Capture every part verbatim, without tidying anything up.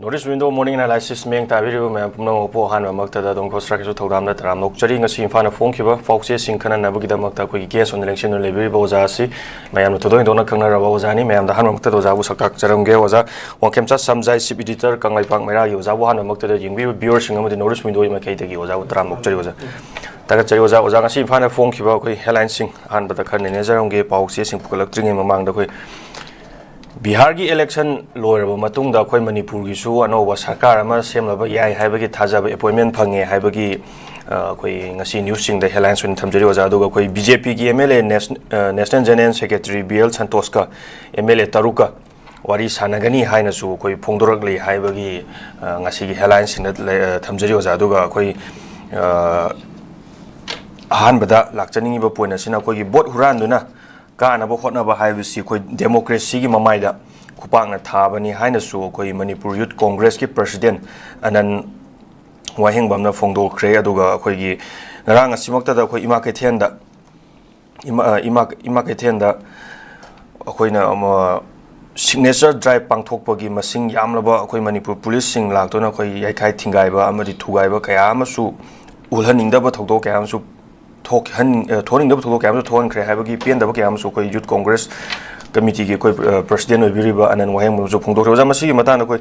North East Window Morning Analysis ꯃꯤꯠꯌꯦꯡ ꯇꯥꯕꯤꯔꯤꯕ ꯃꯌꯥꯝ ꯄꯨꯝꯅꯃꯛꯄꯨ ꯑꯍꯥꯟꯕꯃꯛꯇꯗ ꯑꯗꯣꯝ ꯈꯣꯁ꯭ꯔꯥꯒꯤꯁꯨ ꯊꯧꯗꯥꯝꯗ ꯇꯔꯥꯝꯅ ꯑꯣꯛꯆꯔꯤ꯫ ꯉꯁꯤ ꯏꯝꯐꯥꯜꯅ ꯐꯣꯡꯈꯤꯕ ꯄꯥꯎꯆꯦꯁꯤꯡ ꯈꯟꯅꯅꯕꯒꯤꯗꯃꯛꯇ ꯑꯩꯈꯣꯏꯒꯤ ꯒꯦꯁ ꯑꯣꯏꯅ ꯂꯦꯡꯁꯤꯟꯗꯨꯅ ꯂꯩꯕꯤꯔꯤꯕ ꯑꯣꯖꯥ ꯑꯁꯤ ꯃꯌꯥꯝꯅ ꯊꯣꯏꯗꯣꯛ ꯍꯦꯟꯗꯣꯛꯅ ꯈꯪꯅꯔꯕ ꯑꯣꯖꯥꯅꯤ꯫ ꯃꯌꯥꯝꯗ ꯑꯍꯥꯟꯕꯃꯛꯇꯗ ꯑꯣꯖꯥꯕꯨ ꯁꯛ ꯇꯥꯛꯆꯔꯝꯒꯦ꯫ ꯑꯣꯖꯥ ꯋꯥꯡꯈꯦꯝꯆꯥ ꯁꯝꯖꯥꯏ, ꯆꯤꯐ ꯏꯗꯤꯇꯔ, ꯀꯪꯂꯩꯄꯥꯛ ꯃꯩꯔꯥꯒꯤ ꯑꯣꯖꯥꯕꯨ ꯑꯍꯥꯟꯕꯃꯛꯇꯗ ꯌꯦꯡꯕꯤꯔꯤꯕ ꯚ꯭ꯌꯨꯋꯔꯁꯤꯡ ꯑꯃꯗꯤ ꯅꯣꯔꯠ ꯏꯁ ꯋꯤꯟꯗꯣꯒꯤ ꯃꯥꯏꯀꯩꯗꯒꯤ ꯑꯣꯖꯥꯕꯨ ꯇꯔꯥꯝꯅ ꯑꯣꯛꯆꯔꯤ ꯑꯣꯖꯥ꯫ ꯊꯥꯒꯠꯆꯔꯤ ꯑꯣꯖꯥ꯫ ꯑꯣꯖꯥ, ꯉꯁꯤ ꯏꯝꯐꯥꯜꯅ ꯐꯣꯡꯈꯤꯕ ꯑꯩꯈꯣꯏ ꯍꯦꯗꯂꯥꯏꯟꯁꯤꯡ ꯑꯍꯥꯟꯕꯗ ꯈꯔ ꯅꯩꯅꯖꯔꯝꯒꯦ꯫ ꯄꯥꯎꯆꯦꯁꯤꯡ ꯄꯨꯈꯠꯂꯛꯇ꯭ꯔꯤꯉꯩ ꯃꯃꯥꯡꯗ ꯑꯩꯈꯣꯏ ꯕꯤꯍꯥꯔꯒꯤ ꯏꯂꯦꯛꯁꯟ ꯂꯣꯏꯔꯕ ꯃꯇꯨꯡꯗ ꯑꯩꯈꯣꯏ ꯃꯅꯤꯄꯨꯔꯒꯤꯁꯨ ꯑꯅꯧꯕ ꯁꯔꯀꯥꯔ ꯑꯃ ꯁꯦꯝꯂꯕ ꯌꯥꯏ ꯍꯥꯏꯕꯒꯤ ꯊꯥꯖꯕ, ꯑꯦꯄꯣꯏꯟꯃꯦꯟ ꯐꯪꯉꯦ ꯍꯥꯏꯕꯒꯤ, ꯑ, ꯑꯩꯈꯣꯏ ꯉꯁꯤ ꯅ꯭ꯌꯨꯁꯁꯤꯡꯗ ꯍꯦꯗꯂꯥꯏꯟꯁ ꯑꯣꯏꯅ ꯊꯝꯖꯔꯤ ꯑꯣꯖꯥ꯫ ꯑꯗꯨꯒ ꯑꯩꯈꯣꯏ ꯕꯤ ꯖꯦ ꯄꯤꯒꯤ ꯑꯦꯝ ꯑꯦꯜ ꯑꯦ, ꯅꯦꯁ-, ꯑ, national general secretary B L ꯁꯟꯇꯣꯁꯀ ꯑꯦꯝ ꯑꯦꯜ ꯑꯦ ꯇꯔꯨꯛꯀ ꯋꯥꯔꯤ ꯁꯥꯟꯅꯒꯅꯤ ꯍꯥꯏꯅꯁꯨ ꯑꯩꯈꯣꯏ ꯐꯣꯡꯗꯣꯔꯛꯂꯤ ꯍꯥꯏꯕꯒꯤ, ꯑ, ꯉꯁꯤꯒꯤ ꯍꯦꯗꯂꯥꯏꯟꯁꯤꯡꯗ ꯂꯩ-, ꯑ, ꯊꯝꯖꯔꯤ ꯑꯣꯖꯥ꯫ ꯑꯗꯨꯒ ꯑꯩꯈꯣꯏ, ꯑ, ꯑꯍꯥꯟꯕꯗ ꯂꯥꯛꯆꯅꯤꯡꯉꯤꯕ ꯄꯣꯏꯟ ꯑꯁꯤꯅ ꯑꯩꯈꯣꯏꯒꯤ ꯚꯣꯠ ꯍꯨꯔꯥꯟꯗꯨꯅ ꯀꯥꯅꯕ ꯍꯣꯠꯅꯕ ꯍꯥꯏꯕꯁꯤ ꯑꯩꯈꯣꯏ ꯗꯦꯃꯣꯀ꯭ꯔꯦꯁꯤꯒꯤ ꯃꯃꯥꯏꯗ ꯈꯨꯄꯥꯛꯅ ꯊꯥꯕꯅꯤ ꯍꯥꯏꯅꯁꯨ ꯑꯩꯈꯣꯏ ꯃꯅꯤꯄꯨꯔ ꯌꯨꯠ ꯀꯣꯡꯒ꯭ꯔꯦꯁꯀꯤ ꯄ꯭ꯔꯁꯤꯗꯦꯟ ꯑꯅꯟ ꯋꯥꯍꯦꯡꯕꯝꯅ ꯐꯣꯡꯗꯣꯛꯈ꯭ꯔꯦ꯫ ꯑꯗꯨꯒ ꯑꯩꯈꯣꯏꯒꯤ ꯉꯔꯥꯡ ꯑꯁꯤꯃꯛꯇꯗ ꯑꯩꯈꯣꯏ ꯏꯃꯥ ꯀꯩꯊꯦꯜꯗ, ꯏꯃꯥ, ꯑ, ꯏꯃꯥ, ꯏꯃꯥ ꯀꯩꯊꯦꯜꯗ ꯑꯩꯈꯣꯏꯅ ꯑꯃ ꯁꯤꯒꯅꯦꯆꯔ ꯗ꯭ꯔꯥꯏꯚ ꯄꯥꯡꯊꯣꯛꯄꯒꯤ ꯃꯁꯤꯡ ꯌꯥꯝꯂꯕ ꯑꯩꯈꯣꯏ ꯃꯅꯤꯄꯨꯔ ꯄꯨꯂꯤꯁꯁꯤꯡ ꯂꯥꯛꯇꯨꯅ ꯑꯩꯈꯣꯏ ꯌꯩꯈꯥꯏ ꯊꯤꯡꯒꯥꯏꯕ ꯑꯃꯗꯤ ꯊꯨꯒꯥꯏꯕ ꯀꯌꯥ ꯑꯃꯁꯨ ꯎꯍꯟꯅꯤꯡꯗꯕ ꯊꯧꯗꯣꯛ ꯀꯌꯥ ꯑꯃꯁꯨ ꯊꯣꯛꯍꯟ-, ꯑ, ꯊꯣꯛꯍꯟꯅꯤꯡꯗꯕ ꯊꯧꯗꯣꯛ ꯀꯌꯥ ꯑꯃꯁꯨ ꯊꯣꯛꯍꯟꯈ꯭ꯔꯦ ꯍꯥꯏꯕꯒꯤ ꯄꯦꯟꯗꯕ ꯀꯌꯥ ꯑꯃꯁꯨ ꯑꯩꯈꯣꯏ ꯌꯨꯠ ꯀꯣꯡꯒ꯭ꯔꯦꯁ ꯀꯃꯤꯇꯤꯒꯤ ꯑꯩꯈꯣꯏ, ꯑ, ꯄ꯭ꯔꯁꯤꯗꯦꯟ ꯑꯣꯏꯕꯤꯔꯤꯕ ꯑꯅꯟ ꯋꯥꯍꯦꯡꯕꯝꯁꯨ ꯐꯣꯡꯗꯣꯛꯈ꯭ꯔꯦ꯫ ꯑꯣꯖꯥ, ꯃꯁꯤꯒꯤ ꯃꯇꯥꯡꯗ ꯑꯩꯈꯣꯏ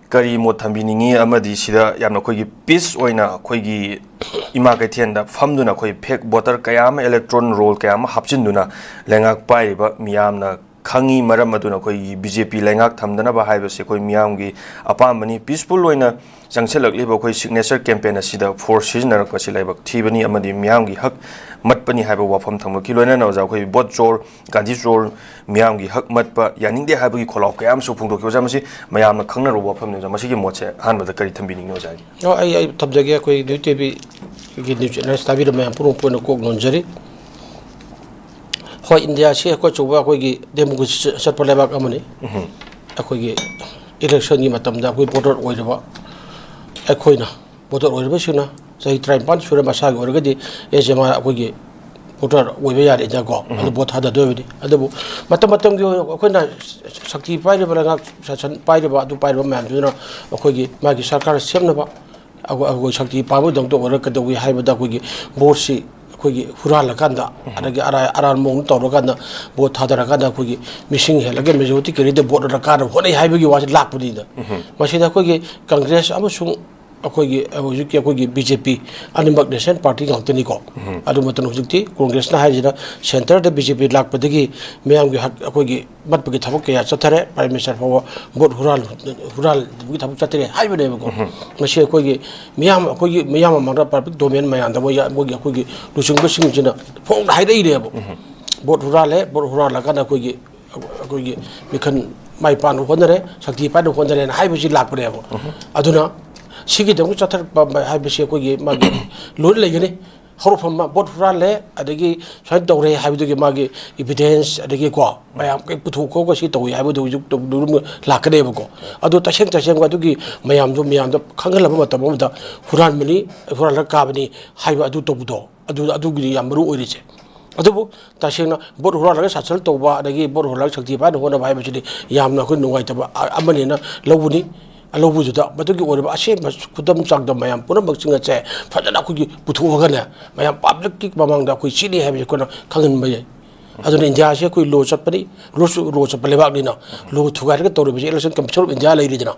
ꯀꯔꯤ ꯃꯣꯠ ꯊꯝꯕꯤꯅꯤꯡꯉꯤ? ꯑꯃꯗꯤ ꯁꯤꯗ ꯌꯥꯝꯅ ꯑꯩꯈꯣꯏꯒꯤ ꯄꯤꯁ ꯑꯣꯏꯅ ꯑꯩꯈꯣꯏꯒꯤ ꯏꯃꯥ ꯀꯩꯊꯦꯜꯗ ꯐꯝꯗꯨꯅ ꯑꯩꯈꯣꯏ ꯐꯦꯛ ꯚꯣꯇꯔ ꯀꯌꯥ ꯑꯃ, ꯏꯂꯦꯛꯇ꯭ꯔꯣꯟ ꯔꯣꯜ ꯀꯌꯥ ꯑꯃ ꯍꯥꯞꯆꯤꯟꯗꯨꯅ ꯂꯩꯉꯥꯛ ꯄꯥꯏꯔꯤꯕ ꯃꯤꯌꯥꯝꯅ ꯈꯪꯉꯤ꯫ ꯃꯔꯝ ꯑꯗꯨꯅ ꯑꯩꯈꯣꯏꯒꯤ ꯕꯤ ꯖꯦ ꯄꯤ ꯂꯩꯉꯥꯛ ꯊꯝꯗꯅꯕ ꯍꯥꯏꯕꯁꯤ ꯑꯩꯈꯣꯏ ꯃꯤꯌꯥꯝꯒꯤ ꯑꯄꯥꯝꯕꯅꯤ꯫ ꯄꯤꯁꯐꯨꯜ ꯑꯣꯏꯅ ꯆꯪꯁꯤꯜꯂꯛꯂꯤꯕ ꯑꯩꯈꯣꯏ ꯁꯤꯒꯅꯦꯆꯔ ꯀꯦꯝꯄꯦꯟ ꯑꯁꯤꯗ ꯐꯣꯔꯁ ꯁꯤꯖꯤꯟꯅꯔꯛꯄꯁꯤ ꯂꯥꯏꯕꯛ ꯊꯤꯕꯅꯤ ꯑꯃꯗꯤ ꯃꯤꯌꯥꯝꯒꯤ ꯍꯛ ꯃꯠꯄꯅꯤ ꯍꯥꯏꯕ ꯋꯥꯐꯝ ꯊꯝꯂꯛꯈꯤ꯫ ꯂꯣꯏꯅꯅ ꯑꯣꯖꯥ, ꯑꯩꯈꯣꯏ ꯚꯣꯠ ꯆꯣꯔ, ꯒꯥꯟꯙꯤ ꯆꯣꯔ, ꯃꯤꯌꯥꯝꯒꯤ ꯍꯛ ꯃꯠꯄ ꯌꯥꯅꯤꯡꯗꯦ ꯍꯥꯏꯕꯒꯤ ꯈꯣꯜꯂꯥꯎ ꯀꯌꯥ ꯑꯃꯁꯨ ꯐꯣꯡꯗꯣꯛꯈꯤ꯫ ꯑꯣꯖꯥ, ꯃꯁꯤ ꯃꯌꯥꯝꯅ ꯈꯪꯅꯔꯨꯕ ꯋꯥꯐꯝꯅꯤ꯫ ꯑꯣꯖꯥ, ꯃꯁꯤꯒꯤ ꯃꯣꯠꯁꯦ ꯑꯍꯥꯟꯕꯗ ꯀꯔꯤ ꯊꯝꯕꯤꯅꯤꯡꯉꯤ ꯑꯣꯖꯥꯒꯤ? ꯑꯣ, ꯑꯩ, ꯑꯩ ꯊꯝꯖꯒꯦ꯫ ꯑꯩꯈꯣꯏ ꯅ꯭ꯌꯨꯁ ꯇꯤ ꯚꯤꯒꯤ ꯅ꯭ꯌꯨꯁ ꯆꯦꯅꯦꯜꯁ ꯇꯥꯕꯤꯔꯝꯕ ꯃꯌꯥꯝ ꯄꯨꯝꯅꯃꯛꯄꯨ ꯑꯣꯏꯅ ꯀꯣꯛ ꯅꯣꯟꯖꯔꯤ꯫ ꯍꯣꯏ, ꯏꯟꯗꯤꯌꯥꯁꯤ ꯑꯩꯈꯣꯏ ꯑꯆꯧꯕ ꯑꯩꯈꯣꯏꯒꯤ ꯗꯦꯃꯣꯀ꯭ꯔꯦꯁꯤ ꯆꯠꯄ ꯂꯩꯕꯥꯛ ꯑꯃꯅꯤ꯫ ꯎꯝ꯫ ꯑꯩꯈꯣꯏꯒꯤ ꯏꯂꯦꯛꯁꯟꯒꯤ ꯃꯇꯝꯗ ꯑꯩꯈꯣꯏ ꯚꯣꯇꯔ ꯑꯣꯏꯔꯕ ꯑꯩꯈꯣꯏꯅ, ꯚꯣꯇꯔ ꯑꯣꯏꯔꯤꯕꯁꯤꯡꯅ ꯆꯍꯤ ꯇꯔꯥꯅꯤꯄꯥꯟ ꯁꯨꯔ ꯃꯁꯥꯒꯤ ꯑꯣꯏꯔꯒꯗꯤ ꯑꯦꯁ ꯑꯦꯝ ꯑꯥꯔ ꯑꯩꯈꯣꯏꯒꯤ ꯚꯣꯇꯔ ꯑꯣꯏꯕ ꯌꯥꯔꯦꯗꯅꯀꯣ, ꯑꯗꯨ ꯚꯣꯠ ꯊꯥꯗꯗꯣꯏꯕꯅꯤ꯫ ꯑꯗꯨꯕꯨ ꯃꯇꯝ ꯃꯇꯝꯒꯤ ꯑꯣꯏꯅ ꯑꯩꯈꯣꯏꯅ ꯁꯛꯇꯤ ꯄꯥꯏꯔꯤꯕ, ꯂꯩꯉꯥꯛ ꯁꯥꯁꯟ ꯄꯥꯏꯔꯤꯕ, ꯑꯗꯨ ꯄꯥꯏꯔꯤꯕ ꯃꯌꯥꯝꯗꯨꯅ ꯑꯩꯈꯣꯏꯒꯤ ꯃꯥꯒꯤ ꯁꯔꯀꯥꯔ ꯁꯦꯝꯅꯕ ꯑꯩꯈꯣꯏ, ꯑꯩꯈꯣꯏ ꯁꯛꯇꯤ ꯄꯥꯏꯕꯗꯧꯗ ꯑꯣꯏꯔꯒ ꯀꯩꯗꯧꯏ ꯍꯥꯏꯕꯗ, ꯑꯩꯈꯣꯏꯒꯤ ꯚꯣꯠꯁꯤ ꯑꯩꯈꯣꯏꯒꯤ ꯍꯨꯔꯥꯜꯂꯀꯥꯟꯗ, ꯑꯗꯒꯤ ꯑꯔꯥ-, ꯑꯔꯥꯟꯕ ꯃꯑꯣꯡꯗ ꯇꯧꯔꯀꯥꯟꯗ ꯚꯣꯠ ꯊꯥꯗꯔꯀꯥꯟꯗ ꯑꯩꯈꯣꯏꯒꯤ ꯃꯤꯁꯤꯡ ꯍꯦꯜꯂꯒ ꯃꯦꯖꯣꯔꯤꯇꯤ ꯀꯦꯟꯗꯤꯗꯦꯠ ꯚꯣꯠ ꯑꯣꯏꯅ ꯀꯥꯟꯅꯕ ꯍꯣꯠꯅꯩ ꯍꯥꯏꯕꯒꯤ ꯋꯥꯁꯤ ꯂꯥꯛꯄꯅꯤꯗ꯫ ꯃꯁꯤꯗ ꯑꯩꯈꯣꯏꯒꯤ ꯀꯪꯒ꯭ꯔꯦꯁ ꯑꯃꯁꯨꯡ ꯑꯩꯈꯣꯏꯒꯤ ꯍꯧꯖꯤꯛꯀꯤ ꯑꯩꯈꯣꯏꯒꯤ ꯕꯤ ꯖꯦ ꯄꯤ ꯑꯅꯤꯃꯛ ꯅꯦꯁꯅꯦꯜ ꯄꯥꯔꯇꯤ ꯉꯥꯛꯇꯅꯤꯀꯣ꯫ ꯑꯗꯨ ꯃꯇꯝ ꯍꯧꯖꯤꯛꯇꯤ ꯀꯣꯡꯒ꯭ꯔꯦꯁꯅ ꯍꯥꯏꯔꯤꯁꯤꯅ ꯁꯦꯟꯇꯔꯗ ꯕꯤ ꯖꯦ ꯄꯤ ꯂꯥꯛꯄꯗꯒꯤ ꯃꯤꯌꯥꯝꯒꯤ ꯍꯛ, ꯑꯩꯈꯣꯏꯒꯤ ꯃꯠꯄꯒꯤ ꯊꯕꯛ ꯀꯌꯥ ꯆꯠꯊꯔꯦ꯫ ꯄ꯭ꯔꯥꯏꯝ ꯃꯤꯅꯤꯁꯇꯔ ꯐꯥꯎꯕ ꯚꯣꯠ ꯍꯨꯔꯥꯜ-, ꯍꯨꯔꯥꯜꯕꯒꯤ ꯊꯕꯛ ꯆꯠꯊꯔꯦ ꯍꯥꯏꯕꯅꯦꯕꯀꯣ꯫ ꯃꯁꯤ ꯑꯩꯈꯣꯏꯒꯤ ꯃꯤꯌꯥꯝ, ꯑꯩꯈꯣꯏꯒꯤ ꯃꯤꯌꯥꯝ ꯃꯃꯥꯡꯗ ꯄꯕ꯭ꯂꯤꯛ ꯗꯣꯃꯦꯟ ꯃꯌꯥꯝꯗ ꯃꯣꯏ, ꯃꯣꯏꯒꯤ ꯑꯩꯈꯣꯏꯒꯤ ꯂꯨꯆꯤꯡꯕꯁꯤꯡꯁꯤꯅ ꯐꯣꯡꯅ ꯍꯥꯏꯔꯛꯏꯅꯦꯕ꯫ ꯚꯣꯠ ꯍꯨꯔꯥꯜꯂꯦ, ꯚꯣꯠ ꯍꯨꯔꯥꯜꯂꯀꯥꯟꯗ ꯑꯩꯈꯣꯏꯒꯤ ꯑꯩꯈꯣꯏꯒꯤ ꯃꯤꯈꯜ ꯃꯥꯏ ꯄꯥꯛꯅꯕ ꯍꯣꯠꯅꯔꯦ, ꯁꯛꯇꯤ ꯄꯥꯏꯅꯕ ꯍꯣꯠꯅꯔꯦꯅ ꯍꯥꯏꯕꯁꯤ ꯂꯥꯛꯄꯅꯦꯕ꯫ ꯑꯗꯨꯅ ꯁꯤꯒꯤꯗꯃꯛ ꯆꯠꯊꯔꯛꯄ ꯍꯥꯏꯕꯁꯤ ꯑꯩꯈꯣꯏꯒꯤ ꯃꯥꯒꯤ ꯂꯣꯏꯅ ꯂꯩꯒꯅꯤ꯫ ꯍꯧꯔꯛꯐꯝ ꯑꯃ ꯚꯣꯠ ꯍꯨꯔꯥꯜꯂꯦ, ꯑꯗꯒꯤ ꯁꯨꯃꯥꯏꯅ ꯇꯧꯔꯦ ꯍꯥꯏꯕꯗꯨꯒꯤ ꯃꯥꯒꯤ ꯏꯚꯤꯗꯦꯟꯁ, ꯑꯗꯒꯤ ꯀꯣ, ꯃꯌꯥꯝ ꯀꯩ ꯄꯨꯊꯣꯛ ꯈꯣꯠꯈ ꯁꯤ ꯇꯧꯏ ꯍꯥꯏꯕꯗꯨ ꯍꯧꯖꯤꯛ ꯇꯧꯗꯨꯅ ꯂꯥꯛꯀꯅꯦꯕꯀꯣ꯫ ꯑꯗꯨ ꯇꯁꯦꯡ ꯇꯁꯦꯡꯕ ꯑꯗꯨꯒꯤ ꯃꯌꯥꯝꯗꯣ ꯃꯌꯥꯝꯗ ꯈꯪꯍꯜꯂꯕ ꯃꯇꯝ ꯑꯃꯗ ꯍꯨꯔꯥꯟꯕꯅꯤ, ꯍꯨꯔꯥꯜꯂꯒ ꯀꯥꯕꯅꯤ ꯍꯥꯏꯕ ꯑꯗꯨ ꯇꯧꯕꯗꯣ, ꯑꯗꯨ, ꯑꯗꯨꯒꯤꯗꯤ ꯌꯥꯝ ꯃꯔꯨ ꯑꯣꯏꯔꯤꯁꯦ꯫ ꯑꯗꯨꯕꯨ ꯇꯁꯦꯡꯅ ꯚꯣꯠ ꯍꯨꯔꯥꯜꯂꯒ ꯁꯥꯁꯟ ꯇꯧꯕ, ꯑꯗꯒꯤ ꯚꯣꯠ ꯍꯨꯔꯥꯜꯂꯒ ꯁꯛꯇꯤ ꯄꯥꯏꯅ ꯍꯣꯠꯅꯕ ꯍꯥꯏꯕꯁꯤꯗꯤ ꯌꯥꯝꯅ ꯑꯩꯈꯣꯏ ꯅꯨꯡꯉꯥꯏꯇꯕ ꯑ-, ꯑꯃꯅꯦꯅ ꯂꯧꯕꯅꯤ꯫ ꯂꯧꯕꯗꯨꯗ ꯃꯗꯨꯒꯤ ꯑꯣꯏꯔꯕ ꯑꯁꯦꯡꯕ ꯈꯨꯗꯝ ꯆꯥꯡꯗꯝ ꯃꯌꯥꯝ ꯄꯨꯝꯅꯃꯛꯁꯤꯡ ꯑꯁꯦ ꯐꯖꯅ ꯑꯩꯈꯣꯏꯒꯤ ꯄꯨꯊꯣꯛꯑꯒꯅꯦ, ꯃꯌꯥꯝ ꯄꯕ꯭ꯂꯤꯛꯀꯤ ꯃꯃꯥꯡꯗ ꯑꯩꯈꯣꯏ ꯁꯤꯅꯤ ꯍꯥꯏꯕꯁꯦ ꯑꯩꯈꯣꯏꯅ ꯈꯪꯍꯟꯕ ꯌꯥꯏ꯫ ꯑꯗꯨꯅ ꯏꯟꯗꯤꯌꯥꯁꯤ ꯑꯩꯈꯣꯏ ꯂꯣ ꯆꯠꯄꯅꯤ, ꯂꯣꯁꯨ ꯂꯣ ꯆꯠꯄ ꯂꯩꯕꯥꯛꯅꯤꯅ, ꯂꯣ ꯊꯨꯒꯥꯏꯔꯒ ꯇꯧꯔꯤꯕꯁꯤ Election Commission of India ꯂꯩꯔꯤꯗꯅ,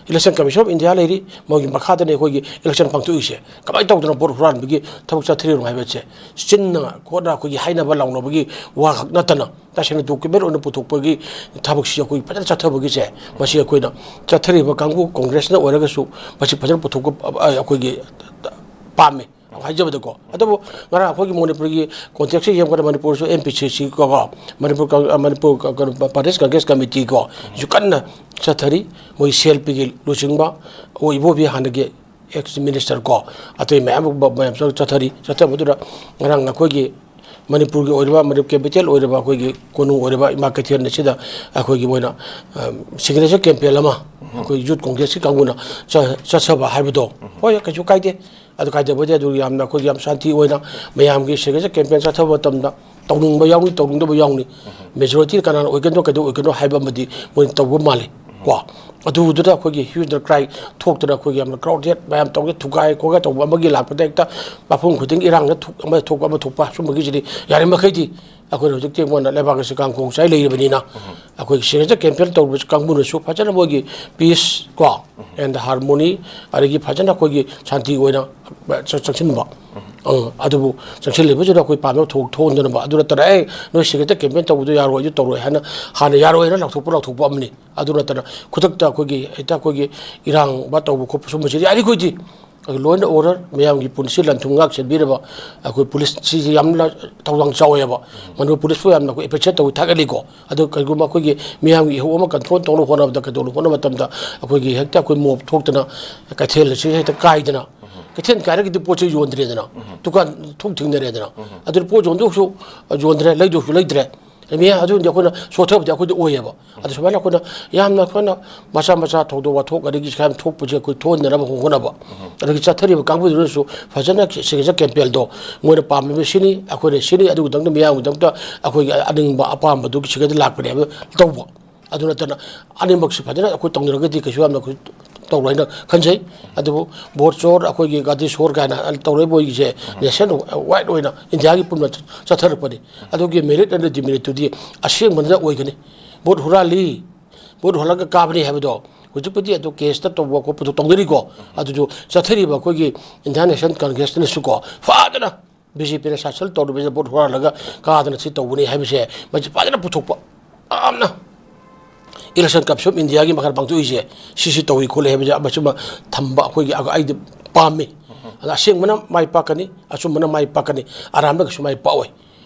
Election Commission of India ꯂꯩꯔꯤ, ꯃꯣꯏꯒꯤ ꯃꯈꯥꯗꯅꯤ ꯑꯩꯈꯣꯏꯒꯤ ꯏꯂꯦꯛꯁꯟ ꯄꯥꯡꯊꯣꯛꯏꯁꯦ꯫ ꯀꯃꯥꯏꯅ ꯇꯧꯗꯅ ꯚꯣꯠ ꯍꯨꯔꯥꯟꯕꯒꯤ ꯊꯕꯛ ꯆꯠꯊꯔꯤꯅꯣ ꯍꯥꯏꯕꯁꯦ ꯆꯤꯟꯅ ꯈꯣꯠꯅ ꯑꯩꯈꯣꯏꯒꯤ ꯍꯥꯏꯅꯕ ꯂꯥꯎꯅꯕꯒꯤ ꯋꯥ ꯈꯛ ꯅꯠꯇꯅ, ꯇꯁꯦꯡꯅ ꯗꯣꯀꯨꯃꯦꯟ ꯑꯣꯏꯅ ꯄꯨꯊꯣꯛꯄꯒꯤ ꯊꯕꯛꯁꯤ ꯑꯩꯈꯣꯏ ꯐꯖꯅ ꯆꯠꯊꯕꯒꯤꯁꯦ, ꯃꯁꯤ ꯑꯩꯈꯣꯏꯅ ꯆꯠꯊꯔꯤꯕ ꯀꯥꯡꯕꯨ ꯀꯣꯡꯒ꯭ꯔꯦꯁꯅ ꯑꯣꯏꯔꯒꯁꯨ ꯃꯁꯤ ꯐꯖꯅ ꯄꯨꯊꯣꯛꯄ, ꯑ, ꯑꯩꯈꯣꯏꯒꯤ ꯄꯥꯝꯃꯤ ꯍꯥꯏꯖꯕꯗꯀꯣ꯫ ꯑꯗꯨꯕꯨ ꯉꯔꯥꯡ ꯑꯩꯈꯣꯏꯒꯤ ꯃꯅꯤꯄꯨꯔꯒꯤ ꯀꯣꯟꯇꯦꯛꯁꯁꯦ ꯌꯦꯡꯕꯗ ꯃꯅꯤꯄꯨꯔꯁꯨ ꯑꯦꯝ ꯄꯤ ꯁꯤ ꯁꯤ ꯀꯣ, ꯃꯅꯤꯄꯨꯔ ꯀꯪ-, ꯑ, ꯃꯅꯤꯄꯨꯔ ꯀ-, ꯀꯩꯅꯣ, ꯄ꯭ꯔꯗꯦꯁ ꯀꯪꯒ꯭ꯔꯦꯁ ꯀꯃꯤꯇꯤ ꯀꯣ, ꯁꯨ ꯀꯟꯅ ꯆꯠꯊꯔꯤ꯫ ꯃꯣꯏ ꯁꯤ ꯑꯦꯜ ꯄꯤꯒꯤ ꯂꯨꯆꯤꯡꯕ, ꯑꯣ, ꯏꯕꯣꯕꯤ ꯍꯥꯟꯅꯒꯤ ꯑꯦꯛꯁ ꯃꯤꯅꯤꯁꯇꯔ ꯀꯣ, ꯑꯇꯩ ꯃꯌꯥꯝ ꯑꯃ ꯃꯌꯥꯝꯁꯨ ꯆꯠꯊꯔꯤ꯫ ꯆꯠꯊꯕꯗꯨꯗ ꯉꯔꯥꯡ ꯑꯩꯈꯣꯏꯒꯤ ꯃꯅꯤꯄꯨꯔꯒꯤ ꯑꯣꯏꯔꯤꯕ, ꯃꯅꯤꯄꯨꯔ ꯀꯦꯄꯤꯇꯦꯜ ꯑꯣꯏꯔꯤꯕ ꯑꯩꯈꯣꯏꯒꯤ ꯀꯣꯅꯨꯡ ꯑꯣꯏꯔꯤꯕ ꯏꯃꯥ ꯀꯩꯊꯦꯜ ꯑꯁꯤꯗ ꯑꯩꯈꯣꯏꯒꯤ ꯃꯣꯏꯅ, ꯑ, ꯁꯤꯒꯅꯦꯆꯔ ꯀꯦꯝꯄꯦꯟ ꯑꯃ ꯑꯩꯈꯣꯏ ꯌꯨꯠ ꯀꯣꯡꯒ꯭ꯔꯦꯁꯀꯤ ꯀꯥꯡꯕꯨꯅ ꯆ-, ꯆꯠꯆꯕ ꯍꯥꯏꯕꯗꯣ, ꯍꯣꯏ, ꯀꯩꯁꯨ ꯀꯥꯏꯗꯦ꯫ ꯑꯗꯨ ꯀꯥꯏꯗꯕꯗꯤ ꯑꯗꯨ ꯌꯥꯝꯅ ꯑꯩꯈꯣꯏꯒꯤ ꯌꯥꯝ ꯁꯥꯟꯇꯤ ꯑꯣꯏꯅ ꯃꯌꯥꯝꯒꯤ signature campaign ꯆꯠꯊꯕ ꯃꯇꯝꯗ ꯇꯧꯅꯤꯡꯕ ꯌꯥꯎꯅꯤ, ꯇꯧꯅꯤꯡꯗꯕ ꯌꯥꯎꯅꯤ, majority ꯀꯅꯥꯅ ꯑꯣꯏꯒꯅꯣ ꯀꯩꯗꯧ ꯑꯣꯏꯒꯅꯣ ꯍꯥꯏꯕ ꯑꯃꯗꯤ ꯃꯣꯏꯅ ꯇꯧꯕ ꯃꯥꯜꯂꯤ ꯀꯣ꯫ ꯑꯗꯨꯗꯨꯗ ꯑꯩꯈꯣꯏꯒꯤ hue and cry ꯊꯣꯛꯇꯅ ꯑꯩꯈꯣꯏꯒꯤ ꯌꯥꯝꯅ crowded ꯃꯌꯥꯝ ꯇꯧꯒꯦ ꯊꯨꯒꯥꯏ ꯈꯣꯠꯀꯥꯏ ꯇꯧꯕ ꯑꯃꯒꯤ ꯂꯥꯛꯄꯗ ꯍꯦꯛꯇ ꯃꯐꯝ ꯈꯨꯗꯤꯡ ꯏꯔꯥꯡꯗ ꯊꯣꯛ-, ꯑꯃ ꯊꯣꯛꯄ ꯑꯃ ꯊꯣꯛꯄ ꯁꯨꯝꯕꯒꯤꯁꯤꯗꯤ ꯌꯥꯔꯤꯃꯈꯩꯗꯤ ꯑꯩꯈꯣꯏꯅ ꯍꯧꯖꯤꯛꯇꯤ ꯑꯩꯉꯣꯟꯗ ꯂꯩꯕꯥꯛ ꯑꯁꯤ ꯀꯥꯡꯈꯣꯡ ꯆꯥꯏ ꯂꯩꯔꯕꯅꯤꯅ ꯑꯩꯈꯣꯏꯒꯤ signature campaign ꯇꯧꯔꯤꯕꯁꯤ ꯀꯥꯡꯕꯨꯅꯁꯨ ꯐꯖꯅ ꯃꯣꯏꯒꯤ peace ꯀꯣ and harmony ꯑꯗꯒꯤ ꯐꯖꯅ ꯑꯩꯈꯣꯏꯒꯤ ꯁꯥꯟꯇꯤ ꯑꯣꯏꯅ ꯆ-, ꯆꯪꯁꯤꯟꯕ꯫ ꯑ, ꯑꯗꯨꯕꯨ ꯆꯪꯁꯤꯜꯂꯤꯕꯁꯤꯗ ꯑꯩꯈꯣꯏ ꯄꯥꯝꯅꯕ ꯊꯣꯛ-, ꯊꯣꯛꯍꯟꯗꯅꯕ꯫ ꯑꯗꯨ ꯅꯠꯇꯅ ꯑꯦ ꯅꯣꯏ signature campaign ꯇꯧꯕꯗꯣ ꯌꯥꯔꯣꯏ ꯑꯗꯨ ꯇꯧꯔꯣꯏ ꯍꯥꯏꯅ ꯍꯥꯟꯅ ꯌꯥꯔꯣꯏ ꯍꯥꯏꯅ ꯂꯥꯎꯊꯣꯛꯄ ꯂꯥꯎꯊꯣꯛꯄ ꯑꯃꯅꯤ꯫ ꯑꯗꯨ ꯅꯠꯇꯅ ꯈꯨꯗꯛꯇ ꯑꯩꯈꯣꯏꯒꯤ ꯍꯦꯛꯇ ꯑꯩꯈꯣꯏꯒꯤ ꯏꯔꯥꯡꯕ ꯇꯧꯕ ꯈꯣꯠꯄ ꯁꯨꯝꯕꯁꯤꯗꯤ ꯌꯥꯔꯤꯈꯣꯏꯗꯤ ꯑꯩꯈꯣꯏ law and order ꯃꯌꯥꯝꯒꯤ ꯄꯨꯟꯁꯤ ꯂꯟ ꯊꯨꯝ ꯉꯥꯛ ꯁꯦꯟꯕꯤꯔꯕ ꯑꯩꯈꯣꯏ police ꯁꯤꯁꯤ ꯌꯥꯝꯅ ꯊꯧꯗꯥꯡ ꯆꯥꯎꯋꯦꯕ꯫ ꯃꯅꯤꯄꯨꯔ police ꯄꯨ ꯌꯥꯝꯅ ꯑꯩꯈꯣꯏ appreciate ꯇꯧꯏ ꯊꯥꯒꯠꯂꯤꯀꯣ꯫ ꯑꯗꯣ ꯀꯔꯤꯒꯨꯝꯕ ꯑꯩꯈꯣꯏꯒꯤ ꯃꯤꯌꯥꯝꯒꯤ ꯏꯍꯧ ꯑꯃ control ꯇꯧꯅꯕ ꯍꯣꯠꯅꯕꯗ ꯀꯩꯗꯧꯅꯕ ꯍꯣꯠꯅꯕ ꯃꯇꯝꯗ ꯑꯩꯈꯣꯏꯒꯤ ꯍꯦꯛꯇ ꯑꯩꯈꯣꯏ mob ꯊꯣꯛꯇꯅ ꯀꯩꯊꯦꯜ ꯑꯁꯤ ꯍꯦꯛꯇ ꯀꯥꯏꯗꯅ ꯀꯩꯊꯦꯜ ꯀꯥꯏꯔꯒꯗꯤ ꯄꯣꯠ ꯆꯩ ꯌꯣꯟꯗ꯭ꯔꯦꯗꯅ ꯗꯨꯀꯥꯟ ꯊꯣꯡ ꯊꯤꯡꯅꯔꯦꯗꯅ ꯑꯗꯨꯅ ꯄꯣꯠ ꯌꯣꯟꯗꯧꯁꯨ ꯌꯣꯟꯗ꯭ꯔꯦ ꯂꯩꯗꯧꯁꯨ ꯂꯩꯇ꯭ꯔꯦ꯫ ꯃꯤ ꯑꯗꯨꯗꯤ ꯑꯩꯈꯣꯏꯅ ꯁꯣꯠꯊꯕꯗꯤ ꯑꯩꯈꯣꯏꯗ ꯑꯣꯏꯌꯦꯕ꯫ ꯑꯗꯨ ꯁꯨꯃꯥꯏꯅ ꯑꯩꯈꯣꯏꯅ ꯌꯥꯝꯅ ꯑꯩꯈꯣꯏꯅ ꯃꯆꯥ ꯃꯆꯥ ꯊꯧꯗꯣꯛ ꯋꯥꯊꯣꯛ ꯑꯗꯒꯤ ꯁꯨꯃꯥꯏꯅ ꯊꯣꯛꯄꯁꯦ ꯑꯩꯈꯣꯏ ꯊꯣꯛꯍꯟꯗꯅꯕ ꯍꯣꯠꯅꯕ꯫ ꯑꯗꯒꯤ ꯆꯠꯊꯔꯤꯕ ꯀꯥꯡꯕꯨꯗꯨꯅꯁꯨ ꯐꯖꯅ signature campaign ꯗꯣ ꯃꯣꯏꯅ ꯄꯥꯝꯃꯤꯕ ꯁꯤꯅꯤ ꯑꯩꯈꯣꯏꯅ ꯁꯤꯅꯤ ꯑꯗꯨꯒꯤꯗꯃꯛꯇ ꯃꯤꯌꯥꯝꯒꯤꯗꯃꯛꯇ ꯑꯩꯈꯣꯏꯒꯤ ꯑꯅꯤꯡꯕ ꯑꯄꯥꯝꯕꯗꯨꯒꯤ signature ꯂꯥꯛꯄꯅꯦꯕ ꯇꯧꯕ꯫ ꯑꯗꯨ ꯅꯠꯇꯅ ꯑꯅꯤꯃꯛꯁꯤ ꯐꯖꯅ ꯑꯩꯈꯣꯏ ꯇꯧꯅꯔꯒꯗꯤ ꯀꯩꯁꯨ ꯌꯥꯝꯅ ꯑꯩꯈꯣꯏ ꯇꯧꯔꯣꯏ ꯍꯥꯏꯅ ꯈꯟꯖꯩ꯫ ꯑꯗꯨꯕꯨ ꯕꯣꯠ ꯆꯣꯔ ꯑꯩꯈꯣꯏꯒꯤ ꯒꯥꯗꯤ ꯁꯣꯔ ꯀꯥꯏꯅ ꯇꯧꯔꯛꯏꯕ ꯃꯣꯏꯒꯤꯁꯦ nation wide ꯑꯣꯏꯅ ꯏꯟꯗꯤꯌꯥꯒꯤ ꯄꯨꯝꯅ ꯆꯠꯊꯔꯛꯄꯅꯤ꯫ ꯑꯗꯨꯒꯤ merit ꯑꯃꯗꯤ demerit ꯇꯨꯗꯤ ꯑꯁꯦꯡꯕꯗꯨꯗ ꯑꯣꯏꯒꯅꯤ꯫ ꯕꯣꯠ ꯍꯨꯔꯥꯜꯂꯤ, ꯕꯣꯠ ꯍꯨꯔꯥꯜꯂꯒ ꯀꯥꯕꯅꯤ ꯍꯥꯏꯕꯗꯣ ꯍꯧꯖꯤꯛꯄꯨꯗꯤ ꯑꯗꯨ case ꯇ ꯇꯧꯕ ꯈꯣꯠꯄꯗꯣ ꯇꯧꯅꯔꯤꯀꯣ꯫ ꯑꯗꯨꯁꯨ ꯆꯠꯊꯔꯤꯕ ꯑꯩꯈꯣꯏꯒꯤ Indian National Congress ꯇꯅꯁꯨꯀꯣ ꯐꯖꯅ B J P ꯅ ꯁꯥꯁꯜ ꯇꯧꯔꯤꯕꯁꯤꯗ ꯕꯣꯠ ꯍꯨꯔꯥꯜꯂꯒ ꯀꯥꯗꯅ ꯁꯤ ꯇꯧꯕꯅꯤ ꯍꯥꯏꯕꯁꯦ ꯃꯁꯤ ꯐꯖꯅ ꯄꯨꯊꯣꯛꯄ ꯌꯥꯝꯅ Election Commission of India ꯒꯤ ꯃꯈꯥꯗ ꯄꯥꯡꯊꯣꯛꯏꯁꯦ ꯁꯤꯁꯤ ꯇꯧꯏ ꯈꯣꯠꯂꯤ ꯍꯥꯏꯕꯁꯦ ꯑꯃꯁꯨ ꯑꯃ ꯊꯝꯕ ꯑꯩꯈꯣꯏꯒꯤ ꯑꯩꯗꯤ ꯄꯥꯝꯃꯤ꯫ ꯑꯗ ꯑꯁꯦꯡꯕꯅ ꯃꯥꯏ ꯄꯥꯛꯀꯅꯤ, ꯑꯆꯨꯝꯕꯅ ꯃꯥꯏ ꯄꯥꯛꯀꯅꯤ, ꯑꯔꯥꯟꯕ ꯀꯩꯁꯨ ꯃꯥꯏ ꯄꯥꯛꯑꯣꯏ꯫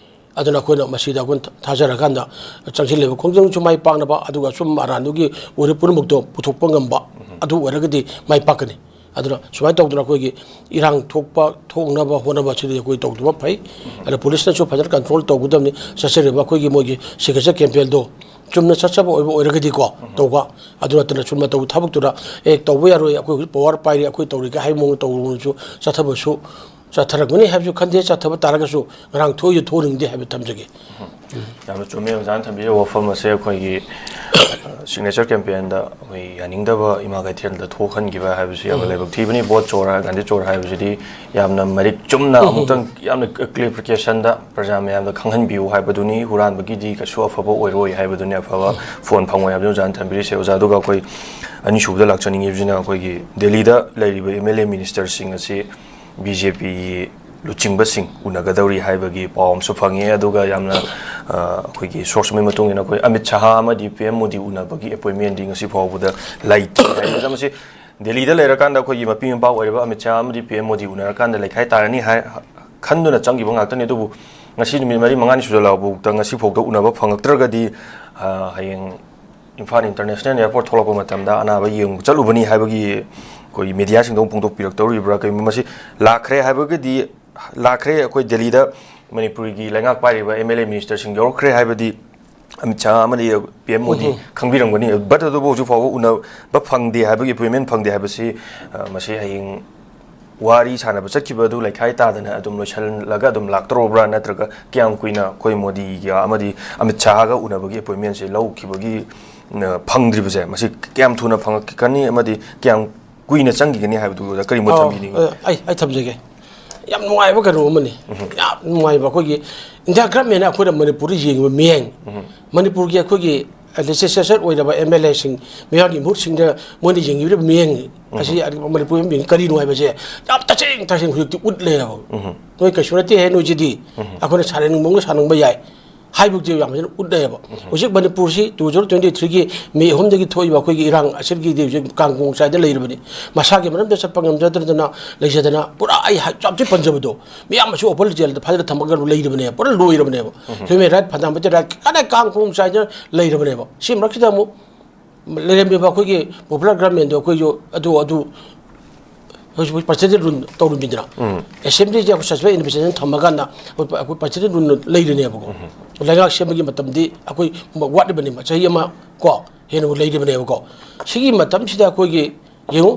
ꯑꯗꯨꯅ ꯑꯩꯈꯣꯏꯅ ꯃꯁꯤꯗ ꯑꯩꯈꯣꯏꯅ ꯊꯥꯖꯔꯀꯥꯟꯗ ꯆꯪꯁꯤꯜꯂꯤꯕ ꯈꯣꯡꯖꯪꯁꯨ ꯃꯥꯏ ꯄꯥꯛꯅꯕ ꯑꯗꯨꯒ ꯑꯆꯨꯝ ꯑꯔꯥꯟꯗꯨꯒꯤ ꯑꯣꯏꯔꯤꯕ ꯄꯨꯝꯅꯃꯛꯇꯣ ꯄꯨꯊꯣꯛꯄ ꯉꯝꯕ ꯑꯗꯨ ꯑꯣꯏꯔꯒꯗꯤ ꯃꯥꯏ ꯄꯥꯛꯀꯅꯤ꯫ ꯑꯗꯨꯅ ꯁꯨꯃꯥꯏꯅ ꯇꯧꯗꯅ ꯑꯩꯈꯣꯏꯒꯤ ꯏꯔꯥꯡ ꯊꯣꯛꯄ ꯊꯣꯛꯅꯕ ꯍꯣꯠꯅꯕ ꯑꯁꯤꯗꯤ ꯑꯩꯈꯣꯏ ꯇꯧꯗꯕ ꯐꯩ꯫ ꯑꯗ police ꯅꯁꯨ ꯐꯖꯅ control ꯇꯧꯒꯗꯕꯅꯤ꯫ ꯆꯠꯆꯔꯤꯕ ꯑꯩꯈꯣꯏꯒꯤ ꯃꯣꯏꯒꯤ signature campaign ꯗꯣ ꯆꯨꯝꯅ ꯆꯠꯆꯕ ꯑꯣꯏꯕ ꯑꯣꯏꯔꯒꯗꯤꯀꯣ, ꯇꯧꯕ꯫ ꯑꯗꯨ ꯅꯠꯇꯅ ꯆꯨꯝꯅ ꯇꯧꯕ ꯊꯕꯛꯇꯨꯗ, "ꯑꯦ, ꯇꯧꯕ ꯌꯥꯔꯣꯏ, ꯑꯩꯈꯣꯏ ꯍꯧꯖꯤꯛ ꯄꯋꯥꯔ ꯄꯥꯏꯔꯤ, ꯑꯩꯈꯣꯏ ꯇꯧꯔꯤꯒꯦ" ꯍꯥꯏꯕ ꯃꯑꯣꯡꯗ ꯇꯧꯔꯨꯕꯁꯨ ꯆꯠꯊꯕꯁꯨ ꯆꯠꯊꯔꯛꯀꯅꯤ ꯍꯥꯏꯕꯁꯨ ꯈꯟꯗꯦ꯫ ꯆꯠꯊꯕ ꯇꯥꯔꯒꯁꯨ ꯉꯔꯥꯡ ꯊꯣꯛꯏꯗꯨ ꯊꯣꯛꯍꯟꯅꯤꯡꯗꯦ ꯍꯥꯏꯕ ꯊꯝꯖꯒꯦ꯫ ꯌꯥꯝꯅ ꯆꯨꯝꯃꯦ ꯑꯣꯖꯥꯅ ꯊꯝꯕꯤꯔꯤꯕ ꯋꯥꯐꯝ ꯑꯁꯦ꯫ ꯑꯩꯈꯣꯏꯒꯤ ꯁꯤꯒꯅꯦꯆꯔ ꯀꯦꯝꯄꯦꯟꯗ ꯑꯩꯈꯣꯏ ꯌꯥꯅꯤꯡꯗꯕ ꯏꯃꯥ ꯀꯩꯊꯦꯜꯗ ꯊꯣꯛꯍꯟꯈꯤꯕ ꯍꯥꯏꯕꯁꯤ ꯌꯥꯝꯅ ꯂꯥꯏꯕꯛ ꯊꯤꯕꯅꯤ꯫ ꯚꯣꯠ ꯆꯣꯔ, ꯒꯥꯟꯙꯤ ꯆꯣꯔ ꯍꯥꯏꯕꯁꯤꯗꯤ ꯌꯥꯝꯅ ꯃꯔꯤꯛ ꯆꯨꯝꯅ ꯑꯃꯨꯛꯇꯪ ꯌꯥꯝꯅ ꯀ꯭ꯂꯦꯔꯤꯐꯤꯀꯦꯁꯟꯗ ꯄ꯭ꯔꯖꯥ ꯃꯌꯥꯝꯗ ꯈꯪꯍꯟꯕꯤꯌꯨ ꯍꯥꯏꯕꯗꯨꯅꯤ꯫ ꯍꯨꯔꯥꯟꯕꯒꯤꯗꯤ ꯀꯩꯁꯨ ꯑꯐꯕ ꯑꯣꯏꯔꯣꯏ ꯍꯥꯏꯕꯗꯨꯅꯤ, ꯑꯐꯕ ꯐꯣꯟ ꯐꯪꯉꯣꯏ ꯍꯥꯏꯕꯗꯨꯅꯤ ꯑꯣꯖꯥꯅ ꯊꯝꯕꯤꯔꯤꯁꯦ꯫ ꯑꯣꯖꯥ, ꯑꯗꯨꯒ ꯑꯩꯈꯣꯏ ꯑꯅꯤꯁꯨꯕꯗ ꯂꯥꯛꯆꯅꯤꯡꯉꯤꯕꯁꯤꯅ ꯑꯩꯈꯣꯏꯒꯤ ꯗꯦꯜꯂꯤꯗ ꯂꯩꯔꯤꯕ ꯑꯦꯝ ꯑꯦꯜ ꯑꯦ ꯃꯤꯅꯤꯁꯇꯔꯁꯤꯡ ꯑꯁꯤ ꯕꯤ ꯖꯦ ꯄꯤꯒꯤ ꯂꯨꯆꯤꯡꯕꯁꯤꯡ ꯎꯅꯒꯗꯧꯔꯤ ꯍꯥꯏꯕꯒꯤ ꯄꯥꯎ ꯑꯃꯁꯨ ꯐꯪꯉꯦ꯫ ꯑꯗꯨꯒ ꯌꯥꯝꯅ, ꯑ, ꯑꯩꯈꯣꯏꯒꯤ ꯁꯣꯔꯁ ꯑꯃꯒꯤ ꯃꯇꯨꯡ ꯏꯟꯅ ꯑꯩꯈꯣꯏ ꯑꯃꯤꯠ ꯁꯍꯥ ꯑꯃꯗꯤ ꯄꯤ ꯑꯦꯝ ꯃꯣꯗꯤ ꯎꯅꯕꯒꯤ ꯑꯦꯄꯣꯏꯟꯃꯦꯟꯗꯤ ꯉꯁꯤ ꯐꯥꯎꯕꯗ ꯂꯩꯇꯦ ꯍꯥꯏꯕꯁꯦ꯫ ꯃꯁꯤ ꯗꯦꯜꯂꯤꯗ ꯂꯩꯔꯀꯥꯟꯗ ꯑꯩꯈꯣꯏꯒꯤ ꯃꯄꯤ ꯃꯄꯥ ꯑꯣꯏꯔꯕ ꯑꯃꯤꯠ ꯁꯍꯥ ꯑꯃꯗꯤ ꯄꯤ ꯑꯦꯝ ꯃꯣꯗꯤ ꯎꯅꯔꯀꯥꯟꯗ ꯂꯩꯈꯥꯏ ꯇꯥꯔꯅꯤ ꯍꯥꯏ ꯈꯟꯗꯨꯅ ꯆꯪꯈꯤꯕ ꯉꯥꯛꯇꯅꯤ꯫ ꯑꯗꯨꯕꯨ ꯉꯁꯤ ꯅꯨꯃꯤꯠ ꯃꯔꯤ ꯃꯉꯥꯅꯤ ꯁꯨꯖꯜꯂꯛꯑꯐꯥꯎꯗ ꯉꯁꯤ ꯐꯥꯎꯗ ꯎꯅꯕ ꯐꯪꯉꯛꯇ꯭ꯔꯒꯗꯤ, ꯑ, ꯍꯌꯦꯡ ꯏꯝꯐꯥꯜ ꯏꯟꯇꯔꯅꯦꯁꯅꯦꯜ ꯑꯦꯌꯥꯔꯄꯣꯔꯠ ꯊꯣꯛꯂꯛꯄ ꯃꯇꯝꯗ ꯑꯅꯥꯕ ꯌꯦꯡꯕ ꯆꯠꯂꯨꯕꯅꯤ ꯍꯥꯏꯕꯒꯤ ꯑꯩꯈꯣꯏꯒꯤ ꯃꯦꯗꯤꯌꯥꯁꯤꯡꯗ ꯑꯃꯨꯛ ꯐꯣꯡꯗꯣꯛꯄꯤꯔꯛꯇꯧꯔꯤꯕ꯭ꯔꯥ? ꯀꯩꯒꯨꯝꯕ ꯃꯁꯤ ꯂꯥꯛꯈ꯭ꯔꯦ ꯍꯥꯏꯕꯒꯗꯤ, ꯂꯥꯛꯈ꯭ꯔꯦ, ꯑꯩꯈꯣꯏ ꯗꯦꯜꯂꯤꯗ ꯃꯅꯤꯄꯨꯔꯒꯤ ꯂꯩꯉꯥꯛ ꯄꯥꯏꯔꯤꯕ ꯑꯦꯝ ꯑꯦꯜ ꯑꯦ ꯃꯤꯅꯤꯁꯇꯔꯁꯤꯡ ꯌꯧꯔꯛꯈ꯭ꯔꯦ ꯍꯥꯏꯕꯗꯤ ꯑꯃꯤꯠ ꯁꯍꯥ ꯑꯃꯗꯤ ꯄꯤ ꯑꯦꯝ ꯃꯣꯗꯤ ꯈꯪꯕꯤꯔꯝꯒꯅꯤ꯫ ꯕꯠ ꯑꯗꯨꯕꯨ ꯍꯧꯖꯤꯛ ꯐꯥꯎꯕ ꯎꯅꯕ ꯐꯪꯗꯦ ꯍꯥꯏꯕꯒꯤ, ꯑꯦꯄꯣꯏꯟꯃꯦꯟ ꯐꯪꯗꯦ ꯍꯥꯏꯕꯁꯤ, ꯑ, ꯃꯁꯤ ꯍꯌꯦꯡ ꯋꯥꯔꯤ ꯁꯥꯟꯅꯕ ꯆꯠꯈꯤꯕ ꯑꯗꯨ ꯂꯩꯈꯥꯏ ꯇꯥꯗꯅ ꯑꯗꯨꯝ ꯂꯣꯏꯁꯤꯜꯂꯒ ꯑꯗꯨꯝ ꯂꯥꯛꯇꯧꯔꯕ꯭ꯔꯥ? ꯅꯠꯇ꯭ꯔꯒ ꯀꯌꯥꯝ ꯀꯨꯏꯅ ꯑꯩꯈꯣꯏ ꯃꯣꯗꯤꯒ ꯑꯃꯗꯤ ꯑꯃꯤꯠ ꯁꯍꯥꯒ ꯎꯅꯕꯒꯤ ꯑꯦꯄꯣꯏꯟꯃꯦꯟꯁꯦ ꯂꯧꯈꯤꯕꯒꯤ, ꯑ, ꯐꯪꯗ꯭ꯔꯤꯕꯁꯦ, ꯃꯁꯤ ꯀꯌꯥꯝ ꯊꯨꯅ ꯐꯪꯉꯛꯀꯅꯤ ꯑꯃꯗꯤ ꯀꯌꯥꯝ ꯀꯨꯏꯅ ꯆꯪꯈꯤꯒꯅꯤ ꯍꯥꯏꯕꯗꯨ ꯑꯣꯖꯥ ꯀꯔꯤ ꯃꯣꯠ ꯑꯣ, ꯊꯝꯕꯤꯅꯤꯡꯉꯤ? ꯑ, ꯑꯩ, ꯑꯩ ꯊꯝꯖꯒꯦ꯫ ꯌꯥꯝ ꯅꯨꯡꯉꯥꯏꯕ ꯀꯩꯅꯣ ꯑꯃꯅꯤ꯫ ꯌꯥꯝ ꯅꯨꯡꯉꯥꯏꯕ ꯑꯩꯈꯣꯏꯒꯤ ꯏꯟꯗꯤꯌꯥ ꯒꯚꯔꯟꯃꯦꯟꯅ ꯑꯩꯈꯣꯏꯅ ꯃꯅꯤꯄꯨꯔꯗ ꯌꯦꯡꯉꯤꯕ ꯃꯤꯠꯌꯦꯡ, ꯃꯅꯤꯄꯨꯔꯒꯤ ꯑꯩꯈꯣꯏꯒꯤ ꯂꯦꯖꯤꯁꯂꯦꯆꯔ ꯑꯣꯏꯔꯕ ꯑꯦꯝ ꯑꯦꯜ ꯑꯦꯁꯤꯡ, ꯃꯤꯍꯨꯠꯀꯤ ꯃꯤꯍꯨꯠꯁꯤꯡꯗ ꯃꯣꯏꯅ ꯌꯦꯡꯉꯤꯕ ꯃꯤꯠꯌꯦꯡ ꯑꯁꯤ ꯃꯅꯤꯄꯨꯔ ꯃꯤꯠꯌꯦꯡ ꯀꯔꯤꯅꯣ ꯍꯥꯏꯕꯁꯦ ꯌꯥꯝ ꯇꯁꯦꯡ ꯇꯁꯦꯡ ꯍꯧꯖꯤꯛꯇꯤ ꯎꯠꯂꯦꯕ꯫ "ꯅꯣꯏ ꯀꯩꯁꯨ ꯅꯠꯇꯦꯍꯦ, ꯅꯣꯏꯁꯤꯗꯤ ꯑꯩꯈꯣꯏꯅ ꯁꯥꯟꯅꯅꯤꯡꯕ ꯃꯑꯣꯡꯗ ꯁꯥꯟꯅꯕ ꯌꯥꯏ" ꯍꯥꯏꯕꯁꯦ ꯌꯥꯝ ꯐꯖꯅ ꯎꯠꯂꯦꯕ꯫ ꯍꯧꯖꯤꯛ ꯃꯅꯤꯄꯨꯔꯁꯤ two thousand twenty threeꯒꯤ ꯃꯦ ꯑꯍꯨꯝꯗꯒꯤ ꯊꯣꯛꯏꯕ ꯑꯩꯈꯣꯏꯒꯤ ꯏꯔꯥꯡ ꯑꯁꯤꯒꯤꯗꯤ ꯍꯧꯖꯤꯛ ꯀꯥꯡ ꯈꯣꯡ ꯆꯥꯏꯗꯅ ꯂꯩꯔꯕꯅꯤ꯫ ꯃꯁꯥꯒꯤ ꯃꯔꯝꯗ ꯆꯠꯄ ꯉꯝꯖꯗꯗꯅ ꯂꯩꯖꯗꯅ ꯄꯨꯔꯥ ꯑꯩ ꯍꯥꯏ-, ꯌꯥꯝ ꯊꯤ ꯄꯟꯖꯕꯗꯣ, ꯃꯤꯌꯥꯝ ꯑꯁꯤ ꯑꯣꯄꯟ ꯖꯦꯜꯗ ꯐꯥꯖꯤꯜꯂ ꯊꯝꯃꯒ ꯂꯩꯔꯕꯅꯦꯕ, ꯄꯨꯔꯥ ꯂꯣꯏꯔꯕꯅꯦꯕ꯫ ꯍ꯭ꯌꯨꯃꯦꯟ ꯔꯥꯏꯠ, ꯐꯟꯗꯥꯃꯦꯟꯇꯦꯜ ꯔꯥꯏꯠ ꯀꯥꯏꯅ ꯀꯥꯡ ꯈꯣꯡ ꯆꯥꯏꯗꯅ ꯂꯩꯔꯕꯅꯦꯕ꯫ ꯁꯤ ꯃꯔꯛꯁꯤꯗ ꯑꯃꯨꯛ ꯂꯩꯔꯝꯃꯤꯕ ꯑꯩꯈꯣꯏꯒꯤ ꯄꯣꯄꯨꯂꯔ ꯒꯚꯔꯟꯃꯦꯟꯗꯣ ꯑꯩꯈꯣꯏꯁꯨ ꯑꯗꯨ, ꯑꯗꯨ ꯍꯧꯖꯤꯛ ꯄ꯭ꯔꯁꯤꯗꯦꯟ ꯔꯨꯜ ꯇꯧꯔꯤꯕꯅꯤꯗꯅ꯫ ꯑꯦꯁꯦꯝꯕ꯭ꯂꯤꯁꯦ ꯑꯩꯈꯣꯏ ꯁꯁꯄꯦꯟ ꯑꯦꯗꯃꯤꯅꯤꯁꯇ꯭ꯔꯦꯁꯟ ꯊꯝꯃꯀꯥꯟꯗ ꯑꯩꯈꯣꯏ ꯑꯩꯈꯣꯏ ꯄ꯭ꯔꯁꯤꯗꯦꯟ ꯔꯨꯜ ꯂꯩꯔꯤꯅꯦꯕꯀꯣ꯫ ꯂꯩꯉꯥꯛ ꯁꯦꯝꯕꯒꯤ ꯃꯇꯝꯗꯤ ꯑꯩꯈꯣꯏ ꯋꯥꯠꯂꯤꯕꯅꯦꯕ, ꯆꯍꯤ ꯑꯃ ꯀꯣ ꯍꯦꯟꯅꯕꯨ ꯂꯩꯔꯤꯕꯅꯦꯕꯀꯣ꯫ ꯁꯤꯒꯤ ꯃꯇꯝꯁꯤꯗ ꯑꯩꯈꯣꯏꯒꯤ ꯌꯦꯡꯉꯨ,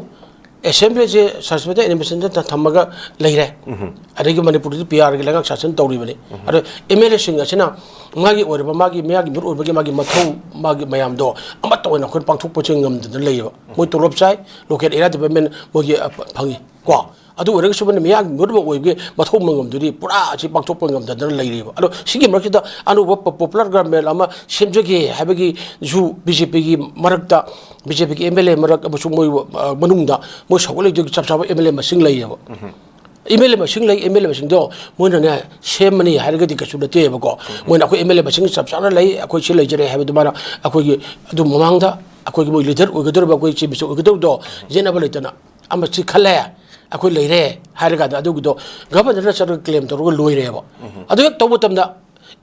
ꯑꯦꯁꯦꯝꯕ꯭ꯂꯤꯁꯦ ꯁꯁꯄꯦꯟ ꯑꯦꯗꯃꯤꯅꯤꯁꯇ꯭ꯔꯦꯁꯟꯗ ꯊꯝꯃꯒ ꯂꯩꯔꯦ꯫ ꯑꯗꯒꯤ ꯃꯅꯤꯄꯨꯔꯗꯗꯤ ꯄꯤ ꯑꯥꯔꯒꯤ ꯂꯩꯉꯥꯛ ꯁꯥꯁꯟ ꯇꯧꯔꯤꯕꯅꯤ꯫ ꯑꯗꯣ ꯑꯦꯝ ꯑꯦꯜ ꯑꯦꯁꯤꯡ ꯑꯁꯤꯅ ꯃꯥꯒꯤ ꯑꯣꯏꯔꯕ, ꯃꯥꯒꯤ ꯃꯤꯌꯥꯝꯒꯤ ꯃꯤꯍꯨꯠ ꯑꯣꯏꯕꯒꯤ ꯃꯥꯒꯤ ꯃꯊꯧ, ꯃꯥꯒꯤ ꯃꯌꯥꯝꯗꯣ ꯑꯃꯠꯇ ꯑꯣꯏꯅ ꯑꯩꯈꯣꯏꯅ ꯄꯥꯡꯊꯣꯛꯄꯁꯦ ꯉꯝꯗꯗꯅ ꯂꯩꯌꯦꯕ꯫ ꯃꯣꯏ ꯇꯣꯂꯣꯞ ꯆꯥꯏ, ꯂꯣꯀꯦꯜ ꯑꯦꯔꯤꯌꯥ ꯗꯤꯕꯂꯞꯃꯦꯟ ꯃꯣꯏꯒꯤ ꯑ, ꯐ-, ꯐꯪꯉꯤ ꯀꯣ꯫ ꯑꯗꯨ ꯑꯣꯏꯔꯒꯁꯨ ꯃꯣꯏꯅ ꯃꯤꯌꯥꯝꯒꯤ ꯃꯤꯍꯨꯠ ꯑꯃ ꯑꯣꯏꯕꯒꯤ ꯃꯊꯧ ꯃꯉꯝꯗꯨꯗꯤ ꯄꯨꯔꯥ ꯑꯁꯤ ꯄꯥꯡꯊꯣꯛꯄ ꯉꯝꯗꯗꯅ ꯂꯩꯔꯤꯕ꯫ ꯑꯗꯣ ꯁꯤꯒꯤ ꯃꯔꯛꯁꯤꯗ ꯑꯅꯧꯕ ꯄ-, ꯄꯣꯄꯨꯂꯔ ꯒꯚꯔꯟꯃꯦꯟ ꯑꯃ ꯁꯦꯝꯖꯒꯦ ꯍꯥꯏꯕꯒꯤꯁꯨ ꯕꯤ ꯖꯦ ꯄꯤꯒꯤ ꯃꯔꯛꯇ, ꯕꯤ ꯖꯦ ꯄꯤꯒꯤ ꯑꯦꯝ ꯑꯦꯜ ꯑꯦ ꯃꯔꯛ ꯑꯃꯁꯨꯡ ꯃꯣꯏ, ꯑ, ꯃꯅꯨꯡꯗ ꯃꯣꯏ ꯁꯧꯒꯠꯂꯛꯏꯗꯨꯒꯤ ꯆꯞ ꯆꯥꯕ ꯑꯦꯝ ꯑꯦꯜ ꯑꯦ ꯃꯁꯤꯡ ꯂꯩꯌꯦꯕ꯫ ꯑꯦꯝ ꯑꯦꯜ ꯑꯦ ꯃꯁꯤꯡ ꯂꯩ, ꯑꯦꯝ ꯑꯦꯜ ꯑꯦ ꯃꯁꯤꯡꯗꯣ ꯃꯣꯏꯅꯅꯦ ꯁꯦꯝꯃꯅꯤ ꯍꯥꯏꯔꯒꯗꯤ ꯀꯩꯁꯨ ꯅꯠꯇꯦꯕꯀꯣ꯫ ꯃꯣꯏꯅ ꯑꯩꯈꯣꯏ ꯑꯦꯝ ꯑꯦꯜ ꯑꯦ ꯃꯁꯤꯡ ꯆꯞ ꯆꯥꯅ ꯂꯩ, ꯑꯩꯈꯣꯏ ꯁꯤ ꯂꯩꯖꯔꯦ ꯍꯥꯏꯕ ꯑꯗꯨꯃꯥꯏꯅ ꯑꯩꯈꯣꯏꯒꯤ ꯑꯗꯨ ꯃꯃꯥꯡꯗ ꯑꯩꯈꯣꯏꯒꯤ ꯃꯣꯏ ꯂꯤꯗꯔ ꯑꯣꯏꯒꯗꯧꯔꯤꯕ, ꯑꯩꯈꯣꯏ ꯆꯤꯐ ꯃꯤꯅꯤꯁꯇꯔ ꯑꯣꯏꯒꯗꯧꯕꯗꯣ ꯌꯦꯠꯅꯕ ꯂꯩꯇꯅ ꯑꯃ ꯁꯤ ꯈꯜꯂꯦ, ꯑꯩꯈꯣꯏ ꯂꯩꯔꯦ ꯍꯥꯏꯔꯀꯥꯟꯗ ꯑꯗꯨꯒꯤꯗꯣ ꯒꯚꯔꯅꯔꯅ ꯆꯠꯂꯒ ꯀ꯭ꯂꯦꯝ ꯇꯧꯔꯒ ꯂꯣꯏꯔꯦꯕ꯫ ꯑꯗꯨ ꯍꯦꯛ ꯇꯧꯕ ꯃꯇꯝꯗ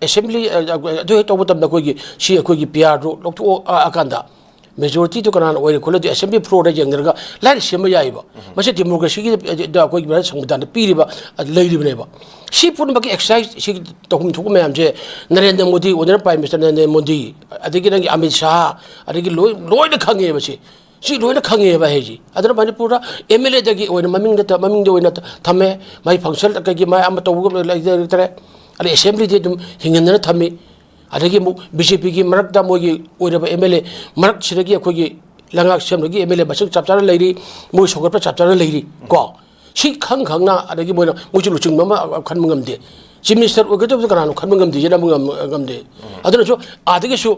ꯑꯦꯁꯦꯝꯕ꯭ꯂꯤ, ꯑ, ꯑꯗꯨ ꯍꯦꯛ ꯇꯧꯕ ꯃꯇꯝꯗ ꯑꯩꯈꯣꯏꯒꯤ ꯁꯤ ꯑꯩꯈꯣꯏꯒꯤ ꯄꯤ ꯑꯥꯔꯗꯨ ꯂꯧꯊꯣꯛꯑꯀꯥꯟꯗ ꯃꯦꯖꯣꯔꯤꯇꯤꯗꯨ ꯀꯅꯥꯅ ꯑꯣꯏꯔꯦ ꯈꯣꯠꯂꯦ ꯑꯗꯨ ꯑꯦꯁꯦꯝꯕ꯭ꯂꯤ ꯐ꯭ꯂꯣꯔꯗ ꯌꯦꯡꯅꯔꯒ ꯂꯥꯏꯅ ꯁꯦꯝꯕ ꯌꯥꯏꯑꯕ꯫ ꯃꯁꯤ ꯗꯦꯃꯣꯀ꯭ꯔꯦꯁꯤꯒꯤ, ꯑ, ꯑꯩꯈꯣꯏꯒꯤ ꯚꯥꯔꯠ ꯁꯪꯕꯤꯙꯥꯟꯗ ꯄꯤꯔꯤꯕ, ꯑ, ꯂꯩꯔꯤꯕꯅꯦꯕ꯫ ꯁꯤ ꯄꯨꯝꯅꯃꯛꯀꯤ ꯑꯦꯛꯁꯔꯁꯥꯏꯁ ꯁꯤ ꯇꯧꯐꯝ ꯊꯣꯛꯄ ꯃꯌꯥꯝꯁꯦ Narendra Modi, honourable prime minister Narendra Modi, ꯑꯗꯒꯤ ꯅꯪꯒꯤ ꯑꯃꯤꯠ ꯁꯥꯍ, ꯑꯗꯒꯤ ꯂꯣꯏ, ꯂꯣꯏꯅ ꯈꯪꯉꯦꯕ ꯁꯤ꯫ ꯁꯤ ꯂꯣꯏꯅ ꯈꯪꯉꯦꯕ ꯑꯩꯁꯦ꯫ ꯑꯗꯨꯅ ꯃꯅꯤꯄꯨꯔꯗ ꯑꯦꯝ ꯑꯦꯜ ꯑꯦꯗꯒꯤ ꯑꯣꯏꯅ ꯃꯃꯤꯡꯗ ꯊ-, ꯃꯃꯤꯡꯗ ꯑꯣꯏꯅ ꯊ-, ꯊꯝꯃꯦ꯫ ꯃꯥꯏ ꯐꯪꯁꯟ ꯀꯩꯒꯤ ꯃꯥꯏ ꯑꯃ ꯇꯧꯕ ꯂꯩꯇꯔꯦ꯫ ꯑꯗꯩ ꯑꯦꯁꯦꯝꯕ꯭ꯂꯤꯗꯤ ꯑꯗꯨꯝ ꯍꯤꯡꯍꯟꯗꯅ ꯊꯝꯃꯤ꯫ ꯑꯗꯒꯤ ꯑꯃꯨꯛ ꯕꯤ ꯖꯦ ꯄꯤꯒꯤ ꯃꯔꯛꯇ ꯃꯣꯏꯒꯤ ꯑꯣꯏꯔꯕ ꯑꯦꯝ ꯑꯦꯜ ꯑꯦ ꯃꯔꯛꯁꯤꯗꯒꯤ ꯑꯩꯈꯣꯏꯒꯤ ꯂꯩꯉꯥꯛ ꯁꯦꯝꯕꯒꯤ ꯑꯦꯝ ꯑꯦꯜ ꯑꯦ ꯃꯁꯤꯡ ꯆꯞ ꯆꯥꯅ ꯂꯩꯔꯤ, ꯃꯣꯏ ꯁꯧꯒꯠꯄ ꯆꯞ ꯆꯥꯅ ꯂꯩꯔꯤ ꯀꯣ꯫ ꯁꯤ ꯈꯪ ꯈꯪꯅ ꯑꯗꯒꯤ ꯃꯣꯏꯅ ꯃꯣꯏꯁꯨ ꯂꯨꯆꯤꯡꯕ ꯑꯃ ꯈꯟꯕ ꯉꯝꯗꯦ꯫ ꯆꯤꯐ ꯃꯤꯅꯤꯁꯇꯔ ꯑꯣꯏꯒꯗꯕꯗꯣ ꯀꯅꯥꯅꯣ ꯈꯟꯕ ꯉꯝꯗꯦ, ꯌꯦꯠꯅꯕ ꯉꯝ-, ꯉꯝꯗꯦ꯫ ꯑꯗꯨꯅꯁꯨ ꯑꯥꯗꯒꯤꯁꯨ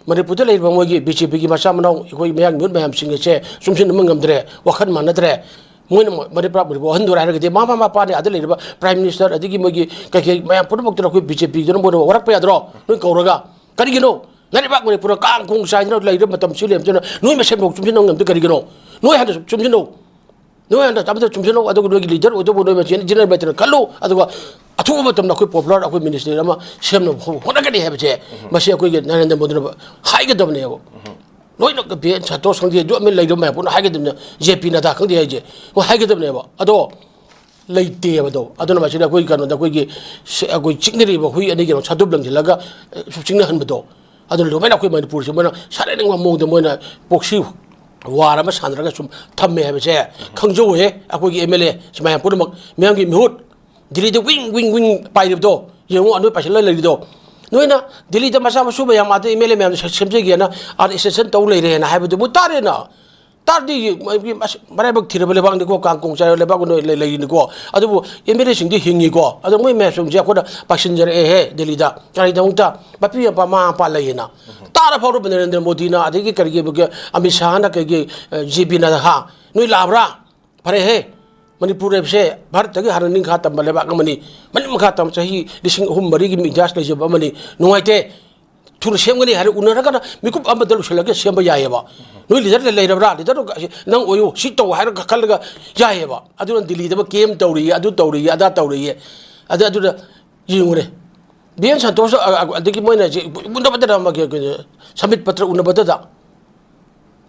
ꯃꯅꯤꯄꯨꯔꯗ ꯂꯩꯔꯤꯕ ꯃꯣꯏꯒꯤ ꯕꯤ ꯖꯦ ꯄꯤꯒꯤ ꯃꯆꯥ ꯃꯅꯥꯎ ꯑꯩꯈꯣꯏ ꯃꯌꯥꯡ ꯃꯤꯍꯨꯠ ꯃꯌꯥꯝꯁꯤꯡ ꯑꯁꯦ ꯆꯨꯝꯁꯤꯟꯅꯕ ꯉꯝꯗ꯭ꯔꯦ, ꯋꯥꯈꯜ ꯃꯥꯟꯅꯗ꯭ꯔꯦ꯫ ꯃꯣꯏꯅ ꯃ-, ꯃꯅꯤꯄꯨꯔ ꯃꯅꯤꯄꯨꯔ ꯋꯥꯍꯟꯗꯣꯔꯦ ꯍꯥꯏꯔꯒꯗꯤ ꯃꯃꯥ ꯃꯄꯥꯅꯤ ꯑꯥꯗ ꯂꯩꯔꯤꯕ ꯄ꯭ꯔꯥꯏꯝ ꯃꯤꯅꯤꯁꯇꯔ ꯑꯗꯒꯤ ꯃꯣꯏꯒꯤ ꯀꯩꯀꯩ ꯃꯌꯥꯝ ꯄꯨꯝꯅꯃꯛꯇꯨꯅ ꯑꯩꯈꯣꯏ ꯕꯤ ꯖꯦ ꯄꯤꯗꯨꯅ ꯃꯣꯏꯅ ꯋꯥꯔꯛꯄ ꯌꯥꯗ꯭ꯔꯣ? ꯅꯣꯏ ꯀꯧꯔꯒ ꯀꯔꯤꯒꯤꯅꯣ? ꯂꯩꯕꯥꯛ ꯃꯅꯤꯄꯨꯔꯗ ꯀꯥꯡ ꯈꯣꯡ ꯆꯥꯏꯗꯅ ꯂꯩꯔꯤꯕ ꯃꯇꯝꯁꯤ ꯂꯩꯔꯝꯗꯅ ꯅꯣꯏ ꯃꯁꯦꯟꯐꯥꯎ ꯆꯨꯝꯁꯤꯟꯅꯕ ꯉꯝꯗꯦ ꯀꯔꯤꯒꯤꯅꯣ? ꯅꯣꯏ ꯍꯥꯟꯅ ꯆꯨꯝꯁꯤꯟꯅꯧ꯫ ꯅꯣꯏ ꯍꯥꯟꯅ ꯑꯃꯗ ꯆꯨꯝꯁꯤꯟꯅꯧ, ꯑꯗꯨꯒ ꯅꯣꯏꯒꯤ ꯂꯤꯗꯔ ꯑꯣꯏꯗꯧꯕ ꯅꯣꯏ ꯃꯁꯦꯟ ꯖꯦꯅꯔꯦꯜ ꯃꯦꯇꯔꯅ ꯈꯜꯂꯨ, ꯑꯗꯨꯒ ꯑꯊꯨꯕ ꯃꯇꯝꯗ ꯑꯩꯈꯣꯏ ꯄꯣꯄꯨꯂꯔ ꯑꯩꯈꯣꯏ ꯃꯤꯅꯤꯁꯇ꯭ꯔꯤ ꯑꯃ ꯁꯦꯝꯅꯕ ꯍꯣꯠꯅꯒꯅꯤ ꯍꯥꯏꯕꯁꯦ ꯃꯁꯤ ꯑꯩꯈꯣꯏꯒꯤ ꯅꯔꯦꯟꯗ꯭ꯔ ꯃꯣꯗꯤꯅ ꯍꯥꯏꯒꯗꯕꯅꯦꯕ꯫ ꯂꯣꯏꯅ ꯕꯤ ꯑꯦꯟ ꯁꯟꯇꯣꯁ ꯈꯪꯗꯦ, ꯑꯗꯨ ꯑꯃ ꯂꯩꯔꯕ ꯃꯌꯥꯝ ꯄꯨꯟꯅ ꯍꯥꯏꯒꯗꯕꯅꯦ, ꯖꯦ ꯄꯤ ꯅꯗꯥ ꯈꯪꯗꯦ ꯍꯥꯏꯁꯦ, ꯃꯣꯏ ꯍꯥꯏꯒꯗꯕꯅꯦꯕ꯫ ꯑꯗꯣ ꯂꯩꯇꯦꯕ꯫ ꯑꯗꯣ ꯑꯗꯨꯅ ꯃꯁꯤꯗ ꯑꯩꯈꯣꯏ ꯀꯩꯅꯣꯗ ꯑꯩꯈꯣꯏꯒꯤ ꯁ-, ꯑꯩꯈꯣꯏ ꯆꯤꯛꯅꯔꯤꯕ ꯍꯨꯏ ꯑꯅꯤꯒꯤ ꯁꯥꯗꯨꯞ ꯂꯪꯁꯤꯜꯂꯒ, ꯑ, ꯁꯨꯝ ꯆꯤꯛꯅꯍꯟꯕꯗꯣ, ꯑꯗꯨꯅ ꯂꯣꯏꯅ ꯑꯩꯈꯣꯏ ꯃꯅꯤꯄꯨꯔꯁꯦ ꯃꯣꯏꯅ ꯁꯥꯟꯅꯅꯤꯡꯕ ꯃꯑꯣꯡꯗ ꯃꯣꯏꯅ proxy war ꯑꯃ ꯁꯥꯟꯅꯔꯒ ꯁꯨꯝ ꯊꯝꯃꯦ ꯍꯥꯏꯕꯁꯦ ꯈꯪꯖꯧꯍꯦ, ꯑꯩꯈꯣꯏꯒꯤ ꯑꯦꯝ ꯑꯦꯜ ꯑꯦ ꯃꯌꯥꯝ ꯄꯨꯝꯅꯃꯛ, ꯃꯤꯌꯥꯝꯒꯤ ꯃꯤꯍꯨꯠ, ꯗꯤꯜꯂꯤꯗ ꯋꯤꯡ ꯋꯤꯡ ꯋꯤꯡ ꯄꯥꯏꯔꯤꯕꯗꯣ ꯌꯦꯡꯉꯨ, ꯑꯅꯣꯏ ꯄꯥꯏꯁꯤꯜꯂ ꯂꯩꯔꯤꯗꯣ꯫ ꯅꯣꯏꯅ ꯗꯤꯜꯂꯤꯗ ꯃꯆꯥ ꯃꯁꯨ ꯃꯌꯥꯝ ꯑꯥꯗ ꯑꯦꯝ ꯑꯦꯜ ꯑꯦ ꯃꯌꯥꯝꯗꯣ ꯁꯦ-, ꯁꯦꯝꯖꯒꯦꯅ ꯑꯥꯗ extension ꯇꯧ ꯂꯩꯔꯦꯅ ꯍꯥꯏꯕꯗꯨ ꯃꯨꯠ ꯇꯥꯔꯦꯅ꯫ ꯇꯥꯔꯗꯤ ꯃ-, ꯃ-, ꯃꯔꯥꯏꯕꯛ ꯊꯤꯔꯕ ꯂꯩꯕꯥꯛꯅꯤꯀꯣ, ꯀꯥꯡ ꯀꯣꯡ ꯆꯥꯏꯔꯕ ꯂꯩꯕꯥꯛ ꯅꯣꯏ ꯂꯩ-, ꯂꯩꯔꯤꯅꯤꯀꯣ꯫ ꯑꯗꯨꯕꯨ ꯑꯦꯝ ꯑꯦꯜ ꯑꯦꯁꯤꯡꯗꯤ ꯍꯤꯡꯉꯤꯀꯣ꯫ ꯑꯗꯣ ꯃꯣꯏ ꯃꯌꯥꯝꯁꯦ ꯑꯩꯈꯣꯏꯅ ꯄꯥꯏꯁꯤꯟꯖꯔꯛꯑꯦꯍꯦ ꯗꯤꯜꯂꯤꯗ꯫ ꯀꯔꯤꯗꯃꯛꯇ? ꯃꯄꯤ ꯃꯄꯥ, ꯃꯃꯥ ꯃꯄꯥ ꯂꯩꯌꯦꯅ꯫ ꯇꯥꯔ ꯐꯥꯎꯔꯕ ꯅꯔꯦꯟꯗ꯭ꯔ ꯃꯣꯗꯤꯅ, ꯑꯗꯒꯤ ꯀꯔꯤꯒꯤ, ꯑꯃꯤꯠ ꯁꯥꯍꯅ, ꯀꯩꯒꯤ, ꯑ, ꯖꯦ ꯄꯤ ꯅꯗꯥ, ꯍꯥ? ꯅꯣꯏ ꯂꯥꯛꯑꯕ꯭ꯔꯥ? ꯐꯔꯦꯍꯦ, ꯃꯅꯤꯄꯨꯔ ꯍꯥꯏꯕꯁꯦ ꯚꯥꯔꯠꯇꯒꯤ ꯍꯥꯟꯅ ꯅꯤꯡꯈꯥ ꯇꯝꯕ ꯂꯩꯕꯥꯛ ꯑꯃꯅꯤ꯫ ꯃꯅꯤꯡ ꯃꯈꯥ ꯇꯝꯕ ꯆꯍꯤ ꯂꯤꯁꯤꯡ ꯑꯍꯨꯝ ꯃꯔꯤꯒꯤ ꯏꯇꯤꯍꯥꯁ ꯂꯩꯖꯕ ꯑꯃꯅꯤ꯫ ꯅꯨꯡꯉꯥꯏꯇꯦ꯫ ꯊꯨꯅ ꯁꯦꯝꯒꯅꯤ ꯍꯥꯏꯔ ꯎꯅꯔꯒꯅ ꯃꯤꯀꯨꯞ ꯑꯃꯗ ꯂꯣꯏꯁꯤꯜꯂꯒ ꯁꯦꯝꯕ ꯌꯥꯏꯑꯕ꯫ ꯅꯣꯏ ꯂꯤꯗꯔ ꯂꯩꯔꯕ꯭ꯔꯥ? ꯂꯤꯗꯔ ꯅꯪ ꯑꯣꯏꯌꯨ, ꯁꯤ ꯇꯧ ꯍꯥꯏꯔꯒ ꯈꯜꯂꯒ ꯌꯥꯏꯑꯕ꯫ ꯑꯗꯨꯅ ꯗꯤꯜꯂꯤꯗ ꯀꯦꯝ ꯇꯧꯔꯤꯌꯦ, ꯑꯗꯨ ꯇꯧꯔꯤꯌꯦ, ꯑꯗꯥ ꯇꯧꯔꯤꯌꯦ꯫ ꯑꯗ ꯑꯗꯨꯗ ꯌꯦꯡꯉꯨꯅꯦ꯫ ꯕꯤ ꯑꯦꯟ ꯁꯟꯇꯣꯁ, ꯑ, ꯑ, ꯑꯗꯒꯤ ꯃꯣꯏꯅ ꯍꯧꯖꯤꯛ ꯎꯅꯕꯗ ꯑꯃ ꯀꯩ-, ꯀꯩ-, ꯁꯃꯤꯠ ꯄꯇ꯭ꯔ ꯎꯅꯕꯗꯗ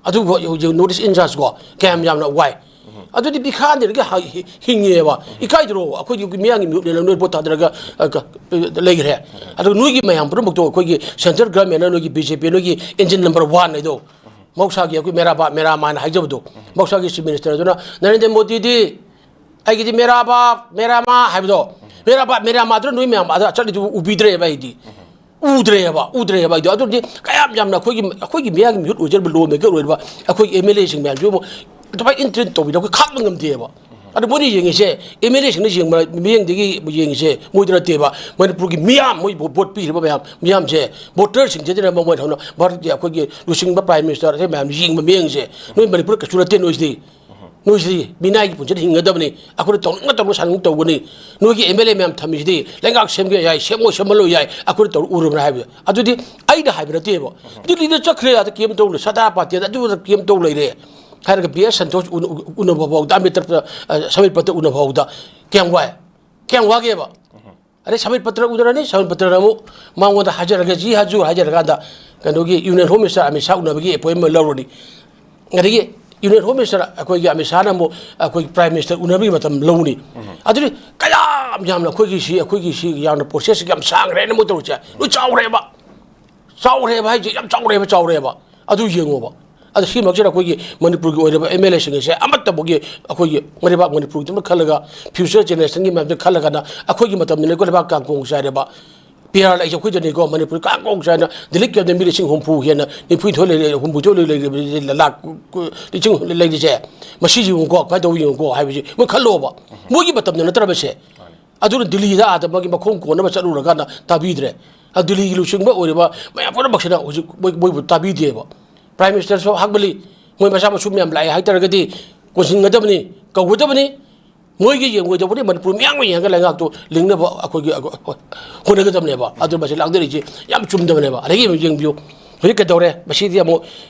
ꯑꯗꯨꯕꯨ ꯍꯧꯖꯤꯛ North East in charge ꯀꯣ, ꯀꯌꯥꯝ ꯌꯥꯝꯅ ꯋꯥꯏ꯫ ꯑꯗꯨꯗꯤ ꯕꯤꯈꯥꯟꯗꯤꯔꯒ ꯍ-, ꯍꯤ-, ꯍꯤꯡꯉꯦꯕ꯫ ꯏꯀꯥꯏꯗ꯭ꯔꯣ? ꯑꯩꯈꯣꯏꯒꯤ ꯃꯤꯌꯥꯝꯒꯤ ꯃꯤꯍꯨꯠꯅꯦꯅ ꯅꯣꯏ ꯚꯣꯠ ꯊꯥꯗꯔꯒ, ꯑ, ꯀ-, ꯂꯩꯈ꯭ꯔꯦ꯫ ꯑꯗꯨꯒ ꯅꯣꯏꯒꯤ ꯃꯌꯥꯝ ꯄꯨꯝꯅꯃꯛꯇꯣ ꯑꯩꯈꯣꯏꯒꯤ central government ꯅ ꯅꯣꯏꯒꯤ ꯕꯤ ꯖꯦ ꯄꯤ ꯅꯣꯏꯒꯤ engine number one ꯍꯥꯏꯗꯣ꯫ ꯃꯍꯧꯁꯥꯒꯤ ꯑꯩꯈꯣꯏ ꯃꯦꯔꯥ ꯕꯥꯞ ꯃꯦꯔꯥ ꯃꯥ ꯍꯥꯏꯅ ꯍꯥꯏꯖꯕꯗꯣ꯫ ꯃꯍꯧꯁꯥꯒꯤ chief minister ꯑꯗꯨꯅ ꯅꯔꯦꯟꯗ꯭ꯔ ꯃꯣꯗꯤꯗꯤ ꯑꯩꯒꯤꯗꯤ ꯃꯦꯔꯥ ꯕꯥꯞ ꯃꯦꯔꯥ ꯃꯥ ꯍꯥꯏꯕꯗꯣ꯫ ꯃꯦꯔꯥ ꯕꯥꯞ ꯃꯦꯔꯥ ꯃꯥꯗꯨꯅ ꯅꯣꯏ ꯃꯌꯥꯝ ꯑꯗ ꯆꯠꯂꯤꯗꯨꯕꯨ ꯎꯕꯤꯗ꯭ꯔꯦꯕ ꯑꯩꯗꯤ꯫ ꯎꯗ꯭ꯔꯦꯕ, ꯎꯗ꯭ꯔꯦꯕ ꯑꯩꯗꯣ꯫ ꯑꯗꯨꯗꯤ ꯀꯌꯥꯝ ꯌꯥꯝꯅ ꯑꯩꯈꯣꯏꯒꯤ, ꯑꯩꯈꯣꯏꯒꯤ ꯃꯤꯌꯥꯝꯒꯤ ꯃꯤꯍꯨꯠ ꯑꯣꯏꯖꯔꯤꯕ, law maker ꯑꯣꯏꯔꯤꯕ ꯑꯩꯈꯣꯏꯒꯤ ꯑꯦꯝ ꯑꯦꯜ ꯑꯦꯁꯤꯡ ꯃꯌꯥꯝꯁꯤꯕꯨ ꯑꯗꯨꯃꯥꯏꯅ ꯏꯟꯇ꯭ꯔꯤꯟ ꯇꯧꯕꯤꯗ ꯑꯩꯈꯣꯏ ꯈꯥꯡꯕ ꯉꯝꯗꯦꯕ꯫ ꯑꯗꯨ ꯃꯣꯏꯅ ꯌꯦꯡꯉꯤꯁꯦ, ꯑꯦꯝ ꯑꯦꯜ ꯑꯦꯁꯤꯡꯅ ꯌꯦꯡꯕ ꯃꯤꯠꯌꯦꯡꯗꯒꯤ ꯌꯦꯡꯉꯤꯁꯦ ꯃꯣꯏꯗ ꯅꯠꯇꯦꯕ꯫ ꯃꯅꯤꯄꯨꯔꯒꯤ ꯃꯤꯌꯥꯝ, ꯃꯣꯏ ꯚꯣ-, ꯚꯣꯠ ꯄꯤꯔꯤꯕ ꯃꯌꯥꯝ, ꯃꯤꯌꯥꯝꯁꯦ, voter ꯁꯤꯡꯁꯤꯗꯅ ꯃꯃꯣꯏ ꯍꯧꯅ ꯚꯥꯔꯠꯀꯤ ꯑꯩꯈꯣꯏꯒꯤ ꯂꯨꯆꯤꯡꯕ prime minister ꯑꯇꯩ ꯃꯌꯥꯝ ꯌꯦꯡꯕ ꯃꯤꯠꯌꯦꯡꯁꯦ, ꯅꯣꯏ ꯃꯅꯤꯄꯨꯔ ꯀꯩꯁꯨ ꯅꯠꯇꯦ ꯅꯣꯏꯁꯤꯗꯤ꯫ ꯅꯣꯏꯁꯤꯗꯤ ꯃꯤꯅꯥꯏꯒꯤ ꯄꯨꯟꯁꯤꯗ ꯍꯤꯡꯒꯗꯕꯅꯤ꯫ ꯑꯩꯈꯣꯏꯅ ꯇꯧꯅꯤꯡꯅ ꯇꯧꯅ ꯁꯥꯅꯤꯡ ꯇꯧꯒꯅꯤ꯫ ꯅꯣꯏꯒꯤ ꯑꯦꯝ ꯑꯦꯜ ꯑꯦ ꯃꯌꯥꯝ ꯊꯝꯃꯤꯁꯤꯗꯤ ꯂꯩꯉꯥꯛ ꯁꯦꯝꯒꯦ ꯌꯥꯏ, ꯁꯦꯝꯃꯣ ꯁꯦꯝꯍꯜꯂꯣ ꯌꯥꯏ, ꯑꯩꯈꯣꯏꯅ ꯇꯧꯔ ꯎꯔꯕ꯭ꯔꯥ ꯍꯥꯏꯕꯗꯣ꯫ ꯑꯗꯨꯗꯤ ꯑꯩꯅ ꯍꯥꯏꯕ ꯅꯠꯇꯦꯕ꯫ ꯗꯤꯜꯂꯤꯗ ꯆꯠꯈ꯭ꯔꯦ, ꯑꯗ ꯀꯦꯝ ꯇꯧ ꯂꯩ, ꯁꯗꯥ ꯄꯥꯇꯦꯜ ꯑꯗꯨꯗ ꯀꯦꯝ ꯇꯧ ꯂꯩꯔꯦ ꯍꯥꯏꯔꯒ ꯕꯤ ꯑꯦꯁ ꯁꯟꯇꯣꯁ ꯎꯅ-, ꯎꯅꯕ ꯐꯥꯎꯗ, ꯑꯃꯤꯇꯥꯕ, ꯑ, ꯁꯃꯤꯠ ꯄꯇ꯭ꯔ ꯎꯅꯕ ꯐꯥꯎꯗ ꯀꯌꯥꯝ ꯋꯥꯏ? ꯀꯌꯥꯝ ꯋꯥꯒꯦꯕ? ꯑꯗꯩ ꯁꯃꯤꯠ ꯄꯇ꯭ꯔ ꯎꯅꯔꯅꯤ, ꯁꯃꯤꯠ ꯄꯇ꯭ꯔꯅ ꯑꯃꯨꯛ ꯃꯉꯣꯟꯗ ꯍꯥꯏꯖꯔꯒ, "ꯖꯤ ꯍꯖꯨꯔ" ꯍꯥꯏꯖꯔꯀꯥꯟꯗ ꯀꯩꯅꯣꯒꯤ Union Home Minister Amit Shah ꯎꯅꯕꯒꯤ ꯑꯦꯄꯣꯏꯟꯃꯦꯟ ꯂꯧꯔꯅꯤ꯫ ꯑꯗꯒꯤ Union Home Minister ꯑꯩꯈꯣꯏꯒꯤ ꯑꯃꯤꯠ ꯁꯥꯍꯅ ꯑꯃꯨꯛ ꯑꯩꯈꯣꯏꯒꯤ Prime Minister ꯎꯅꯕꯒꯤ ꯃꯇꯝ ꯂꯧꯅꯤ꯫ ꯑꯗꯨꯗꯤ ꯀꯌꯥꯝ ꯌꯥꯝꯅ ꯑꯩꯈꯣꯏꯒꯤ ꯁꯤ, ꯑꯩꯈꯣꯏꯒꯤ ꯁꯤ ꯌꯥꯝꯅ ꯄ꯭ꯔꯣꯁꯦꯁꯁꯤ ꯌꯥꯝ ꯁꯥꯡꯈ꯭ꯔꯦꯅ ꯃꯣꯏ ꯇꯧꯔꯤꯁꯦ꯫ ꯂꯣꯏ ꯆꯥꯎꯈ꯭ꯔꯦꯕ꯫ ꯆꯥꯎꯔꯦꯕ ꯍꯥꯏꯁꯦ, ꯌꯥꯝ ꯆꯥꯎꯔꯦꯕ, ꯆꯥꯎꯔꯦꯕ꯫ ꯑꯗꯨ ꯌꯦꯡꯉꯣꯕ꯫ ꯑꯗ ꯁꯤꯃꯛꯁꯤꯗ ꯑꯩꯈꯣꯏꯒꯤ ꯃꯅꯤꯄꯨꯔꯒꯤ ꯑꯣꯏꯔꯤꯕ ꯑꯦꯝ ꯑꯦꯜ ꯑꯦꯁꯤꯡ ꯑꯁꯦ ꯑꯃꯠꯇ ꯃꯣꯏꯒꯤ ꯑꯩꯈꯣꯏꯒꯤ ꯃꯔꯩꯕꯥꯛ ꯃꯅꯤꯄꯨꯔꯒꯤꯗꯃꯛ ꯈꯜꯂꯒ, ꯐ꯭ꯌꯨꯆꯔ ꯖꯦꯅꯦꯔꯦꯁꯟꯒꯤ ꯃꯌꯥꯝꯁꯦ ꯈꯜꯂꯒꯅ ꯑꯩꯈꯣꯏꯒꯤ ꯃꯇꯝꯗꯅꯤꯀꯣ ꯂꯩꯕꯥꯛ ꯀꯥꯡꯀꯣꯡ ꯆꯥꯏꯔꯦꯕ꯫ ꯄꯤ ꯑꯥꯔ ꯂꯥꯛꯏꯁꯦ ꯑꯩꯈꯣꯏꯗꯅꯤꯀꯣ, ꯃꯅꯤꯄꯨꯔ ꯀꯥꯡꯀꯣꯡ ꯆꯥꯏꯅ ꯗꯤꯜꯂꯤ ꯀꯦꯞꯇ ꯃꯤ ꯂꯤꯁꯤꯡ ꯍꯨꯝꯐꯨ ꯍꯦꯟꯅ, ꯅꯤꯐꯨ ꯅꯤꯊꯣꯏ ꯂꯩꯔꯦ, ꯍꯨꯝꯐꯨ ꯅꯤꯊꯣꯏ ꯂꯩꯔꯦ, ꯂꯥꯛ ꯂꯤꯁꯤꯡ ꯂꯩꯔꯤꯁꯦ꯫ ꯃꯁꯤ ꯌꯦꯡꯉꯨꯀꯣ, ꯀꯃꯥꯏꯅ ꯇꯧꯕ ꯌꯦꯡꯉꯨꯀꯣ ꯍꯥꯏꯕꯁꯤ ꯃꯣꯏ ꯈꯜꯂꯣꯕ꯫ ꯃꯣꯏꯒꯤ ꯃꯇꯝꯗ ꯅꯠꯇ꯭ꯔꯕꯁꯦ꯫ ꯑꯗꯨꯅ ꯗꯤꯜꯂꯤꯗ ꯑꯥꯗ ꯃꯥꯒꯤ ꯃꯈꯣꯡ ꯀꯣꯟꯅꯕ ꯆꯠꯂꯨꯔꯀꯥꯟꯗ ꯇꯥꯕꯤꯗ꯭ꯔꯦ꯫ ꯑꯗꯨ ꯗꯤꯜꯂꯤꯒꯤ ꯂꯨꯆꯤꯡꯕ ꯑꯣꯏꯔꯤꯕ ꯃꯌꯥꯝ ꯄꯨꯝꯅꯃꯛꯁꯤꯅ ꯍꯧꯖꯤꯛ ꯃꯣꯏ, ꯃꯣꯏꯕꯨ ꯇꯥꯕꯤꯗꯦꯕ꯫ ꯄ꯭ꯔꯥꯏꯝ ꯃꯤꯅꯤꯁꯇꯔꯁꯨ ꯍꯥꯡꯕꯂꯤ, ꯃꯣꯏ ꯃꯆꯥ ꯃꯁꯨ ꯃꯌꯥꯝ ꯂꯥꯛꯑꯦ ꯍꯥꯏꯇꯥꯔꯒꯗꯤ ꯀꯣꯟꯁꯤꯟꯒꯗꯕꯅꯤ, ꯀꯧꯒꯗꯕꯅꯤ꯫ ꯃꯣꯏꯒꯤ ꯌꯦꯡꯉꯣꯏꯗꯧꯕꯅꯤ, ꯃꯅꯤꯄꯨꯔ ꯃꯤꯌꯥꯝꯒꯤ ꯌꯦꯡꯉꯒ ꯂꯩꯉꯥꯛꯇꯣ ꯂꯤꯡꯅꯕ ꯑꯩꯈꯣꯏꯒꯤ ꯍꯣꯠꯅꯒꯗꯕꯅꯦꯕ꯫ ꯑꯗꯨ ꯃꯁꯤ ꯂꯥꯡꯗꯔꯤꯁꯤ ꯌꯥꯝ ꯆꯨꯝꯗꯕꯅꯦꯕ꯫ ꯑꯗꯒꯤ ꯑꯃꯨꯛ ꯌꯦꯡꯕꯤꯌꯨ, ꯍꯧꯖꯤꯛ ꯀꯩꯗꯧꯔꯦ? ꯃꯁꯤꯗꯤ ꯑꯃꯨꯛ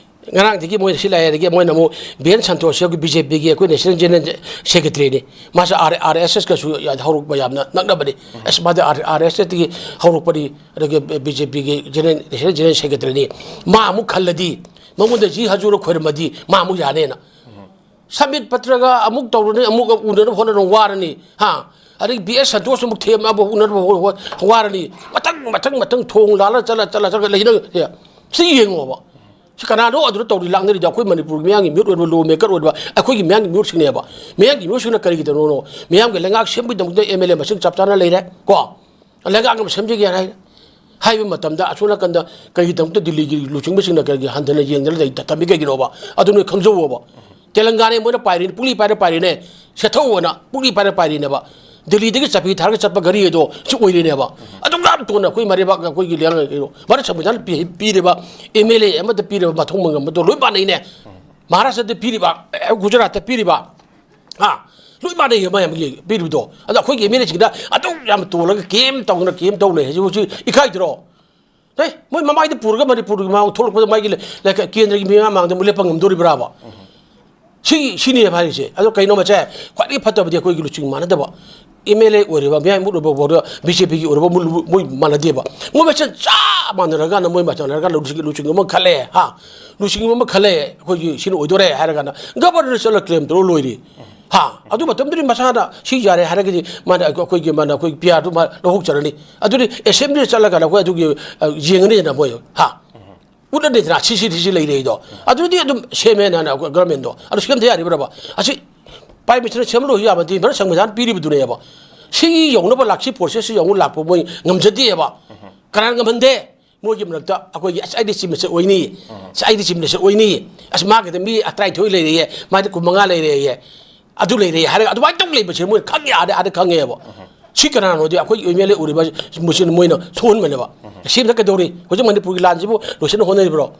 ꯉꯔꯥꯡꯗꯒꯤ ꯃꯣꯏ ꯁꯤ ꯂꯥꯛꯑꯦ꯫ ꯑꯗꯒꯤ ꯃꯣꯏꯅ ꯑꯃꯨꯛ ꯕꯤ ꯑꯦꯟ ꯁꯟꯇꯣꯁ ꯑꯩꯈꯣꯏ ꯕꯤ ꯖꯦ ꯄꯤꯒꯤ ꯑꯩꯈꯣꯏ ꯅꯦꯁꯅꯦꯜ ꯖꯦꯅꯔꯦꯜ ꯁꯦꯀ꯭ꯔꯦꯇꯔꯤꯅꯤ꯫ ꯃꯥꯁꯦ ꯑꯥꯔ, ꯑꯥꯔ ꯑꯦꯁ ꯑꯦꯁꯀꯁꯨ ꯍꯧꯔꯛꯄ ꯌꯥꯝꯅ ꯅꯛꯅꯕꯅꯤ꯫ ꯑꯁ, ꯃꯥꯗꯤ ꯑꯥꯔ, ꯑꯥꯔ ꯑꯦꯁ ꯑꯦꯁꯇꯒꯤ ꯍꯧꯔꯛꯄꯅꯤ, ꯑꯗꯒꯤ ꯕꯤ ꯖꯦ ꯄꯤꯒꯤ ꯖꯦꯅꯔꯦꯜ, ꯅꯦꯁꯅꯦꯜ ꯖꯦꯅꯔꯦꯜ ꯁꯦꯀ꯭ꯔꯦꯇꯔꯤꯅꯤ꯫ ꯃꯥ ꯑꯃꯨꯛ ꯈꯜꯂꯗꯤ, ꯃꯉꯣꯟꯗ ꯖꯤ ꯍꯖꯨꯔ ꯈꯣꯏꯔꯝꯃꯗꯤ ꯃꯥ ꯑꯃꯨꯛ ꯌꯥꯅꯦꯅ꯫ ꯁꯃꯤꯠ ꯄꯠꯇ꯭ꯔꯒ ꯑꯃꯨꯛ ꯇꯧꯔꯅꯤ, ꯑꯃꯨꯛ ꯎꯅꯅꯕ ꯍꯣꯠꯅꯕ ꯋꯥꯔꯅꯤ, ꯍꯥ? ꯑꯗꯒꯤ ꯕꯤ ꯑꯦꯁ ꯁꯟꯇꯣꯁ ꯑꯃꯨꯛ ꯊꯦꯝ ꯑꯃꯨꯛ ꯎꯅꯅꯕ ꯍꯣ-, ꯍꯣ-, ꯋꯥꯔꯅꯤ꯫ ꯃꯊꯪ, ꯃꯊꯪ, ꯃꯊꯪ ꯊꯣꯡ ꯂꯥꯜꯂ ꯆꯠꯂ, ꯆꯠꯂ, ꯆꯠꯂ ꯂꯩꯅ-, ꯁꯤ ꯌꯦꯡꯉꯣꯕ꯫ ꯁꯤ ꯀꯅꯥꯅꯣ ꯑꯗꯨꯗ ꯇꯧꯔꯤ ꯂꯥꯛꯅꯔꯤꯗꯣ? ꯑꯩꯈꯣꯏ ꯃꯅꯤꯄꯨꯔꯒꯤ ꯃꯤꯌꯥꯝꯒꯤ ꯃꯤꯍꯨꯠ ꯑꯣꯏꯕ, ꯂꯣ ꯃꯦꯀꯔ ꯑꯣꯏꯕ ꯑꯩꯈꯣꯏꯒꯤ ꯃꯤꯌꯥꯝꯒꯤ ꯃꯤꯍꯨꯠꯁꯤꯡꯅꯦꯕ꯫ ꯃꯤꯌꯥꯝꯒꯤ ꯃꯤꯍꯨꯠꯁꯤꯡꯅ ꯀꯔꯤꯒꯤꯗꯃꯛꯅꯣ? ꯃꯤꯌꯥꯝꯒꯤ ꯂꯩꯉꯥꯛ ꯁꯦꯝꯕꯒꯤꯗꯃꯛꯇ ꯑꯦꯝ ꯑꯦꯜ ꯑꯦ ꯃꯁꯤꯡ ꯆꯞ ꯆꯥꯅ ꯂꯩꯔꯦ, ꯀꯣ? ꯂꯩꯉꯥꯛ ꯑꯃ ꯁꯦꯝꯖꯒꯦ ꯍꯥꯏ-, ꯍꯥꯏꯕ ꯃꯇꯝꯗ ꯑꯁꯣꯝ ꯅꯥꯀꯟꯗ ꯀꯔꯤꯒꯤꯗꯃꯛꯇ ꯗꯤꯜꯂꯤꯒꯤ ꯂꯨꯆꯤꯡꯕꯁꯤꯡꯅ ꯀꯔꯤꯒꯤ ꯍꯟꯊꯅ ꯌꯦꯡꯗꯅ ꯂꯩ-, ꯊꯝꯃꯤ ꯀꯩꯒꯤꯅꯣꯕ? ꯑꯗꯨ ꯅꯣꯏ ꯈꯪꯖꯧꯑꯣꯕ꯫ ꯇꯦꯂꯪꯒꯥꯅ ꯃꯣꯏꯅ ꯄꯥꯏꯔꯤꯅꯦ, ꯄꯨꯛꯂꯤ ꯄꯥꯏꯔ ꯄꯥꯏꯔꯤꯅꯦ, ꯁꯦꯠꯊꯧꯑꯣꯅ ꯄꯨꯛꯂꯤ ꯄꯥꯏꯔ ꯄꯥꯏꯔꯤꯅꯦꯕ꯫ ꯗꯤꯜꯂꯤꯗꯒꯤ ꯆꯠꯄꯤ ꯊꯥꯔꯒ ꯆꯠꯄ ꯒꯥꯔꯤ ꯑꯗꯣ ꯁꯤ ꯑꯣꯏꯔꯤꯅꯦꯕ꯫ ꯑꯗꯨꯛ ꯌꯥꯝ ꯇꯣꯟꯅ ꯑꯩꯈꯣꯏ ꯃꯔꯩꯕꯥꯛ, ꯑꯩꯈꯣꯏꯒꯤ ꯂꯩꯉꯥꯛ ꯀꯩꯅꯣ, ꯚꯥꯔꯠ ꯁꯪꯕꯤꯙꯥꯟ ꯄꯤ-, ꯄꯤꯔꯤꯕ ꯑꯦꯝ ꯑꯦꯜ ꯑꯦ ꯑꯃꯗ ꯄꯤꯔꯤꯕ ꯃꯊꯧ ꯃꯉꯝ ꯑꯗꯣ ꯂꯣꯏ ꯃꯥꯟꯅꯩꯅꯦ꯫ ꯃꯍꯥꯔꯥꯁꯇ꯭ꯔꯗ ꯄꯤꯔꯤꯕ, ꯑꯦ, ꯒꯨꯖꯔꯥꯠꯇ ꯄꯤꯔꯤꯕ, ꯍꯥ? ꯂꯣꯏ ꯃꯥꯟꯅꯩꯌꯦ ꯃꯌꯥꯝꯒꯤ ꯄꯤꯔꯤꯕꯗꯣ꯫ ꯑꯗꯣ ꯑꯩꯈꯣꯏꯒꯤ ꯑꯦꯝ ꯑꯦꯜ ꯑꯦꯁꯤꯡꯗ ꯑꯗꯨꯛ ꯌꯥꯝ ꯇꯣꯜꯂꯒ ꯀꯦꯝ ꯇꯧꯗꯅ ꯀꯦꯝ ꯇꯧ ꯂꯩ ꯍꯥꯏꯁꯤ ꯍꯧꯖꯤꯛ ꯏꯀꯥꯏꯗ꯭ꯔꯣ? ꯍꯦ, ꯃꯣꯏ ꯃꯃꯥꯏꯗ ꯄꯨꯔꯒ ꯃꯅꯤꯄꯨꯔꯒꯤ ꯃꯃꯥꯡ ꯊꯣꯛꯂꯛꯄꯗ ꯃꯥꯒꯤ ꯂꯩ-, ꯂꯩ-, ꯀꯦꯟꯗ꯭ꯔꯒꯤ ꯃꯤꯃꯥꯡ ꯃꯥꯡꯗ ꯃꯣꯏ ꯂꯦꯞꯄ ꯉꯝꯗꯣꯔꯤꯕ꯭ꯔꯥꯕ? ꯁꯤ, ꯁꯤꯅꯦꯕ ꯍꯥꯏꯔꯤꯁꯦ꯫ ꯑꯗꯣ ꯀꯩꯅꯣ ꯃꯁꯦ, ꯈ꯭ꯋꯥꯏꯗꯒꯤ ꯐꯠꯇꯕꯗꯤ ꯑꯩꯈꯣꯏꯒꯤ ꯂꯨꯆꯤꯡ ꯃꯥꯟꯅꯗꯕ꯫ ꯑꯦꯝ ꯑꯦꯜ ꯑꯦ ꯑꯣꯏꯔꯤꯕ, ꯃꯤꯌꯥꯝ ꯃꯤꯍꯨꯠ ꯑꯣꯏꯕ ꯐꯥꯎꯗ ꯕꯤ ꯖꯦ ꯄꯤꯒꯤ ꯑꯣꯏꯔꯕ ꯃꯣꯏ, ꯃꯣꯏ ꯃꯥꯟꯅꯗꯦꯕ꯫ ꯃꯣꯏ ꯃꯁꯦꯟ ꯆꯞ ꯆꯞ ꯃꯥꯟꯅꯔꯀꯥꯟꯗ ꯃꯣꯏ ꯃꯥꯟꯅꯔꯀꯥꯟꯗ ꯂꯨꯆꯤꯡ-, ꯂꯨꯆꯤꯡꯕ ꯑꯃ ꯈꯜꯂꯦ, ꯍꯥ? ꯂꯨꯆꯤꯡꯕ ꯑꯃ ꯈꯜꯂꯦ, ꯑꯩꯈꯣꯏꯒꯤ ꯁꯤꯅ ꯑꯣꯏꯗꯣꯔꯦ ꯍꯥꯏꯔ ꯀꯥꯟꯗ ꯒꯕꯔꯅꯔ ꯆꯠꯂꯒ ꯀ꯭ꯂꯦꯝ ꯇꯧꯔ ꯂꯣꯏꯔꯦ, ꯍꯥ? ꯑꯗꯨ ꯃꯇꯝꯗꯨꯗꯤ ꯃꯁꯥꯅ ꯁꯤ ꯌꯥꯔꯦ ꯍꯥꯏꯔꯒꯗꯤ ꯃꯥꯅ ꯑꯩꯈꯣꯏꯒꯤ, ꯃꯥꯅ ꯑꯩꯈꯣꯏꯒꯤ ꯄꯤ ꯑꯥꯔꯗꯨ ꯃꯥ ꯂꯧꯍꯧꯖꯔꯅꯤ꯫ ꯑꯗꯨꯗꯤ ꯑꯦꯁꯦꯝꯕ꯭ꯂꯤꯗ ꯆꯠꯂꯒ ꯑꯩꯈꯣꯏ ꯑꯗꯨꯒꯤ, ꯑ, ꯌꯦꯡꯉꯅꯤꯗꯅ ꯃꯣꯏ, ꯍꯥ? ꯎꯠꯂꯅꯤꯗꯅ ꯁꯤ, ꯁꯤ, ꯁꯤ ꯂꯩꯔꯦꯗꯣ꯫ ꯑꯗꯨꯗꯤ ꯑꯗꯨꯝ ꯁꯦꯝꯃꯦꯅ ꯒꯚꯔꯟꯃꯦꯟꯗꯣ꯫ ꯑꯗꯨ ꯁꯦꯝꯗ ꯌꯥꯔꯤꯕ꯭ꯔꯕ? ꯑꯁꯤ ꯄ꯭ꯔꯥꯏꯝ ꯃꯤꯅꯤꯁꯇꯔꯅ ꯁꯦꯝꯍꯜꯂꯣ ꯌꯥꯕꯗꯤ, ꯃꯔꯝ ꯁꯪꯕꯤꯙꯥꯟ ꯄꯤꯔꯤꯕꯗꯨꯅꯦꯕ꯫ ꯁꯤ ꯌꯧꯅꯕ ꯂꯥꯛꯁꯤ ꯄ꯭ꯔꯣꯁꯦꯁꯁꯤ ꯌꯧꯅ ꯂꯥꯛꯄ ꯃꯣꯏ ꯉꯝꯖꯗꯦꯕ꯫ ꯀꯅꯥꯅ ꯉꯝꯍꯟꯗꯦ? ꯃꯣꯏꯒꯤ ꯃꯔꯛꯇ ꯑꯩꯈꯣꯏꯒꯤ, "ꯑꯁ, ꯑꯩꯗꯤ ꯆꯤꯞ ꯃꯤꯅꯤꯁꯇꯔ ꯑꯣꯏꯅꯤ, ꯑꯁ, ꯑꯩꯗꯤ ꯆꯤꯞ ꯃꯤꯅꯤꯁꯇꯔ ꯑꯣꯏꯅꯤ, ꯑꯁ, ꯃꯥꯒꯤꯗ ꯃꯤ ꯇꯔꯥꯅꯤꯊꯣꯏ ꯂꯩꯔꯦꯌꯦ, ꯃꯥꯗꯤ ꯀꯨꯟꯃꯉꯥ ꯂꯩꯔꯦꯌꯦ, ꯑꯗꯨ ꯂꯩꯔꯦ" ꯍꯥꯏꯔꯒ ꯑꯗꯨꯃꯥꯏꯅ ꯇꯧ ꯂꯩꯕꯁꯦ ꯃꯣꯏꯅ ꯈꯪꯉꯦ, ꯑꯥꯗ, ꯑꯥꯗ ꯈꯪꯉꯦꯕ꯫ ꯁꯤ ꯀꯅꯥꯅꯣꯗꯤ ꯑꯩꯈꯣꯏ ꯑꯦꯝ ꯑꯦꯜ ꯑꯦ ꯑꯣꯏꯔꯤꯕ ꯃꯁꯤꯅ ꯃꯣꯏꯅ ꯊꯣꯛꯍꯟꯕꯅꯦꯕ꯫ ꯁꯤ ꯑꯝꯇ ꯀꯩꯗꯧꯔꯤ? ꯍꯧꯖꯤꯛ ꯃꯅꯤꯄꯨꯔꯒꯤ ꯂꯥꯟꯁꯤꯕꯨ ꯂꯣꯏꯁꯤꯟꯅ ꯍꯣꯠꯅꯔꯤꯕ꯭ꯔꯣ?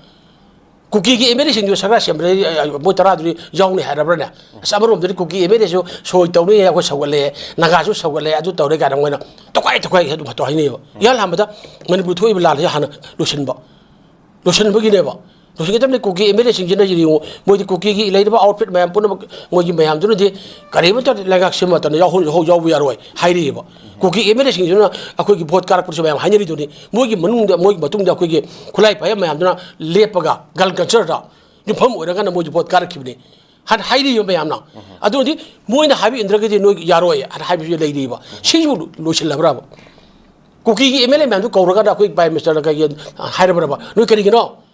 ꯀꯨꯀꯤꯒꯤ ꯑꯦꯝ ꯑꯦꯜ ꯑꯦꯁꯤꯡꯗꯨ ꯁꯔꯀꯥꯔ ꯁꯦꯝꯕꯗ ꯃꯣꯏ ꯇꯔꯥꯗꯨꯗꯤ ꯌꯥꯎꯅꯤ ꯍꯥꯏꯔꯕ꯭ꯔꯅꯦ? ꯑꯁ, ꯑꯃꯔꯣꯝꯗꯗꯤ ꯀꯨꯀꯤ ꯑꯦꯝ ꯑꯦꯜ ꯑꯦꯁꯨ ꯁꯣꯏ ꯇꯧꯅꯤ, ꯑꯩꯈꯣꯏ ꯁꯧꯒꯠꯂꯦ, ꯅꯥꯒꯥꯁꯨ ꯁꯧꯒꯠꯂꯦ, ꯑꯗꯨ ꯇꯧꯔꯦ ꯀꯥꯏꯅ ꯃꯣꯏꯅ ꯇꯣꯈꯥꯏ ꯇꯣꯈꯥꯏ ꯑꯗꯨꯝ ꯍꯥꯏꯅꯩꯕ꯫ ꯏꯍꯥꯟ ꯍꯥꯟꯕꯗ ꯃꯅꯤꯄꯨꯔ ꯊꯣꯛꯏꯕ ꯂꯥꯟꯁꯦ ꯍꯥꯟꯅ ꯂꯣꯏꯁꯤꯟꯕ, ꯂꯣꯏꯁꯤꯟꯕꯒꯤꯅꯦꯕ꯫ ꯂꯣꯏꯁꯤꯟꯒꯗꯕꯅꯤ꯫ ꯀꯨꯀꯤ ꯑꯦꯝ ꯑꯦꯜ ꯑꯦꯁꯤꯡꯁꯤꯅ ꯌꯦꯡꯉꯨ, ꯃꯣꯏꯗꯤ ꯀꯨꯀꯤꯒꯤ ꯂꯩꯔꯤꯕ ꯑꯥꯎꯠꯐꯤꯠ ꯃꯌꯥꯝ ꯄꯨꯝꯅꯃꯛ, ꯃꯣꯏꯒꯤ ꯃꯌꯥꯝꯗꯨꯅꯗꯤ ꯀꯔꯤꯃꯠꯇ ꯂꯩꯉꯥꯛ ꯁꯦꯝꯕ ꯃꯇꯝꯗ ꯌꯥꯎꯍꯧ-, ꯌꯥꯎꯍꯧ-, ꯌꯥꯎꯕ ꯌꯥꯔꯣꯏ ꯍꯥꯏꯔꯤꯑꯕ꯫ ꯀꯨꯀꯤ ꯑꯦꯝ ꯑꯦꯜ ꯑꯦꯁꯤꯡꯁꯤꯅ ꯑꯩꯈꯣꯏꯒꯤ ꯚꯣꯠ ꯀꯥꯔꯛꯄꯁꯨ ꯃꯌꯥꯝ ꯍꯥꯏꯅꯔꯤꯗꯨꯅꯤ꯫ ꯃꯣꯏꯒꯤ ꯃꯅꯨꯡꯗ, ꯃꯣꯏꯒꯤ ꯃꯇꯨꯡꯗ ꯑꯩꯈꯣꯏꯒꯤ ꯈꯨꯠꯂꯥꯏ ꯄꯥꯏꯕ ꯃꯌꯥꯝꯗꯨꯅ ꯂꯦꯞꯄꯒ, ꯒꯟ ꯀꯜꯆꯔꯗ ꯌꯨꯝꯐꯝ ꯑꯣꯏꯔꯒꯅ ꯃꯣꯏꯗꯤ ꯚꯣꯠ ꯀꯥꯔꯛꯈꯤꯕꯅꯤ ꯍꯥꯏꯅ ꯍꯥꯏꯔꯤꯕ ꯃꯌꯥꯝꯅ꯫ ꯑꯗꯨꯅꯗꯤ ꯃꯣꯏꯅ ꯍꯥꯏꯕ ꯏꯟꯗ꯭ꯔꯒꯗꯤ ꯅꯣꯏ ꯌꯥꯔꯣꯏ ꯍꯥꯏꯅ ꯍꯥꯏꯕꯁꯨ ꯂꯩꯔꯤꯕ꯫ ꯁꯤꯁꯨ ꯂꯣꯏꯁꯤꯜꯂꯕ꯭ꯔꯕ? ꯀꯨꯀꯤꯒꯤ ꯑꯦꯝ ꯑꯦꯜ ꯑꯦ ꯃꯌꯥꯝꯗꯨ ꯀꯧꯔꯒ ꯑꯩꯈꯣꯏ ꯄ꯭ꯔꯥꯏꯝ ꯃꯤꯅꯤꯁꯇꯔꯅ ꯀꯩꯒꯤ ꯍꯥꯏꯔꯕ꯭ꯔꯕ? ꯅꯣꯏ ꯀꯔꯤꯒꯤꯅꯣ?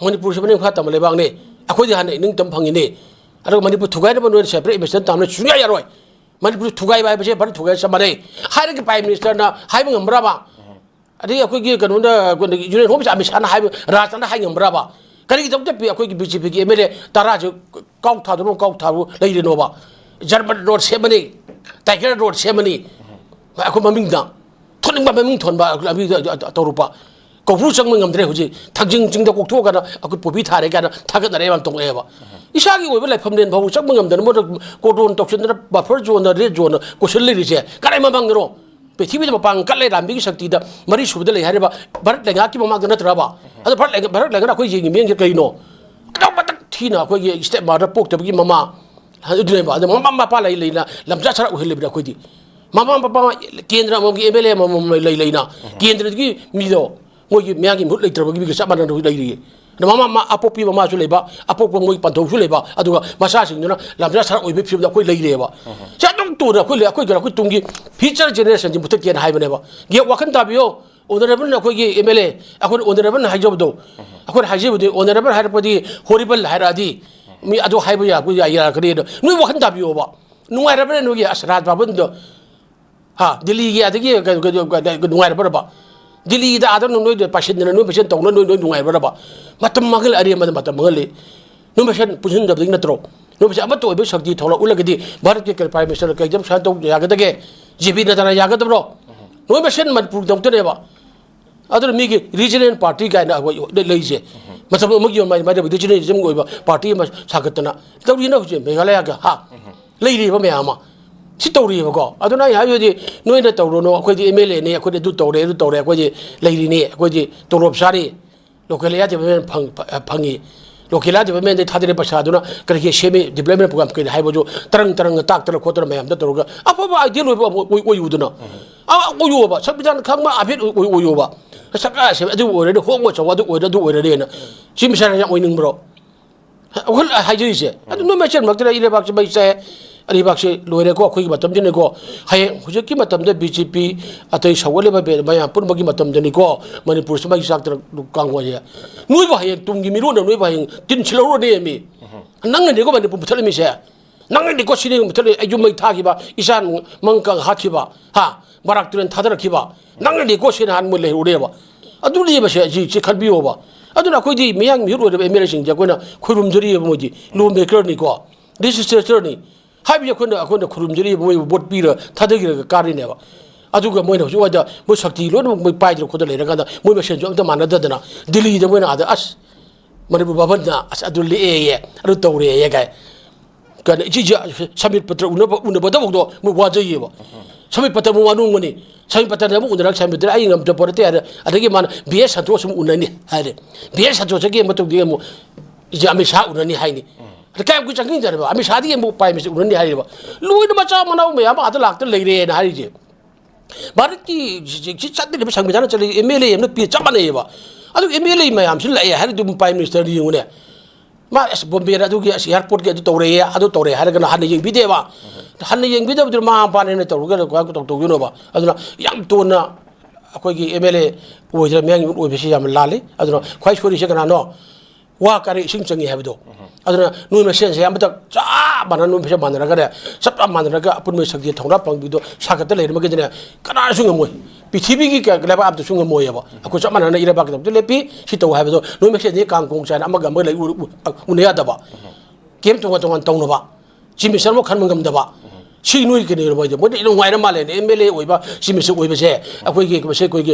ꯃꯅꯤꯄꯨꯔꯁꯤ ꯃꯅꯤꯡ ꯃꯈꯥ ꯇꯝꯕ ꯂꯩꯕꯥꯛꯅꯤ, ꯑꯩꯈꯣꯏꯗꯤ ꯍꯥꯟꯅ ꯏꯅꯤꯡꯇꯝ ꯐꯪꯉꯤꯅꯤ, ꯑꯗꯨꯒ ꯃꯅꯤꯄꯨꯔ ꯊꯨꯒꯥꯏꯅꯕ ꯅꯣꯏꯅ ꯁꯦꯄꯔꯦꯠ ꯏꯟꯚꯦꯁꯇꯤꯒꯦꯁꯟ ꯇꯧꯅꯕ ꯁꯨꯡꯌꯥ ꯌꯥꯔꯣꯏ꯫ ꯃꯅꯤꯄꯨꯔ ꯊꯨꯒꯥꯏꯕ ꯍꯥꯏꯕꯁꯦ ꯚꯥꯔꯠ ꯊꯨꯒꯥꯏ ꯆꯞ ꯃꯥꯟꯅꯩ ꯍꯥꯏꯔꯒ ꯄ꯭ꯔꯥꯏꯝ ꯃꯤꯅꯤꯁꯇꯔꯅ ꯍꯥꯏꯕ ꯉꯝꯕ꯭ꯔꯕ? ꯑꯗꯒꯤ ꯑꯩꯈꯣꯏꯒꯤ ꯀꯩꯅꯣꯗ, ꯑꯩꯈꯣꯏꯅ ꯌꯨꯅꯤꯌꯟ ꯍꯣꯝ ꯃꯤꯅꯤꯁꯇꯔ ꯑꯃꯤꯠ ꯁꯥꯍꯅ ꯍꯥꯏꯕ, ꯔꯥꯖꯅꯥꯊꯟꯅ ꯍꯥꯏ ꯉꯝꯕ꯭ꯔꯕ? ꯀꯔꯤꯒꯤꯗꯃꯛꯇ ꯄꯤ-, ꯑꯩꯈꯣꯏꯒꯤ ꯕꯤ ꯖꯦ ꯄꯤꯒꯤ ꯑꯦꯝ ꯑꯦꯜ ꯑꯦ ꯇꯔꯥꯁꯦ ꯀꯥꯎ ꯊꯥꯗꯨꯅ ꯀꯥꯎ ꯊꯥꯕꯨ ꯂꯩꯔꯤꯅꯣꯕ? ꯖꯔꯃꯟ ꯔꯣꯗ ꯁꯦꯝꯃꯅꯤ, ꯇꯥꯏꯒꯔ ꯔꯣꯗ ꯁꯦꯝꯃꯅꯤ, ꯑꯩꯈꯣꯏ ꯃꯃꯤꯡꯗ ꯊꯣꯟꯅꯤꯡꯕ ꯃꯃꯤꯡ ꯊꯣꯟꯕ ꯂꯝꯕꯤꯗ ꯇꯧꯔꯨꯕ꯫ ꯀꯧꯕ꯭ꯔꯨ ꯆꯪꯕ ꯉꯝꯗ꯭ꯔꯦ ꯍꯧꯖꯤꯛ, ꯊꯥꯡꯖꯤꯡ ꯆꯤꯡꯗ ꯀꯣꯛꯊꯣꯛꯑꯒꯅ ꯑꯩꯈꯣꯏ ꯄꯣꯄꯤ ꯊꯥꯔꯦ ꯀꯥꯏꯅ ꯊꯥꯒꯠꯅꯔꯦ ꯌꯥꯝ ꯇꯣꯡꯉꯛꯑꯦꯕ꯫ ꯏꯁꯥꯒꯤ ꯑꯣꯏꯕ ꯂꯥꯏꯐꯝ ꯂꯦꯟ ꯐꯥꯎꯕ ꯆꯪꯕ ꯉꯝꯗꯅ ꯃꯣꯏꯅ ꯀꯣꯔꯗꯣꯟ ꯇꯧꯁꯤꯟꯗꯅ ꯕꯐꯔ ꯖꯣꯟꯗ ꯔꯦꯗ ꯖꯣꯟꯗ ꯀꯣꯏꯁꯤꯜ ꯂꯩꯔꯤꯁꯦ ꯀꯗꯥꯏ ꯃꯃꯥꯡꯗꯅꯣ? ꯄ꯭ꯔꯤꯊꯤꯕꯤꯗ ꯃꯄꯥꯡ ꯀꯜꯂꯦ ꯂꯥꯟꯃꯤꯒꯤ ꯁꯛꯇꯤꯗ ꯃꯔꯤ ꯁꯨꯕꯗ ꯂꯩ ꯍꯥꯏꯔꯤꯕ ꯚꯥꯔꯠ ꯂꯩꯉꯥꯛꯀꯤ ꯃꯃꯥꯡꯗ ꯅꯠꯇ꯭ꯔꯕ? ꯑꯗꯣ ꯚꯥꯔꯠ ꯂꯩꯉꯥꯛ-, ꯚꯥꯔꯠ ꯂꯩꯉꯥꯛꯅ ꯑꯩꯈꯣꯏ ꯌꯦꯡꯉꯤ ꯃꯤꯠꯌꯦꯡꯁꯦ ꯀꯔꯤꯅꯣ? ꯑꯗꯨꯛ ꯃꯇꯤꯛ ꯊꯤꯅ ꯑꯩꯈꯣꯏꯒꯤ ꯁ꯭ꯇꯦꯞ ꯃꯥꯗꯔ ꯄꯣꯛꯇꯕꯒꯤ ꯃꯃꯥ ꯑꯗꯨꯅꯦꯕ꯫ ꯑꯗꯣ ꯃꯃꯥ ꯃꯄꯥ ꯂꯩ ꯂꯩꯅ ꯂꯝꯆꯠ ꯁꯥꯔꯥꯛ ꯑꯣꯏꯍꯜꯂꯤꯕꯅꯤ ꯑꯩꯈꯣꯏꯗꯤ꯫ ꯃꯃꯥ ꯃꯄꯥ ꯀꯦꯟꯗ꯭ꯔ ꯑꯃꯃꯝꯒꯤ ꯑꯦꯝ ꯑꯦꯜ ꯑꯦ ꯑꯃꯃꯝ ꯂꯩ ꯂꯩ ꯂꯩꯅ ꯀꯦꯟꯗ꯭ꯔꯗꯒꯤ ꯃꯤꯗꯣ ꯃꯣꯏꯒꯤ ꯃꯌꯥꯝꯒꯤ ꯃꯍꯨꯠ ꯂꯩꯇ꯭ꯔꯕꯒꯤ ꯃꯤꯒ ꯆꯞ ꯃꯥꯟꯅꯅ ꯍꯧꯖꯤꯛ ꯂꯩꯔꯤꯌꯦ꯫ ꯑꯗ ꯃꯃꯥ ꯃꯃꯥ ꯑꯄꯣꯛꯄꯤ ꯃꯃꯥꯁꯨ ꯂꯩꯕ, ꯑꯄꯣꯛꯄ ꯃꯣꯏ ꯄꯟꯊꯧꯁꯨ ꯂꯩꯕ, ꯑꯗꯨꯒ ꯃꯆꯥꯁꯤꯡꯗꯨꯅ ꯂꯝꯖꯥ ꯁꯔꯥ ꯑꯣꯏꯕꯒꯤ ꯐꯤꯕꯝꯗ ꯑꯩꯈꯣꯏ ꯂꯩꯔꯦꯕ꯫ ꯁꯤ ꯑꯗꯨꯝ ꯇꯨꯅ ꯑꯩꯈꯣꯏ ꯂꯩ-, ꯑꯩꯈꯣꯏ ꯀꯩꯅꯣ, ꯑꯩꯈꯣꯏ ꯇꯨꯡꯒꯤ future generation ꯁꯤ ꯃꯨꯊꯠꯀꯦꯅ ꯍꯥꯏꯕꯅꯦꯕ꯫ ꯒꯦꯞ ꯋꯥꯈꯜ ꯇꯥꯕꯤꯌꯣ꯫ Honourable ꯅ ꯑꯩꯈꯣꯏꯒꯤ M L A, ꯑꯩꯈꯣꯏꯅ honourable ꯅ ꯍꯥꯏꯖꯕꯗꯣ, ꯑꯩꯈꯣꯏꯅ ꯍꯥꯏꯖꯕꯗꯤ honourable ꯍꯥꯏꯔꯛꯄꯗꯤ horrible ꯍꯥꯏꯔꯛꯑꯗꯤ ꯃꯤ ꯑꯗꯨ ꯍꯥꯏꯕ ꯌꯥ-, ꯌꯥꯔꯛꯀꯅꯤ ꯑꯗꯣ ꯅꯣꯏ ꯋꯥꯈꯜ ꯇꯥꯕꯤꯌꯣꯕ꯫ ꯅꯨꯡꯉꯥꯏꯔꯕ꯭ꯔꯥ ꯅꯣꯏꯒꯤ ꯑꯁ ꯔꯥꯖ ꯚꯕꯟꯗꯣ? ꯍꯥ, ꯗꯤꯜꯂꯤꯒꯤ ꯑꯗꯒꯤ ꯀꯩꯅꯣ, ꯀꯩꯅꯣ, ꯀꯩꯅꯣ, ꯅꯨꯡꯉꯥꯏꯔꯕ꯭ꯔꯕ? ꯗꯤꯜꯂꯤꯗ ꯑꯥꯗ ꯅꯣꯏ ꯄꯥꯏꯁꯤꯟꯗꯅ ꯅꯣꯏ ꯃꯁꯦꯟ ꯇꯧꯅ ꯅꯣꯏ, ꯅꯣꯏ ꯅꯨꯡꯉꯥꯏꯔꯕ꯭ꯔꯕ? ꯃꯇꯝ ꯃꯥꯡꯍꯜꯂꯦ, ꯑꯔꯦꯝꯕꯗ ꯃꯇꯝ ꯃꯥꯡꯍꯜꯂꯦ꯫ ꯅꯣꯏ ꯃꯁꯦꯟ ꯄꯨꯟꯁꯤꯟꯗꯕꯗꯒꯤ ꯅꯠꯇ꯭ꯔꯣ? ꯅꯣꯏ ꯃꯁꯦꯟ ꯑꯃꯠꯇ ꯑꯣꯏꯕ ꯁꯛꯇꯤ ꯊꯧꯔꯛꯎ꯫ ꯎꯠꯂꯒꯗꯤ ꯚꯥꯔꯠꯀꯤ ꯀꯔꯤ Prime Minister ꯀꯩꯗ ꯁꯨꯃꯥꯏꯅ ꯇꯧ ꯌꯥꯒꯗꯒꯦ? ꯖꯦ ꯄꯤ ꯅꯗꯥꯅ ꯌꯥꯒꯗꯕ꯭ꯔꯣ? ꯅꯣꯏ ꯃꯁꯦꯟ ꯃꯅꯤꯄꯨꯔꯒꯤꯗꯃꯛꯇꯅꯦꯕ꯫ ꯑꯗꯨꯅ ꯃꯤꯒꯤ regional party ꯀꯥꯏꯅ ꯑꯩꯈꯣꯏ ꯂꯩ-, ꯂꯩꯁꯦ꯫ ꯃꯇꯝ ꯑꯃꯒꯤ ꯑꯣꯏꯅ ꯃꯥꯏ regionalism ꯒꯤ ꯑꯣꯏꯕ party ꯑꯃ ꯁꯥꯒꯠꯇꯅ ꯇꯧꯔꯤꯅ ꯍꯧꯖꯤꯛ ꯃꯦꯘꯥꯂꯌꯥꯒ, ꯍꯥ? ꯂꯩꯔꯤꯕ ꯃꯌꯥꯝ ꯑꯃ꯫ ꯁꯤ ꯇꯧꯔꯤꯕꯀꯣ꯫ ꯑꯗꯨꯅ ꯑꯩ ꯍꯥꯏꯕꯗꯤ ꯅꯣꯏꯅ ꯇꯧꯔꯨꯅꯨ, ꯑꯩꯈꯣꯏꯗꯤ M L A ꯅꯤ, ꯑꯩꯈꯣꯏꯗꯤ ꯑꯗꯨ ꯇꯧꯔꯦ, ꯑꯗꯨ ꯇꯧꯔꯦ, ꯑꯩꯈꯣꯏꯗꯤ ꯂꯩꯔꯤꯅꯤ, ꯑꯩꯈꯣꯏꯗꯤ ꯇꯣꯂꯣꯞ ꯆꯥꯔꯤ, local area development ꯐꯪ-, ꯐ-, ꯐꯪꯉꯤ꯫ Local area development ꯗꯒꯤ ꯊꯥꯗꯔꯤꯕ ꯄꯩꯁꯥꯗꯨꯅ ꯀꯔꯤꯒꯤ ꯁꯦꯝꯃꯤ, development program ꯀꯩꯅ ꯍꯥꯏꯕꯗꯨ ꯇꯔꯪ ꯇꯔꯪꯒ ꯇꯥꯛꯇꯅ ꯈꯣꯠꯇꯅ ꯃꯌꯥꯝꯗ ꯇꯧꯔꯒ ꯑꯐꯕ idea ꯂꯣꯏꯕ ꯑꯃ ꯑꯣꯏ-, ꯑꯣꯏꯌꯨꯗꯅ꯫ ꯑ, ꯑꯣꯏꯌꯣꯕ, ꯁꯪꯕꯤꯙꯥꯟ ꯈꯪꯕ ꯑꯐꯦꯠ ꯑꯣꯏ-, ꯑꯣꯏ-, ꯑꯣꯏꯌꯣꯕ꯫ ꯁꯔꯀꯥꯔꯁꯦ ꯑꯗꯨ ꯑꯣꯏꯔꯗꯤ, ꯍꯣꯡꯕ ꯆꯥꯎꯕ ꯑꯗꯨ ꯑꯣꯏꯔꯗꯤ, ꯑꯗꯨ ꯑꯣꯏꯔꯗꯤꯅ꯫ Chief Minister ꯅ ꯌꯥꯝ ꯑꯣꯏꯅꯤꯡꯕ꯭ꯔꯣ? ꯑꯩꯈꯣꯏ ꯍꯥꯏꯖꯔꯤꯁꯦ꯫ ꯑꯗꯨ ꯅꯣꯏ ꯃꯁꯦꯟꯃꯛꯇꯅ ꯏꯔꯩꯕꯥꯛꯁꯦ ꯃꯩ ꯆꯥꯏ, ꯏꯔꯩꯕꯥꯛꯁꯦ ꯂꯣꯏꯔꯦꯀꯣ, ꯑꯩꯈꯣꯏꯒꯤ ꯃꯇꯝꯁꯤꯅꯀꯣ꯫ ꯍꯌꯦꯡ ꯍꯧꯖꯤꯛꯀꯤ ꯃꯇꯝꯗ B J P ꯑꯇꯩ ꯁꯧꯒꯠꯂꯤꯕ ꯕꯦ-, ꯃꯌꯥꯝ ꯄꯨꯝꯅꯃꯛꯀꯤ ꯃꯇꯝꯗꯅꯤꯀꯣ, ꯃꯅꯤꯄꯨꯔꯁꯤ ꯃꯩ ꯆꯥꯛꯇꯅ ꯀꯥꯡꯉꯣꯏꯁꯦ꯫ ꯅꯣꯏꯕꯨ ꯍꯌꯦꯡ ꯇꯨꯡꯒꯤ ꯃꯤꯔꯣꯟꯅ ꯅꯣꯏꯕꯨ ꯍꯌꯦꯡ ꯇꯤꯟ ꯁꯤꯠꯍꯧꯔꯅꯦ ꯃꯤ꯫ ꯅꯪꯅꯅꯦꯀꯣ ꯃꯅꯤꯄꯨꯔ ꯃꯨꯊꯠꯂꯝꯃꯤꯁꯦ꯫ ꯅꯪꯅꯅꯦꯀꯣ ꯁꯤꯅꯤ ꯃꯨꯊꯠꯂꯤ, ꯑꯩ ꯌꯨꯝ ꯃꯩ ꯊꯥꯈꯤꯕ, ꯏꯆꯥ ꯃꯪꯀ ꯍꯥꯠꯈꯤꯕ, ꯍꯥ? ꯕꯔꯥꯛ ꯇꯨꯔꯦꯜ ꯊꯥꯗꯔꯛꯈꯤꯕ꯫ ꯅꯪꯅꯅꯦꯀꯣ ꯁꯤ ꯅꯍꯥꯟ ꯃꯣꯏ ꯂꯩꯍꯧꯔꯦꯕ꯫ ꯑꯗꯨꯅꯦꯕ ꯁꯦ, ꯁꯤ, ꯁꯤ ꯈꯟꯕꯤꯌꯣꯕ꯫ ꯑꯗꯨꯅ ꯑꯩꯈꯣꯏꯗꯤ ꯃꯤꯌꯥꯝ ꯃꯤꯍꯨꯠ ꯑꯣꯏꯔꯕ M L A ꯁꯤꯡꯁꯦ ꯑꯩꯈꯣꯏꯅ ꯈꯨꯔꯨꯝꯖꯔꯤꯕ ꯃꯣꯏꯗꯤ law maker ꯅꯤꯀꯣ, legislator ꯅꯤ꯫ ꯍꯥꯏꯕꯁꯦ ꯑꯩꯈꯣꯏꯅ, ꯑꯩꯈꯣꯏꯅ ꯈꯨꯔꯨꯝꯖꯔꯤꯕ ꯃꯣꯏꯕꯨ vote ꯄꯤꯔ ꯊꯥꯗꯈꯤꯔꯒ ꯀꯥꯔꯤꯅꯦꯕ꯫ ꯑꯗꯨꯒ ꯃꯣꯏꯅ ꯍꯧꯖꯤꯛ ꯋꯥꯏꯗ ꯃꯣꯏ ꯁꯛꯇꯤ ꯂꯣꯏꯅꯃꯛ ꯃꯣꯏ ꯄꯥꯏꯗꯅ ꯈꯣꯠꯇꯅ ꯂꯩꯔꯀꯥꯟꯗ ꯃꯣꯏ ꯃꯁꯦꯟꯁꯨ ꯑꯝꯇ ꯃꯥꯟꯅꯗꯗꯅ ꯗꯤꯜꯂꯤꯗ ꯃꯣꯏꯅ ꯑꯥꯗ ꯑꯁ ꯃꯅꯤꯄꯨꯔ ꯚꯕꯟꯗ ꯑꯁ ꯑꯗꯨ ꯂꯦꯛꯑꯦꯌꯦ, ꯑꯗꯨ ꯇꯧꯔꯦꯌꯦ ꯀꯥꯏ꯫ ꯀꯩꯅꯣ, ꯏꯆꯦ, ꯏꯆꯦ, ꯁꯃꯤꯠ ꯄꯇ꯭ꯔ ꯎꯅꯕ, ꯎꯅꯕꯗꯐꯥꯎꯗꯣ ꯃꯣꯏ ꯋꯥꯖꯩꯌꯦꯕ꯫ ꯁꯃꯤꯠ ꯄꯇ꯭ꯔ ꯑꯃꯨꯛ ꯋꯥꯅꯣꯡꯒꯅꯤ꯫ ꯁꯃꯤꯠ ꯄꯇ꯭ꯔꯗ ꯑꯃꯨꯛ ꯎꯅꯔꯒ ꯁꯃꯤꯠ ꯄꯇ꯭ꯔ ꯑꯩ ꯉꯝꯗ ꯄꯣꯔꯠꯇꯦ ꯍꯥꯏꯔꯦ꯫ ꯑꯗꯒꯤ ꯃꯥꯅ ꯕꯤ ꯑꯦꯁ ꯁꯟꯇꯣꯁ ꯑꯃꯨꯛ ꯎꯅꯅꯤ ꯍꯥꯏꯔꯦ꯫ ꯕꯤ ꯑꯦꯁ ꯁꯟꯇꯣꯁꯇꯒꯤ ꯃꯇꯨꯡꯗꯒꯤ ꯑꯃꯨꯛ ꯏꯆꯦ ꯑꯃꯤꯠ ꯁꯥꯍ ꯎꯅꯅꯤ ꯍꯥꯏꯅꯤ꯫ ꯑꯗ ꯀꯌꯥꯝ ꯀꯨꯏ ꯆꯪꯈꯤꯗꯣꯏꯅꯣꯕ? ꯑꯃꯤꯠ ꯁꯥꯍꯗꯒꯤ ꯑꯃꯨꯛ Prime Minister ꯎꯅꯅꯤ ꯍꯥꯏꯔꯦꯕ꯫ ꯂꯣꯏꯅ ꯃꯆꯥ ꯃꯅꯥꯎ ꯃꯌꯥꯝ ꯑꯥꯗ ꯂꯥꯛꯇ ꯂꯩꯔꯦꯅ ꯍꯥꯏꯔꯤꯁꯦ꯫ ꯚꯥꯔꯠꯀꯤ ꯁꯤ ꯆꯠꯅꯔꯤꯕ ꯁꯪꯕꯤꯙꯥꯟꯅ ꯆꯠꯂꯤ ꯑꯦꯝ ꯑꯦꯜ ꯑꯦ ꯑꯃꯅ ꯄꯤ ꯆꯞ ꯃꯥꯟꯅꯩꯌꯦꯕ꯫ ꯑꯗꯨ ꯑꯦꯝ ꯑꯦꯜ ꯑꯦ ꯃꯌꯥꯝꯁꯨ ꯂꯥꯛꯑꯦ ꯍꯥꯏꯔꯗꯤ ꯑꯗꯨꯝ ꯄ꯭ꯔꯥꯏꯝ ꯃꯤꯅꯤꯁꯇꯔꯗꯨ ꯌꯦꯡꯉꯨꯅꯦ꯫ ꯃꯥ ꯑꯁ ꯕꯣꯝꯕꯦꯗ ꯑꯗꯨꯒꯤ ꯑꯁ ꯑꯦꯌꯥꯔꯄꯣꯔꯠꯀꯤ ꯑꯗꯨ ꯇꯧꯔꯛꯑꯦ ꯑꯗꯨ ꯇꯧꯔꯛꯑꯦ ꯍꯥꯏꯔꯒꯅ ꯍꯟꯅ ꯌꯦꯡꯕꯤꯗꯦꯕ꯫ ꯍꯟꯅ ꯌꯦꯡꯕꯤꯗꯕꯗꯨꯅ ꯃꯃꯥ ꯃꯄꯥꯅ ꯍꯦꯟꯅ ꯇꯧꯔꯒ ꯀꯃꯥꯏꯅ ꯇꯧ- ꯇꯧꯗꯣꯏꯅꯣꯕ? ꯑꯗꯨꯅ ꯌꯥꯝ ꯇꯣꯟꯅ ꯑꯩꯈꯣꯏꯒꯤ ꯑꯦꯝ ꯑꯦꯜ ꯑꯦ ꯑꯣꯏꯗ꯭ꯔ ꯃꯤꯌꯥꯝꯒꯤ ꯃꯤꯍꯨꯠ ꯑꯣꯏꯕꯁꯤ ꯌꯥꯝꯅ ꯂꯥꯜꯂꯤ꯫ ꯑꯗꯨꯅ ꯈ꯭ꯋꯥꯏ ꯁꯣꯏꯔꯤꯁꯦ ꯀꯅꯥꯅꯣ? ꯋꯥ ꯀꯥꯔꯦ ꯏꯁꯤꯡ ꯆꯪꯉꯤ ꯍꯥꯏꯕꯗꯣ꯫ ꯑꯗꯨꯅ ꯅꯣꯏ ꯃꯁꯦꯟꯁꯦ ꯑꯃꯇ ꯆꯞ ꯃꯥꯟꯅ ꯅꯣꯏ ꯃꯁꯦꯟ ꯃꯥꯟꯅꯔꯒꯅꯦ, ꯆꯞ ꯆꯞ ꯃꯥꯟꯅꯔꯒ ꯑꯄꯨꯟꯕ ꯁꯛꯇꯤ ꯊꯧꯅꯥ ꯄꯥꯡꯕꯤꯗꯣ ꯁꯥꯒꯠꯇ ꯂꯩꯔꯝꯃꯒꯗꯤꯅꯦ, ꯀꯅꯥꯅꯁꯨ ꯉꯝꯃꯣꯏ꯫ ꯄ꯭ꯔꯤꯊꯤꯕꯤꯒꯤ ꯀ- ꯂꯩꯕꯥꯛ ꯑꯝꯇꯁꯨ ꯉꯝꯃꯣꯏꯑꯕ꯫ ꯑꯩꯈꯣꯏ ꯆꯞ ꯃꯥꯟꯅꯅ ꯏꯔꯩꯕꯥꯛꯀꯤꯗꯃꯛꯇ ꯂꯦꯞꯄꯤ, ꯁꯤ ꯇꯧ ꯍꯥꯏꯕꯗꯣ ꯅꯣꯏ ꯃꯁꯦꯟꯗꯤ ꯀꯥꯡ ꯀꯣꯡ ꯆꯥꯏꯅ ꯑꯃꯒ ꯑꯃꯒ ꯂꯩ ꯎ- ꯎ- ꯎꯅ ꯌꯥꯗꯕ꯫ ꯀꯦꯝ ꯇꯣꯉꯥꯟ ꯇꯣꯉꯥꯟ ꯇꯧꯅꯕ, ꯆꯤꯞ ꯃꯤꯅꯤꯁꯇꯔ ꯑꯃ ꯈꯟꯕ ꯉꯝꯗꯕ꯫ ꯁꯤ ꯅꯣꯏ ꯀꯩꯅꯣ ꯃꯣꯏꯗꯤ ꯃꯣꯏꯗꯤ ꯅꯨꯡꯉꯥꯏꯔ ꯃꯥꯜꯂꯦꯅꯦ꯫ ꯑꯦꯝ ꯑꯦꯜ ꯑꯦ ꯑꯣꯏꯕ ꯆꯤꯞ ꯃꯤꯅꯤꯁꯇꯔ ꯑꯣꯏꯕꯁꯦ ꯑꯩꯈꯣꯏꯒꯤ ꯃꯁꯤ ꯑꯩꯈꯣꯏꯒꯤ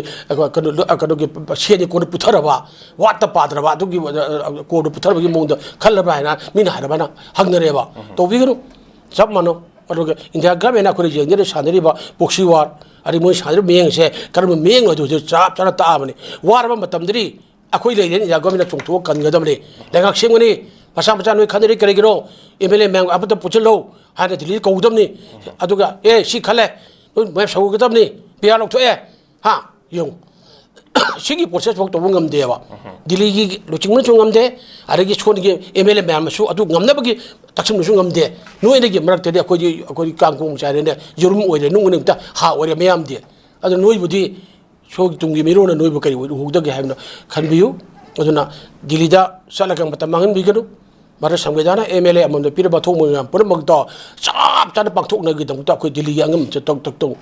ꯀꯩꯅꯣ ꯀꯩꯅꯣꯒꯤ ꯁꯦꯟꯒꯤ ꯀꯣꯟꯗ ꯄꯨꯊꯔꯕ, ꯋꯥꯠꯇ ꯄꯥꯗ꯭ꯔꯕ ꯑꯗꯨꯒꯤ ꯀꯣꯟꯗ ꯄꯨꯊꯔꯕꯒꯤ ꯃꯑꯣꯡꯗ ꯈꯜꯂꯕ꯭ꯔꯥ ꯍꯥꯏꯅ ꯃꯤꯅ ꯍꯥꯏꯔꯕꯅ ꯍꯪꯅꯔꯦꯕ꯫ ꯇꯧꯕꯤꯒꯅꯨ꯫ ꯆꯞ ꯃꯥꯟꯅꯧ꯫ ꯑꯗꯨꯒ ꯏꯟꯗꯤꯌꯥ ꯒꯃꯦꯟꯅ ꯑꯩꯈꯣꯏꯗ ꯌꯦꯡꯗꯨꯅ ꯁꯥꯟꯅꯔꯤꯕ ꯄ꯭ꯔꯣꯛꯁꯤ ꯋꯥꯔ, ꯑꯗꯩ ꯃꯣꯏ ꯁꯥꯟꯅꯔꯤꯕ ꯃꯤꯠꯌꯦꯡꯁꯦ ꯀꯔꯝꯕ ꯃꯤꯠꯌꯦꯡꯅꯣ ꯍꯥꯏꯗꯨ ꯍꯧꯖꯤꯛ ꯆꯞ ꯆꯥꯅ ꯇꯥꯛꯑꯕꯅꯤ꯫ ꯋꯥꯔꯕ ꯃꯇꯝꯗꯗꯤ ꯑꯩꯈꯣꯏ ꯂꯩꯔꯦꯅ ꯏꯟꯗꯤꯌꯥ ꯒꯣꯔꯃꯦꯟꯅ ꯆꯣꯡꯊꯣꯛꯑ ꯀꯟꯒꯗꯕꯅꯤ꯫ ꯂꯩꯉꯥꯛ ꯁꯦꯝꯒꯅꯤ꯫ ꯃꯆꯥ ꯃꯆꯥ ꯅꯣꯏ ꯈꯟꯅꯔꯤ ꯀꯔꯤꯒꯤꯅꯣ? ꯑꯦꯝ ꯑꯦꯜ ꯑꯦ ꯃꯌꯥꯝ ꯑꯃꯠꯇ ꯄꯨꯟꯁꯤꯜꯂꯣ ꯍꯥꯏꯅ ꯗꯤꯜꯂꯤꯗ ꯀꯧꯒꯗꯕꯅꯤ꯫ ꯑꯗꯨꯒ ꯑꯦ ꯁꯤ ꯈꯜꯂꯦ, ꯅꯣꯏ ꯃꯌꯥꯝ ꯁꯧꯒꯗꯕꯅꯤ, ꯄꯤ ꯑꯥꯔ ꯂꯧꯊꯣꯛꯑꯦ꯫ ꯍꯥ? ꯌꯦꯡꯉꯨ꯫ ꯁꯤꯒꯤ ꯄ꯭ꯔꯣꯁꯦꯁ ꯐꯥꯎ ꯇꯧꯕ ꯉꯝꯗꯦꯕ꯫ ꯗꯤꯜꯂꯤꯒꯤ ꯂꯨꯆꯤꯡꯕꯅꯁꯨ ꯉꯝꯗꯦ, ꯑꯗꯒꯤ ꯁꯣꯝꯒꯤ ꯑꯦꯝ ꯑꯦꯜ ꯑꯦ ꯃꯌꯥꯝꯅꯁꯨ ꯑꯗꯨ ꯉꯝꯅꯕꯒꯤ ꯇꯛꯁꯤꯟꯕꯁꯨ ꯉꯝꯗꯦ꯫ ꯅꯣꯏꯗꯒꯤ ꯃꯔꯛꯇꯗꯤ ꯑꯩꯈꯣꯏꯗꯤ ꯑꯩꯈꯣꯏꯗꯤ ꯀꯥꯡ ꯀꯣꯡ ꯆꯥꯏꯔꯦꯅꯦ, ꯌꯦꯔꯨꯝ ꯑꯣꯏꯔꯦ, ꯅꯨꯡ ꯅꯨꯃꯤꯠꯇ ꯍꯥ ꯑꯣꯏꯔꯦ ꯃꯌꯥꯝꯗꯤ꯫ ꯑꯗꯨ ꯅꯣꯏꯕꯨꯗꯤ ꯁꯣꯒꯤ ꯇꯨꯡꯒꯤ ꯃꯤꯔꯣꯟꯅ ꯅꯣꯏꯕꯨ ꯀꯔꯤ ꯑꯣꯏ ꯎꯍꯧꯗꯒꯦ ꯍꯥꯏꯕꯅ ꯈꯟꯕꯤꯌꯨ꯫ ꯑꯗꯨꯅ ꯗꯤꯜꯂꯤꯗ ꯆꯠꯂꯒ ꯃꯇꯝ ꯃꯥꯡꯍꯟꯕꯤꯒꯅꯨ꯫ ꯃꯔꯝ ꯁꯪꯕꯤꯙꯥꯟꯅ ꯑꯦꯝ ꯑꯦꯜ ꯑꯦ ꯑꯃꯃꯝꯗ ꯄꯤꯔꯕ ꯊꯣꯡ ꯃꯌꯥꯝ ꯄꯨꯝꯅꯃꯛꯇꯣ ꯆꯞ ꯆꯥꯅ ꯄꯥꯡꯊꯣꯛꯅꯕꯒꯤꯗꯃꯛꯇ ꯑꯩꯈꯣꯏ ꯗꯤꯜꯂꯤꯒꯤ ꯑꯉꯝ ꯆꯠꯇꯧ ꯇꯧ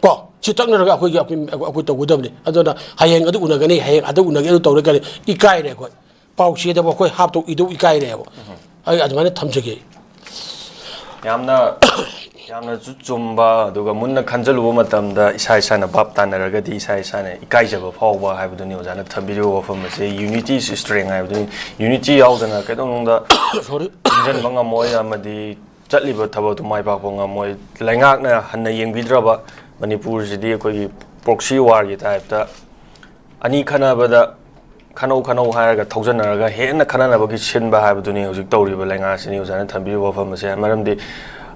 ꯀꯣ ꯁꯤ ꯇꯛꯅꯔꯒ ꯑꯩꯈꯣꯏꯒꯤ ꯑꯩꯈꯣꯏ ꯑꯩꯈꯣꯏ ꯇꯧꯒꯗꯕꯅꯤ꯫ ꯑꯗꯨꯅ ꯍꯌꯦꯡ ꯑꯗꯨ ꯎꯅꯒꯅꯤ, ꯍꯌꯦꯡ ꯑꯗꯨ ꯎꯅꯒꯦ, ꯑꯗꯨ ꯇꯧꯔꯒꯅꯤ ꯏꯀꯥꯏꯔꯦ ꯑꯩꯈꯣꯏ꯫ ꯄꯥꯎ ꯆꯦꯗꯕꯨ ꯑꯩꯈꯣꯏ ꯍꯥꯞꯇꯧ ꯏꯗꯧ ꯏꯀꯥꯏꯔꯦꯕ꯫ ꯑꯩ ꯑꯗꯨꯃꯥꯏꯅ ꯊꯝꯖꯒꯦ꯫ ꯌꯥꯝꯅ ꯌꯥꯝꯅꯁꯨ ꯆꯨꯝꯕ, ꯑꯗꯨꯒ ꯃꯨꯟꯅ ꯈꯟꯖꯜꯂꯨꯕ ꯃꯇꯝꯗ ꯏꯁꯥ ꯏꯁꯥꯅ ꯚꯥꯞ ꯇꯥꯅꯔꯒꯗꯤ ꯏꯁꯥ ꯏꯁꯥꯅ ꯏꯀꯥꯏꯖꯕ ꯐꯥꯎꯕ ꯍꯥꯏꯕꯗꯨꯅꯤ ꯑꯣꯖꯥꯅ ꯊꯝꯕꯤꯔꯤꯕ ꯋꯥꯐꯝ ꯑꯁꯦ꯫ Unity is strength ꯍꯥꯏꯕꯗꯨꯅꯤ꯫ Unity ꯌꯥꯎꯗꯅ ꯀꯩꯗꯧꯅꯨꯡꯗ ꯁꯣꯔꯤ꯫ ꯄꯨꯟꯁꯤꯟꯕ ꯉꯝꯃꯣꯏ ꯑꯃꯗꯤ ꯆꯠꯂꯤꯕ ꯊꯕꯛꯇꯨ ꯃꯥꯏ ꯄꯥꯛꯄ ꯉꯝꯃꯣꯏ꯫ ꯂꯩꯉꯥꯛꯅ ꯍꯟꯅ ꯌꯦꯡꯕꯤꯗ꯭ꯔꯕ ꯃꯅꯤꯄꯨꯔꯁꯤꯗꯤ ꯑꯩꯈꯣꯏꯒꯤ proxy warꯒꯤ typeꯇ ꯑꯅꯤ ꯈꯟꯅꯕꯗ ꯈꯟꯅꯧ ꯈꯟꯅꯧ ꯍꯥꯏꯔꯒ ꯊꯧꯖꯟꯅꯔꯒ ꯍꯦꯟꯅ ꯈꯟꯅꯅꯕꯒꯤ ꯁꯤꯟꯕ ꯍꯥꯏꯕꯗꯨꯅꯤ ꯍꯧꯖꯤꯛ ꯇꯧꯔꯤꯕ ꯂꯩꯉꯥꯛꯁꯤꯅꯤ ꯑꯣꯖꯥꯅ ꯊꯝꯕꯤꯔꯤꯕ ꯋꯥꯐꯝ ꯑꯁꯦ꯫ ꯃꯔꯝꯗꯤ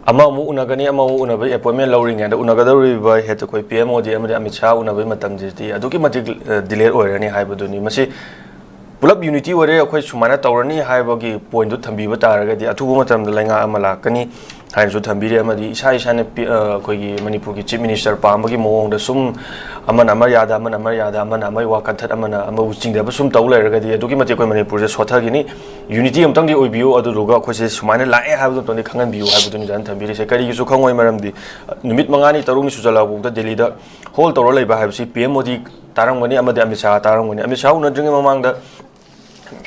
ꯑꯃꯃꯨꯛ ꯎꯅꯒꯅꯤ, ꯑꯃꯃꯨꯛ ꯎꯅꯕꯒꯤ ꯑꯦꯄꯣꯏꯟꯃꯦꯟ ꯂꯧꯔꯤꯉꯩꯗ, ꯎꯅꯒꯗꯧꯔꯤꯕ ꯍꯦꯠ ꯑꯩꯈꯣꯏ ꯄꯤ ꯑꯦꯝ ꯃꯣꯗꯤ ꯑꯃꯗꯤ ꯑꯃꯤꯠ ꯁꯥꯍ ꯎꯅꯕꯒꯤ ꯃꯇꯝꯁꯤꯗꯤ ꯑꯗꯨꯛꯀꯤ ꯃꯇꯤꯛ ꯗꯤꯂꯦꯠ ꯑꯣꯏꯔꯅꯤ ꯍꯥꯏꯕꯗꯨꯅꯤ꯫ ꯃꯁꯤ ꯄꯨꯂꯞ ꯌꯨꯅꯤꯇꯤ ꯑꯣꯏꯔꯦ, ꯑꯩꯈꯣꯏ ꯁꯨꯃꯥꯏꯅ ꯇꯧꯔꯅꯤ ꯍꯥꯏꯕꯒꯤ ꯄꯣꯏꯟꯗꯨ ꯊꯝꯕꯤꯕ ꯇꯥꯔꯒꯗꯤ ꯑꯊꯨꯕ ꯃꯇꯝꯗ ꯂꯩꯉꯥꯛ ꯑꯃ ꯂꯥꯛꯀꯅꯤ ꯍꯥꯏꯅꯁꯨ ꯊꯝꯕꯤꯔꯤ꯫ ꯑꯃꯗꯤ ꯏꯁꯥ ꯏꯁꯥꯅ ꯄꯤ-, ꯑ, ꯑꯩꯈꯣꯏꯒꯤ ꯃꯅꯤꯄꯨꯔꯒꯤ ꯆꯤꯐ ꯃꯤꯅꯤꯁꯇꯔ ꯄꯥꯝꯕꯒꯤ ꯃꯑꯣꯡꯗ ꯁꯨꯝ ꯑꯃꯅ ꯑꯃ ꯌꯥꯗ, ꯑꯃꯅ ꯑꯃ ꯌꯥꯗ, ꯑꯃꯅ ꯑꯃꯒꯤ ꯋꯥ ꯀꯟꯊꯠ, ꯑꯃꯅ ꯑꯃꯕꯨ ꯆꯤꯡꯗꯕ ꯁꯨꯝ ꯇꯧ ꯂꯩꯔꯒꯗꯤ ꯑꯗꯨꯛꯀꯤ ꯃꯇꯤꯛ ꯑꯩꯈꯣꯏ ꯃꯅꯤꯄꯨꯔꯁꯦ ꯁꯣꯠꯊꯈꯤꯅꯤ꯫ ꯌꯨꯅꯤꯇꯤ ꯑꯃꯇꯪꯗꯤ ꯑꯣꯏꯕꯤꯌꯨ, ꯑꯗꯨꯗꯨꯒ ꯑꯩꯈꯣꯏꯁꯦ ꯁꯨꯃꯥꯏꯅ ꯂꯥꯛꯑꯦ ꯍꯥꯏꯕꯗꯨ ꯑꯃꯇꯪꯗꯤ ꯈꯪꯍꯟꯕꯤꯌꯨ ꯍꯥꯏꯕꯗꯨꯅꯤ ꯖꯥꯟ ꯊꯝꯕꯤꯔꯤꯁꯦ꯫ ꯀꯔꯤꯒꯤꯁꯨ ꯈꯪꯉꯣꯏ, ꯃꯔꯝꯗꯤ ꯅꯨꯃꯤꯠ ꯃꯉꯥꯅꯤ ꯇꯔꯨꯛꯅꯤ ꯁꯨꯖꯜꯂꯛꯑꯐꯥꯎꯗ ꯗꯦꯜꯂꯤꯗ ꯍꯣꯜ ꯇꯧꯔ ꯂꯩꯕ ꯍꯥꯏꯕꯁꯤ ꯄꯤ ꯑꯦꯝ ꯃꯣꯗꯤ ꯇꯥꯔꯝꯒꯅꯤ ꯑꯃꯗꯤ ꯑꯃꯤꯠ ꯁꯥꯍ ꯇꯥꯔꯝꯒꯅꯤ꯫ ꯑꯃꯤꯠ ꯁꯥꯍ ꯎꯅꯗ꯭ꯔꯤꯉꯩ ꯃꯃꯥꯡꯗ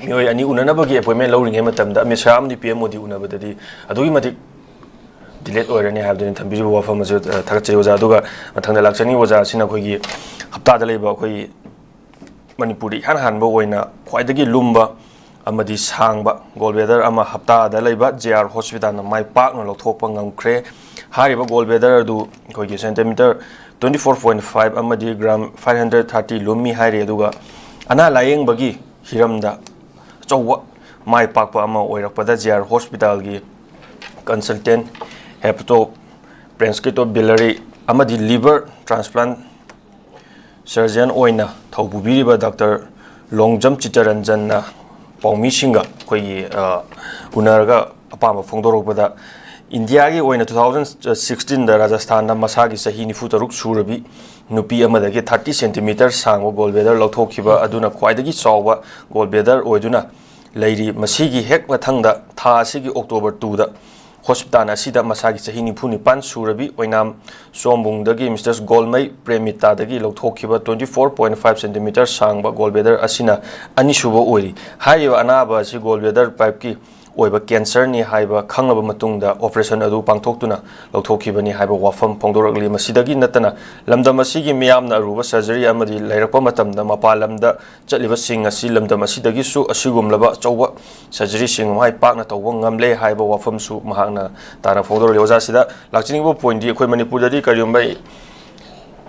ꯃꯤꯑꯣꯏ ꯑꯅꯤ ꯎꯅꯅꯕꯒꯤ ꯑꯦꯄꯣꯏꯟꯃꯦꯟ ꯂꯧꯔꯤꯉꯩ ꯃꯇꯝꯗ ꯑꯃꯤꯠ ꯁꯥꯍ ꯑꯃꯗꯤ ꯄꯤ ꯑꯦꯝ ꯃꯣꯗꯤ ꯎꯅꯕꯗꯗꯤ ꯑꯗꯨꯛꯀꯤ ꯃꯇꯤꯛ ꯗꯤꯂꯦꯠ ꯑꯣꯏꯔꯅꯤ ꯍꯥꯏꯕꯗꯨꯅꯤ ꯊꯝꯕꯤꯔꯤꯕ ꯋꯥꯐꯝ ꯑꯁꯤ, ꯑ, ꯊꯥꯒꯠꯆꯔꯤ ꯑꯣꯖꯥ꯫ ꯑꯗꯨꯒ ꯃꯊꯪꯗ ꯂꯥꯛꯆꯅꯤꯡꯉꯤ ꯑꯣꯖꯥ ꯑꯁꯤꯅ ꯑꯩꯈꯣꯏꯒꯤ ꯍꯞꯇꯥꯗ ꯂꯩꯕ ꯑꯩꯈꯣꯏꯒꯤ ꯃꯅꯤꯄꯨꯔꯗ ꯏꯍꯥꯟ ꯍꯥꯟꯕ ꯑꯣꯏꯅ ꯈ꯭ꯋꯥꯏꯗꯒꯤ ꯂꯨꯝꯕ ꯑꯃꯗꯤ ꯁꯥꯡꯕ ꯒꯣꯜ ꯕ꯭ꯂꯦꯗꯔ ꯑꯃ ꯍꯞꯇꯥꯗ ꯂꯩꯕ ꯖꯦ ꯑꯥꯔ ꯍꯣꯁꯄꯤꯇꯥꯜꯅ ꯃꯥꯏ ꯄꯥꯛꯅ ꯂꯧꯊꯣꯛꯄ ꯉꯝꯈ꯭ꯔꯦ꯫ ꯍꯥꯏꯔꯤꯕ ꯒꯣꯜ ꯕ꯭ꯂꯦꯗꯔ ꯑꯗꯨ ꯑꯩꯈꯣꯏꯒꯤ centimetre twenty four point five ꯑꯃꯗꯤ gram five hundred thirty ꯂꯨꯝꯃꯤ ꯍꯥꯏꯔꯤ꯫ ꯑꯗꯨꯒ ꯑꯅꯥ ꯂꯥꯌꯦꯡꯕꯒꯤ ꯍꯤꯔꯝꯗ ꯑꯆꯧꯕ ꯃꯥꯏ ꯄꯥꯛꯄ ꯑꯃ ꯑꯣꯏꯔꯛꯄꯗ ꯖꯦ ꯑꯥꯔ ꯍꯣꯁꯄꯤꯇꯥꯜꯒꯤ consultant hepatoprenskytobiliary ꯑꯃꯗꯤ liver transplant surgeon ꯑꯣꯏꯅ ꯊꯧ ꯄꯨꯕꯤꯔꯤꯕ ꯗꯥꯛꯇꯔ ꯂꯣꯡꯖꯝ ꯆꯤꯠꯇꯔꯟꯖꯟꯅ ꯄꯥꯎꯃꯤꯁꯤꯡꯒ ꯑꯩꯈꯣꯏꯒꯤ, ꯑ, ꯎꯅꯔꯒ ꯑꯄꯥꯝꯕ ꯐꯣꯡꯗꯣꯔꯛꯄꯗ, ꯏꯟꯗꯤꯌꯥꯒꯤ ꯑꯣꯏꯅ two thousand sixteenꯗ ꯔꯥꯖꯁꯊꯥꯟꯗ ꯃꯁꯥꯒꯤ ꯆꯍꯤ ꯅꯤꯐꯨ ꯇꯔꯨꯛ ꯁꯨꯔꯕꯤ ꯅꯨꯄꯤ ꯑꯃꯗꯒꯤ thirty centimeter ꯁꯥꯡꯕ ꯒꯣꯜ ꯕ꯭ꯂꯦꯗꯔ ꯂꯧꯊꯣꯛꯈꯤꯕ ꯑꯗꯨꯅ ꯈ꯭ꯋꯥꯏꯗꯒꯤ ꯆꯥꯎꯕ ꯒꯣꯜ ꯕ꯭ꯂꯦꯗꯔ ꯑꯣꯏꯗꯨꯅ ꯂꯩꯔꯤ꯫ ꯃꯁꯤꯒꯤ ꯍꯦꯛ ꯃꯊꯪꯗ ꯊꯥ ꯑꯁꯤꯒꯤ October twoꯗ ꯍꯣꯁꯄꯤꯇꯥꯜ ꯑꯁꯤꯗ ꯃꯁꯥꯒꯤ ꯆꯍꯤ ꯅꯤꯐꯨ ꯅꯤꯄꯥꯟ ꯁꯨꯔꯕꯤ ꯑꯣꯏꯅꯥꯝ ꯁꯣꯝꯕꯨꯡꯗꯒꯤ ꯃꯤꯁꯇꯔ ꯒꯣꯜꯃꯩ ꯄ꯭ꯔꯦꯝꯃꯤꯇꯥꯗꯒꯤ ꯂꯧꯊꯣꯛꯈꯤꯕ twenty four point five centimeter ꯁꯥꯡꯕ ꯒꯣꯜ ꯕ꯭ꯂꯦꯗꯔ ꯑꯁꯤꯅ ꯑꯅꯤꯁꯨꯕ ꯑꯣꯏꯔꯤ꯫ ꯍꯥꯏꯔꯤꯕ ꯑꯅꯥꯕ ꯑꯁꯤ ꯒꯣꯜ ꯕ꯭ꯂꯦꯗꯔ ꯄꯥꯏꯞꯀꯤ ꯑꯣꯏꯕ ꯀꯦꯟꯁꯔꯅꯤ ꯍꯥꯏꯕ ꯈꯪꯂꯕ ꯃꯇꯨꯡꯗ ꯑꯣꯄꯔꯦꯁꯟ ꯑꯗꯨ ꯄꯥꯡꯊꯣꯛꯇꯨꯅ ꯂꯧꯊꯣꯛꯈꯤꯕꯅꯤ ꯍꯥꯏꯕ ꯋꯥꯐꯝ ꯐꯣꯡꯗꯣꯔꯛꯂꯤ꯫ ꯃꯁꯤꯗꯒꯤ ꯅꯠꯇꯅ ꯂꯝꯗꯝ ꯑꯁꯤꯒꯤ ꯃꯤꯌꯥꯝꯅ ꯑꯔꯨꯕ ꯁꯔꯖꯔꯤ ꯑꯃꯗꯤ ꯂꯩꯔꯛꯄ ꯃꯇꯝꯗ ꯃꯄꯥꯟ ꯂꯝꯗ ꯆꯠꯂꯤꯕꯁꯤꯡ ꯑꯁꯤ ꯂꯝꯗꯝ ꯑꯁꯤꯗꯒꯤꯁꯨ ꯑꯁꯤꯒꯨꯝꯂꯕ ꯑꯆꯧꯕ ꯁꯔꯖꯔꯤꯁꯤꯡ ꯃꯥꯏ ꯄꯥꯛꯅ ꯇꯧꯕ ꯉꯝꯂꯦ ꯍꯥꯏꯕ ꯋꯥꯐꯝꯁꯨ ꯃꯍꯥꯛꯅ ꯇꯥꯔ ꯐꯣꯡꯗꯣꯔꯛꯂꯤ꯫ ꯑꯣꯖꯥ, ꯁꯤꯗ ꯂꯥꯛꯆꯅꯤꯡꯕ ꯄꯣꯏꯟꯗꯤ ꯑꯩꯈꯣꯏ ꯃꯅꯤꯄꯨꯔꯗꯗꯤ ꯀꯔꯤꯒꯨꯝꯕ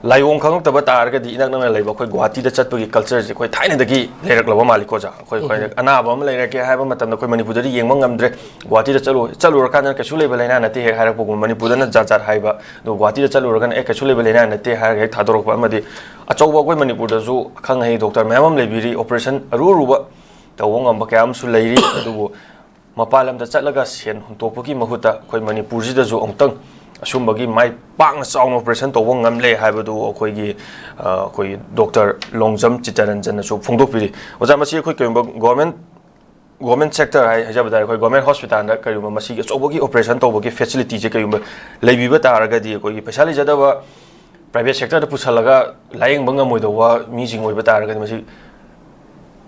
ꯂꯥꯏꯑꯣꯡ ꯈꯪꯉꯛꯇꯕ ꯇꯥꯔꯒꯗꯤ ꯏꯅꯛ ꯅꯛꯅ ꯂꯩꯕ ꯑꯩꯈꯣꯏ ꯒꯨꯍꯥꯇꯤꯗ ꯆꯠꯄꯒꯤ culture ꯁꯦ ꯑꯩꯈꯣꯏ ꯊꯥꯏꯅꯗꯒꯤ ꯂꯩꯔꯛꯂꯕ ꯃꯥꯜꯂꯤꯀꯣ ꯑꯣꯖꯥ꯫ ꯑꯩꯈꯣꯏ, ꯑꯩꯈꯣꯏ ꯎꯝ꯫ ꯑꯅꯥꯕ ꯑꯃ ꯂꯩꯔꯛꯀꯦ ꯍꯥꯏꯕ ꯃꯇꯝꯗ ꯑꯩꯈꯣꯏ ꯃꯅꯤꯄꯨꯔꯗꯗꯤ ꯌꯦꯡꯕ ꯉꯝꯗ꯭ꯔꯦ, ꯒꯨꯍꯥꯇꯤꯗ ꯆꯠꯂꯨ, ꯆꯠꯂꯨꯔꯀꯥꯟꯗꯅ ꯀꯩꯁꯨ ꯂꯩꯕ ꯂꯥꯏꯅꯥ ꯅꯠꯇꯦ ꯍꯦꯛ ꯍꯥꯏꯔꯛꯄꯒꯨꯝꯕ, ꯃꯅꯤꯄꯨꯔꯗꯅ ꯖꯥꯠ ꯖꯥꯠ ꯍꯥꯏꯕ, ꯑꯗꯨꯒ ꯒꯨꯍꯥꯇꯤꯗ ꯆꯠꯂꯨꯔꯒꯅ ꯑꯦ ꯀꯩꯁꯨ ꯂꯩꯕ ꯂꯥꯏꯅꯥ ꯅꯠꯇꯦ ꯍꯥꯏꯔꯒ ꯍꯦꯛ ꯊꯥꯗꯣꯔꯛꯄ, ꯑꯃꯗꯤ ꯑꯆꯧꯕ ꯑꯩꯈꯣꯏ ꯃꯅꯤꯄꯨꯔꯗꯁꯨ ꯑꯈꯪ ꯑꯍꯩ doctor ꯃꯌꯥꯝ ꯑꯃ ꯂꯩꯕꯤꯔꯤ, operation ꯑꯔꯨ ꯑꯔꯨꯕ ꯇꯧꯕ ꯉꯝꯕ ꯀꯌꯥ ꯑꯃꯁꯨ ꯂꯩꯔꯤ꯫ ꯑꯗꯨꯕꯨ ꯃꯄꯥꯟ ꯂꯝꯗ ꯆꯠꯂꯒ ꯁꯦꯟ ꯍꯨꯟꯇꯣꯛꯄꯒꯤ ꯃꯍꯨꯠꯇ ꯑꯩꯈꯣꯏ ꯃꯅꯤꯄꯨꯔꯁꯤꯗꯁꯨ ꯑꯃꯨꯛꯇꯪ ꯑꯁꯨꯝꯕꯒꯤ ꯃꯥꯏ ꯄꯥꯛꯅ ꯆꯥꯎꯅ operation ꯇꯧꯕ ꯉꯝꯂꯦ ꯍꯥꯏꯕꯗꯨ ꯑꯩꯈꯣꯏꯒꯤ, ꯑ, ꯑꯩꯈꯣꯏꯒꯤ doctor ꯂꯣꯡꯖꯝ ꯆꯤꯠꯇꯔꯟꯖꯟꯅꯁꯨ ꯐꯣꯡꯗꯣꯛꯄꯤꯔꯤ꯫ ꯑꯣꯖꯥ, ꯃꯁꯤ ꯑꯩꯈꯣꯏ ꯀꯔꯤꯒꯨꯝꯕ government, government sector ꯍꯥꯏ-, ꯍꯥꯏꯖꯕ ꯇꯥꯔꯦ, ꯑꯩꯈꯣꯏ government hospital ꯗ ꯀꯔꯤꯒꯨꯝꯕ ꯃꯁꯤꯒꯤ ꯑꯆꯧꯕꯒꯤ operation ꯇꯧꯕꯒꯤ facility ꯁꯦ ꯀꯔꯤꯒꯨꯝꯕ ꯂꯩꯕꯤꯕ ꯇꯥꯔꯒꯗꯤ, ꯑꯩꯈꯣꯏꯒꯤ ꯄꯩꯁꯥ ꯂꯩꯖꯗꯕ private sector ꯗ ꯄꯨꯁꯜꯂꯒ ꯂꯥꯌꯦꯡꯕ ꯉꯝꯃꯣꯏꯗꯧꯕ ꯃꯤꯁꯤꯡ ꯑꯣꯏꯕ ꯇꯥꯔꯒꯗꯤ, ꯃꯁꯤ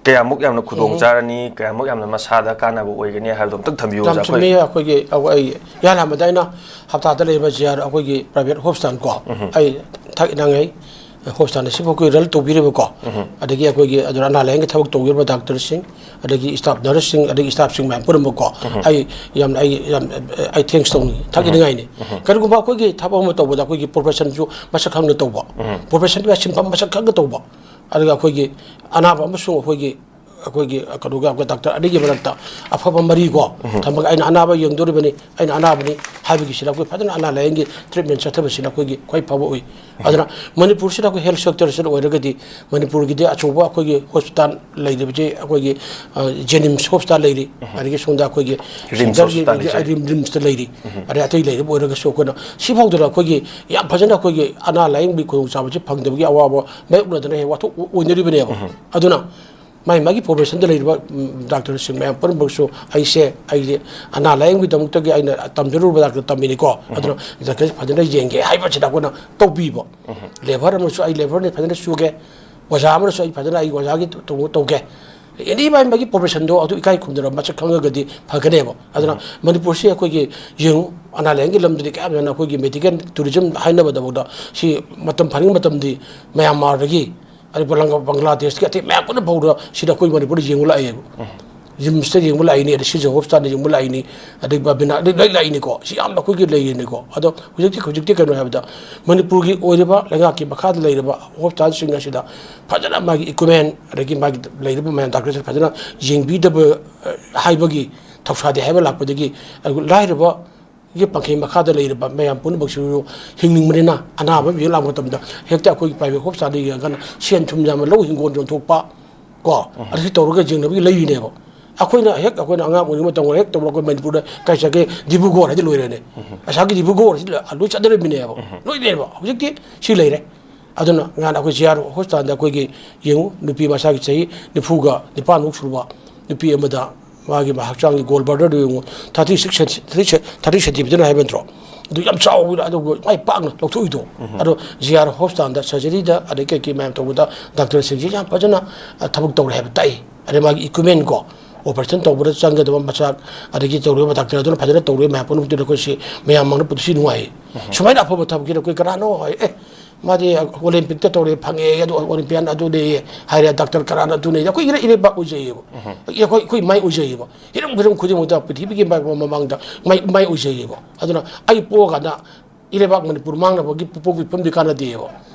ꯀꯌꯥꯃꯨꯛ ꯌꯥꯝꯅ ꯈꯨꯗꯣꯡ ꯎꯝ꯫ ꯆꯥꯔꯅꯤ, ꯀꯌꯥꯃꯨꯛ ꯌꯥꯝꯅ ꯃꯁꯥꯗ ꯀꯥꯟꯅꯕ ꯑꯣꯏꯒꯅꯤ ꯍꯥꯏꯕꯗꯣ ꯑꯝꯇꯪ ꯊꯝꯕꯤꯌꯨ, ꯌꯥꯝ ꯑꯣꯖꯥ꯫ ꯑꯩꯈꯣꯏ ꯆꯨꯝꯃꯤ꯫ ꯑꯩꯈꯣꯏꯒꯤ, ꯑꯩ ꯏꯍꯥꯟ ꯍꯥꯟꯕꯗ ꯑꯩꯅ ꯍꯞꯇꯥꯗ ꯂꯩꯕ ꯖꯤ ꯑꯥꯔ ꯑꯩꯈꯣꯏꯒꯤ private hospital ꯀꯣ, ꯎꯝ꯫ ꯑꯩ ꯊꯥꯏꯅꯉꯩ hospital ꯑꯁꯤꯕꯨ ꯑꯩꯈꯣꯏ run ꯇꯧꯕꯤꯔꯤꯕꯀꯣ, ꯎꯝ꯫ ꯑꯗꯒꯤ ꯑꯩꯈꯣꯏꯒꯤ ꯑꯗꯨꯗ ꯑꯅꯥ ꯂꯥꯌꯦꯡꯒꯤ ꯊꯕꯛ ꯇꯧꯕꯤꯔꯤꯕ doctor ꯁꯤꯡ, ꯑꯗꯒꯤ staff nurse ꯁꯤꯡ, ꯑꯗꯒꯤ staff ꯁꯤꯡ ꯃꯌꯥꯝ ꯄꯨꯝꯅꯃꯛꯀꯣ, ꯎꯝ꯫ ꯑꯩ ꯌꯥꯝꯅ, ꯑꯩ ꯌꯥꯝ, ꯑꯩ thanks ꯇꯧꯅꯤꯡꯉꯤ, ꯊꯥꯒꯠꯅꯤꯡꯉꯥꯏꯅꯤ꯫ ꯎꯝ꯫ ꯀꯔꯤꯒꯨꯝꯕ ꯑꯩꯈꯣꯏꯒꯤ ꯊꯕꯛ ꯑꯃ ꯇꯧꯕꯗ ꯑꯩꯈꯣꯏꯒꯤ profession ꯁꯨ ꯃꯁꯛ ꯈꯪꯅ ꯇꯧꯕ, ꯎꯝ꯫ profession ꯗꯨ ꯁꯤꯟꯐꯝ ꯃꯁꯛ ꯈꯪꯅ ꯇꯧꯕ, ꯑꯗꯨꯒ ꯑꯩꯈꯣꯏꯒꯤ ꯑꯅꯥꯕ ꯑꯃꯁꯨꯡ ꯑꯩꯈꯣꯏꯒꯤ, ꯑꯩꯈꯣꯏꯒꯤ ꯀꯩꯅꯣꯒ, ꯑꯩꯈꯣꯏ doctor ꯑꯅꯤꯒꯤ ꯃꯔꯛꯇ ꯑꯐꯕ ꯃꯔꯤꯀꯣ ꯎꯝ꯫ ꯊꯝꯃꯒ, ꯑꯩꯅ ꯑꯅꯥꯕ ꯌꯦꯡꯗꯣꯔꯤꯕꯅꯤ, ꯑꯩꯅ ꯑꯅꯥꯕꯅꯤ ꯍꯥꯏꯕꯒꯤꯁꯤꯗ ꯑꯩꯈꯣꯏ ꯐꯖꯅ ꯑꯅꯥ ꯂꯥꯌꯦꯡꯒꯤ treatment ꯆꯠꯊꯕꯁꯤꯅ ꯑꯩꯈꯣꯏꯒꯤ ꯈ꯭ꯋꯥꯏ ꯐꯕ ꯑꯣꯏ꯫ ꯎꯝ꯫ ꯑꯗꯨꯅ ꯃꯅꯤꯄꯨꯔꯁꯤꯗ ꯑꯩꯈꯣꯏ health sector ꯁꯤꯗ ꯑꯣꯏꯔꯒꯗꯤ ꯃꯅꯤꯄꯨꯔꯒꯤꯗꯤ ꯑꯆꯧꯕ ꯑꯩꯈꯣꯏꯒꯤ hospital ꯂꯩꯔꯤꯕꯁꯤ ꯑꯩꯈꯣꯏꯒꯤ, ꯑ, JNIMS hospital ꯂꯩꯔꯤ, ꯎꯝ꯫ ꯑꯗꯒꯤ ꯁꯣꯝꯗ ꯑꯩꯈꯣꯏꯒꯤ RIMS centre ꯒꯤ, hospital ꯂꯩꯖꯩ꯫ RIMS ꯇ ꯂꯩꯔꯤ, ꯎꯝ꯫ ꯑꯗꯩ ꯑꯇꯩ ꯂꯩꯔꯤꯕ ꯑꯣꯏꯔꯒꯁꯨ ꯑꯩꯈꯣꯏꯅ ꯁꯤꯐꯥꯎꯗꯗ ꯑꯩꯈꯣꯏꯒꯤ ꯌꯥꯝ ꯐꯖꯅ ꯑꯩꯈꯣꯏꯒꯤ ꯑꯅꯥ ꯂꯥꯌꯦꯡꯒꯤ ꯈꯨꯗꯣꯡꯆꯥꯕꯁꯤ ꯐꯪꯗꯕꯒꯤ ꯑꯋꯥꯕ ꯃꯥꯌꯣꯛꯅꯗꯅ ꯍꯦꯛ ꯋꯥꯊꯣꯛ ꯑꯣꯏꯅꯔꯤꯕꯅꯦꯕ꯫ ꯎꯝ꯫ ꯑꯗꯨꯅ ꯃꯥꯏ ꯃꯥꯒꯤ profession ꯗ ꯂꯩꯔꯤꯕ, ꯎꯝ, doctor ꯁꯤꯡ ꯃꯌꯥꯝ ꯄꯨꯝꯅꯃꯛꯁꯨ ꯑꯩꯁꯦ, ꯑꯩꯁꯦ ꯑꯅꯥ ꯂꯥꯌꯦꯡꯕꯒꯤꯗꯃꯛꯇꯒꯤ ꯑꯩꯅ ꯇꯝꯖꯔꯨꯕ doctor ꯇꯝꯃꯤꯅꯤꯀꯣ, ꯎꯝ꯫ ꯑꯗꯨꯅ doctor ꯁꯦ ꯐꯖꯅ ꯌꯦꯡꯒꯦ ꯍꯥꯏꯕꯁꯤꯗ ꯑꯩꯈꯣꯏꯅ ꯇꯧꯕꯤꯕ꯫ ꯎꯝ꯫ Labour ꯑꯃꯁꯨ ꯑꯩ labour ꯅꯤ ꯐꯖꯅ ꯁꯨꯒꯦ, ꯑꯣꯖꯥ ꯑꯃꯅꯁꯨ ꯑꯩ ꯐꯖꯅ ꯑꯩ ꯑꯣꯖꯥꯒꯤ ꯇꯧ-, ꯇꯧꯒꯦ꯫ Any ꯃꯥꯏ ꯃꯥꯒꯤ profession ꯗꯣ ꯑꯗꯨ ꯏꯀꯥꯏ ꯈꯨꯝꯅꯔ ꯃꯁꯛ ꯈꯪꯉꯒꯗꯤ ꯐꯒꯅꯦꯕ꯫ ꯑꯗꯨꯅ ꯎꯝ꯫ ꯃꯅꯤꯄꯨꯔꯁꯤ ꯑꯩꯈꯣꯏꯒꯤ ꯌꯦꯡꯉꯨ, ꯑꯅꯥ ꯂꯥꯌꯦꯡꯒꯤ ꯂꯝꯗꯗꯤ ꯀꯌꯥꯝ ꯌꯥꯝꯅ ꯑꯩꯈꯣꯏꯒꯤ medical tourism ꯍꯥꯏꯅꯕꯗꯐꯥꯎꯗ ꯁꯤ ꯃꯇꯝ ꯐꯪꯉꯤ ꯃꯇꯝꯗꯤ ꯃ꯭ꯌꯥꯟꯃꯥꯔꯗꯒꯤ ꯑꯗꯩ ꯕꯪꯒ꯭ꯂꯥ-, ꯕꯪꯒ꯭ꯂꯥꯗꯦꯁꯀꯤ ꯑꯇꯩ ꯃꯌꯥꯝ ꯄꯨꯟꯅ ꯐꯥꯎꯗ ꯁꯤꯗ ꯑꯩꯈꯣꯏ ꯃꯅꯤꯄꯨꯔꯗ ꯌꯦꯡꯉꯨ ꯂꯥꯛꯑꯦꯕ꯫ ꯎꯝ꯫ ꯔꯤꯝꯁꯇ ꯌꯦꯡꯕ ꯂꯥꯛꯏꯅꯤ, ꯑꯗꯩ ꯁꯤꯖ ꯍꯣꯁꯄꯤꯇꯥꯜꯗ ꯌꯦꯡꯕ ꯂꯥꯛꯏꯅꯤ, ꯑꯗꯩ ꯕꯕꯤꯅꯥ, ꯂꯣꯏ ꯂꯣꯏ ꯂꯥꯛꯏꯅꯤꯀꯣ꯫ ꯁꯤ ꯌꯥꯝꯅ ꯑꯩꯈꯣꯏꯒꯤ ꯂꯩꯔꯤꯅꯤꯀꯣ꯫ ꯑꯗꯣ ꯍꯧꯖꯤꯛꯇꯤ, ꯍꯧꯖꯤꯛꯇꯤ ꯀꯩꯅꯣ ꯍꯥꯏꯕꯗ, ꯃꯅꯤꯄꯨꯔꯒꯤ ꯑꯣꯏꯔꯤꯕ ꯂꯩꯉꯥꯛꯀꯤ ꯃꯈꯥꯗ ꯂꯩꯔꯤꯕ ꯍꯣꯁꯄꯤꯇꯥꯜꯁꯤꯡ ꯑꯁꯤꯗ ꯐꯖꯅ ꯃꯥꯒꯤ ꯏꯀ꯭ꯋꯤꯞꯃꯦꯟ, ꯑꯗꯒꯤ ꯃꯥꯒꯤ ꯂꯩꯔꯤꯕ ꯃꯌꯥꯝ ꯗꯥꯛꯇꯔꯁꯤꯡ ꯐꯖꯅ ꯌꯦꯡꯕꯤꯗꯕ, ꯑ, ꯍꯥꯏꯕꯒꯤ ꯊꯧꯁꯥꯗꯦ ꯍꯥꯏꯕ ꯂꯥꯛꯄꯗꯒꯤ, ꯑ, ꯂꯥꯏꯔꯕ ꯒꯤ ꯄꯟꯈꯩ ꯃꯈꯥꯗ ꯂꯩꯔꯤꯕ ꯃꯌꯥꯝ ꯄꯨꯝꯅꯃꯛꯁꯤꯁꯨ ꯍꯤꯡꯅꯤꯡꯕꯅꯤꯅ, ꯑꯅꯥꯕ ꯑꯃ ꯌꯦꯡ ꯂꯥꯛꯄ ꯃꯇꯝꯗ ꯍꯦꯛꯇ ꯑꯩꯈꯣꯏꯒꯤ ꯄ꯭ꯔꯥꯏꯚꯦꯠ ꯍꯣꯁꯄꯤꯇꯥꯜꯗ ꯌꯦꯡꯉꯒꯅ ꯁꯦꯟ ꯊꯨꯝ ꯌꯥꯝꯅ ꯂꯧ ꯍꯤꯡꯒꯣꯜ ꯌꯣꯟꯊꯣꯛꯄ, ꯀꯣ, ꯑꯗꯨ ꯇꯧꯔꯒ ꯌꯦꯡꯅꯕꯒꯤ ꯂꯩꯔꯤꯅꯦꯕ꯫ ꯑꯩꯈꯣꯏꯅ ꯍꯦꯛ, ꯑꯩꯈꯣꯏꯅ ꯑꯉꯥꯡ ꯑꯣꯏꯔꯤꯉꯩ ꯃꯇꯝꯗ ꯍꯦꯛ ꯇꯧꯕ, ꯑꯩꯈꯣꯏ ꯃꯅꯤꯄꯨꯔꯗ ꯀꯥꯏ ꯆꯠꯀꯦ? ꯗꯤꯕ꯭ꯔꯨꯒꯔ ꯍꯥꯏꯗꯤ ꯂꯣꯏꯔꯦꯅꯦ꯫ ꯑꯁꯥꯒꯤ ꯗꯤꯕ꯭ꯔꯨꯒꯔ ꯍꯥꯏꯗꯤ ꯂꯣꯏ ꯆꯠꯅꯔꯝꯃꯤꯅꯦꯕ꯫ ꯂꯣꯏꯅꯦꯕ꯫ ꯍꯧꯖꯤꯛꯇꯤ ꯁꯤ ꯂꯩꯔꯦ꯫ ꯑꯗꯨꯅ ꯉꯍꯥꯟ ꯑꯩꯈꯣꯏ ꯖꯤ ꯑꯥꯔ ꯍꯣꯁꯄꯤꯇꯥꯜꯗ ꯑꯩꯈꯣꯏꯒꯤ, ꯌꯦꯡꯉꯨ, ꯅꯨꯄꯤ ꯃꯁꯥꯒꯤ ꯆꯍꯤ ꯅꯤꯐꯨꯒ ꯅꯤꯄꯥꯟꯃꯨꯛ ꯁꯨꯔꯕ ꯅꯨꯄꯤ ꯑꯃꯗ ꯃꯥꯒꯤ ꯍꯛꯆꯥꯡꯒꯤ ꯒꯣꯜ ꯕ꯭ꯂꯥꯗꯔꯗꯨ ꯌꯦꯡꯉꯨ, ꯊꯥꯔꯇꯤ ꯁꯤꯛꯁ ꯁꯦꯟꯇꯤ-, ꯊꯥꯔꯇꯤ ꯁꯦꯟꯇꯤꯃꯤꯇꯔ ꯍꯥꯏꯕ ꯅꯠꯇ꯭ꯔꯣ? ꯑꯗꯨ ꯌꯥꯝ ꯆꯥꯎꯕ, ꯑꯗꯨꯒ ꯃꯥꯏ ꯄꯥꯛꯅ ꯂꯧꯊꯣꯛꯏꯗꯣ꯫ ꯑꯗꯣ ꯖꯤ ꯑꯥꯔ ꯍꯣꯁꯄꯤꯇꯥꯜꯗ ꯁꯔꯖꯔꯤꯗ, ꯑꯗꯩ ꯀꯩꯀꯩ ꯃꯌꯥꯝ ꯇꯧꯕꯗ ꯗꯥꯛꯇꯔꯁꯤꯡꯁꯤ ꯌꯥꯝ ꯐꯖꯅ, ꯑ, ꯊꯕꯛ ꯇꯧꯔꯦ ꯍꯥꯏꯕ ꯇꯥꯛꯏ꯫ ꯑꯗꯩ ꯃꯥꯒꯤ ꯏꯀ꯭ꯋꯤꯞꯃꯦꯟ ꯀꯣ, ꯑꯣꯄꯔꯦꯁꯟ ꯇꯧꯕꯗ ꯆꯪꯒꯗꯕ ꯃꯆꯥꯛ, ꯑꯗꯒꯤ ꯇꯧꯔꯤꯕ ꯗꯥꯛꯇꯔ ꯑꯗꯨꯅ ꯐꯖꯅ ꯇꯧꯔꯤꯕ ꯃꯌꯥꯝ ꯄꯨꯝꯅꯃꯛꯇꯨꯗ ꯑꯩꯈꯣꯏꯁꯤ ꯃꯌꯥꯝ ꯃꯥꯡꯗ ꯄꯨꯟꯁꯤ ꯅꯨꯡꯉꯥꯏ꯫ ꯁꯨꯃꯥꯏꯅ ꯑꯐꯕ ꯊꯕꯛꯁꯤꯗ ꯑꯩꯈꯣꯏ ꯀꯅꯥꯅꯣ ꯍꯥꯏ, ꯑꯦ, ꯃꯥꯗꯤ ꯑꯣꯂꯦꯝꯄꯤꯛꯇ ꯇꯧꯔꯦ, ꯐꯪꯉꯦ, ꯑꯗꯨ ꯑꯣꯂꯦꯝꯄꯤꯌꯥꯟ ꯑꯗꯨꯅꯦ ꯍꯥꯏꯔꯦ, ꯗꯥꯛꯇꯔ ꯀꯅꯥꯅ ꯑꯗꯨꯅꯦ, ꯑꯩꯈꯣꯏ ꯏꯔꯩ-, ꯏꯔꯩꯕꯥꯛ ꯑꯣꯏꯖꯩꯌꯦꯕ꯫ ꯑꯩꯈꯣꯏ, ꯑꯩꯈꯣꯏ ꯃꯥꯏ ꯑꯣꯏꯖꯩꯌꯦꯕ꯫ ꯍꯤꯔꯝ ꯈꯨꯗꯤꯡ ꯈꯨꯗꯤꯡꯃꯛꯇ ꯄ꯭ꯔꯤꯊꯤꯕꯤꯒꯤ ꯃꯥ-, ꯃꯃꯥꯡꯗ ꯃꯥꯏ, ꯃꯥꯏ ꯑꯣꯏꯖꯩꯌꯦꯕ꯫ ꯑꯗꯨꯅ ꯑꯩ ꯄꯣꯛꯑꯀꯥꯟꯗ ꯏꯔꯩꯕꯥꯛ ꯃꯅꯤꯄꯨꯔ ꯃꯥꯡꯅꯕꯒꯤ ꯄꯣꯛꯄꯒꯤ ꯐꯤꯕꯝꯗꯤ ꯀꯥꯟꯅꯗꯦꯕ꯫